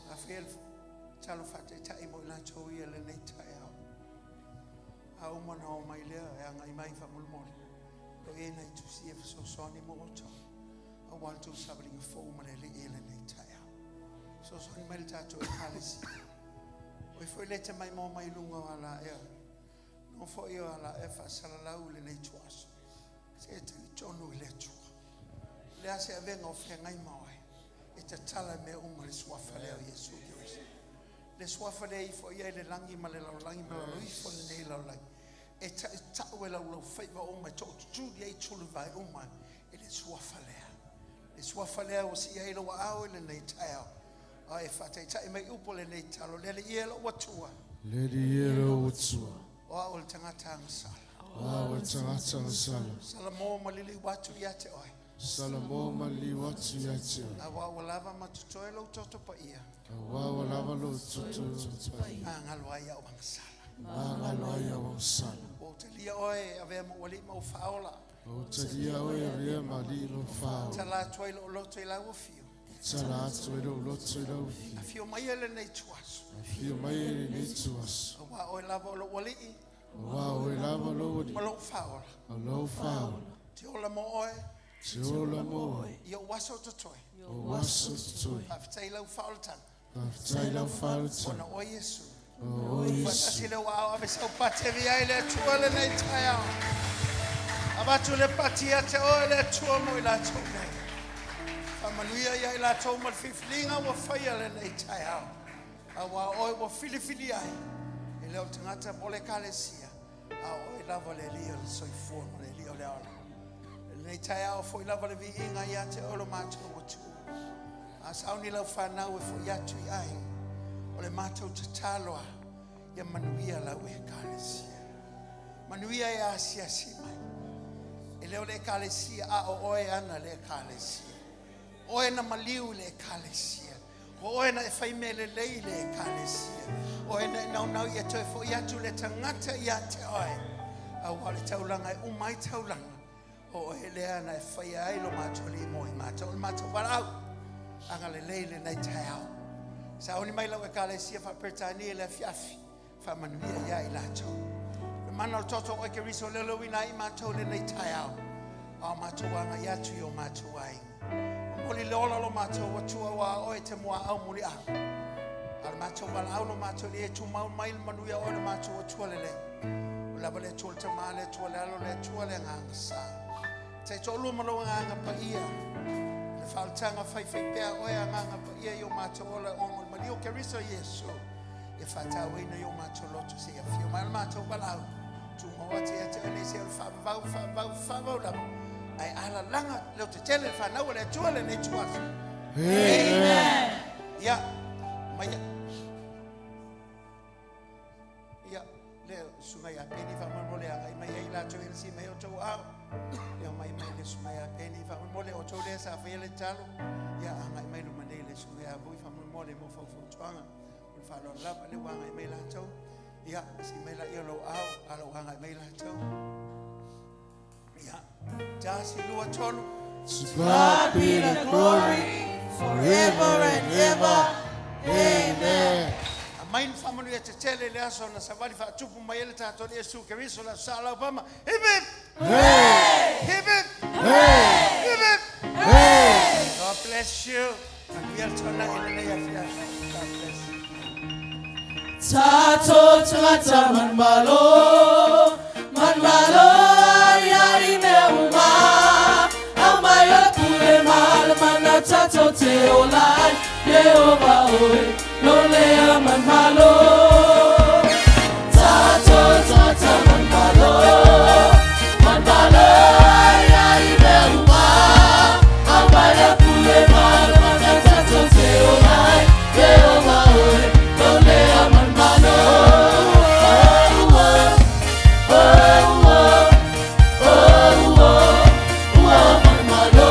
Rafael, talo whate tai mo ila tō ia le nei tai ao. A umana o mai lea, e anga i mai whamulmoli. Lo e nei tusi e whasosoni mo oto. A wal tō sabaringa fō ma le le e le nei tai ao. Sosoni mai le tātou e kalesi. O i foi lete mai mō mai lunga o ala ea. No foi o ala e whasalalau le nei tuaso. Se e tali tonu i le atua. Le ase avenga o whengai maoi. E te tala me uma le suafa leo Yesu Kristo. Le suafa lea ifo ia i le langi ma le laulangi ma le loifo le nei laulangi. E tau e lau whaiva uma, e tō tutuli ei tulu vai uma e le suafa lea. Le suafa lea o si ia i lawa au i le nei taiao. A e whataitai mai upo le nei talo. Lele ia lo watua. Lele ia lo watua. O au le tangata angasala. O au le tangata angasala. Salamo malili watu ia te oe. Salamo malili watu ia te oe. A wā lava matutoe lo toto pa ia. A wā lava lo toto pa ia. A ngalo ai au angasala. A ngalo ai au angasala. O te lia oe avea mo wali mau whaola. O te lia oe avea mali lo whaola. Tala atu ai lo loto i lau whio. Tala atu ai lo loto i lau whio. A whio mai ele nei tuaso. A whio mai ele nei tuaso. A wā oe lava o lo wali'i. A wā oe lava lo wali'i. Ma lo whaola. Ma lo whaola. Te ola mo oe. Te ola mo oe. I o waso totoe. O waso totoe. Whawhitai lau whaolatanga. Whawhitai lau whaolatanga. Ona oe Yesu. O oe Yesu. Whatasi le wao ave sau pateri ai le atua le nei taiao. Avatu le patia te oe le atua mo i lātou nei. Whamanuia ia i lātou ma le whiwhilinga ua whaia le nei taiao. A wā oe ua whiliwhili ai. E leo tangata mo le kalesia. A oe lava le lia le soifua mo le lia o le ola. Nei taiao foi lava le viinga ia te olo mātou o tua. A sauni lau whanau e foi atu i ai. O le mātou tataloa ia manuia lau e kalesia. Manuia e asiasi mai. E leo le kalesia a o oe ana le kalesia. Oe na maliu le kalesia. O oe na e whaimele lei le kalesia. Oe na e naunau ia toe foi atu le tangata ia te oe. A wā le taulanga e umai taulanga. O e lea na e whaia ai lo mātou li mo i mātou. O le mātou warau. Anga le leile nei taiao. Sa oni mai lau e kalesia whapertania le afiafi. Whamanuia ia i lātou. Le mana o toto o e keriso lelo ina i mātou le nei taiao. A mātou anga i atu i o mātou ai. O moli le ola lo mātou watua wā oe te mua au muli au. A le mātou walau lo mātou li e tūmau mai le manuia oe le mātou watua le le. O lava le tua le tamā le tua le alo le tua le nganga sā. Te tō luma lo nganga pa ia. Le whautanga whaiwhai pea oe a nganga pa ia i o mātou ola ongo le mali o Keriso Yesu. E whātauina i o mātou loto se ia whio mai le mātou walau. Tūnga o te ate one se o le whaavau, whaavau, whaavau lava. Ai ala langa leo te tele le whanau le atua le nei tuaso. Amen. Ia, mai ia. Le sungai a peni whamamole anga i mai ai lātou e si mai o tau ao. Leo mai mai le sungai a peni whamamole o tau lea sa whaia le talo. Ia anga i mai lumanei le sungai a vui whamamole mo whaufautuanga. Fa'aloalo lava lea ua agai mai latou. Ia, sii mai laia o lou aao a o loo agai mai latou. Ia, tasi, lua, tolu. To God be the glory forever and ever. Amen. Aumai ni faamanuia tetele i le aso na savali faatupu mai ai le tatou Alii Iesu Keriso le Aso Sa Alaupama. Hip hip! Hip hip! Hip hip! God bless you. Manuia le taulagi i lenei afiafi. God bless you. Tatou tagata manumalo, manumalo ari ari mea uma. Aumai o le pule ma le mana tatou te ola ai. Ieova oe, lou lea manumalo. Tatou tagata manumalo, manumalo ari ari mea uma. Aumai o le pule ma le mana tatou te ola ai. Ieova oe, lou lea manumalo. Oh, oh, oh, oh, oh, ua manumalo.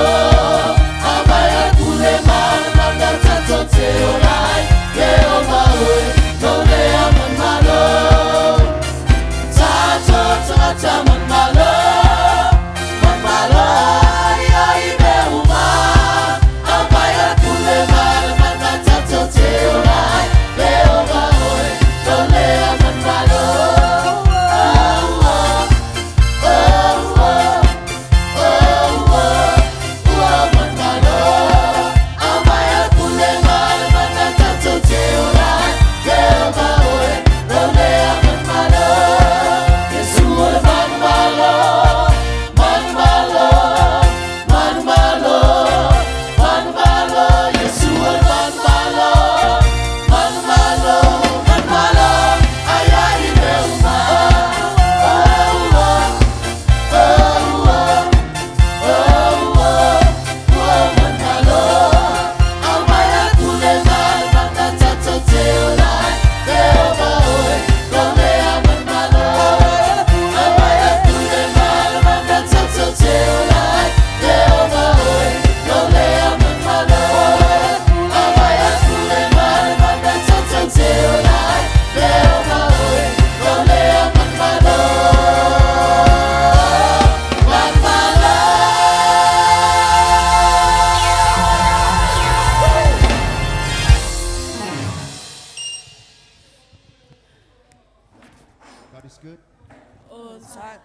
Aumai o le pule ma le mana tatou te ola ai. Ieova oe, lou lea manumalo. Tatou tagata manumalo, manumalo ari ari mea uma. Aumai o le pule ma le mana tatou te ola ai. Ieova oe, lou lea manumalo. Oh, oh, oh, oh, oh, oh, ua manumalo. Aumai o le pule ma le mana tatou te ola ai. Ieova oe, lou lea manumalo. Iesu o le manumalo, manumalo, manumalo, manumalo. Iesu o le manumalo, manumalo, manumalo. Ai ai mea uma. Oh, oh, oh, oh, oh, oh, ua manumalo. Aumai o le pule ma le mana tatou te ola ai. Ieova oe, lou lea manumalo. Aumai o le pule ma le mana tatou te ola ai. Ieova oe, lou lea manumalo. Aumai o le pule ma le mana tatou te ola ai. Ieova oe, lou lea manumalo. Manumalo. God is good. All the time.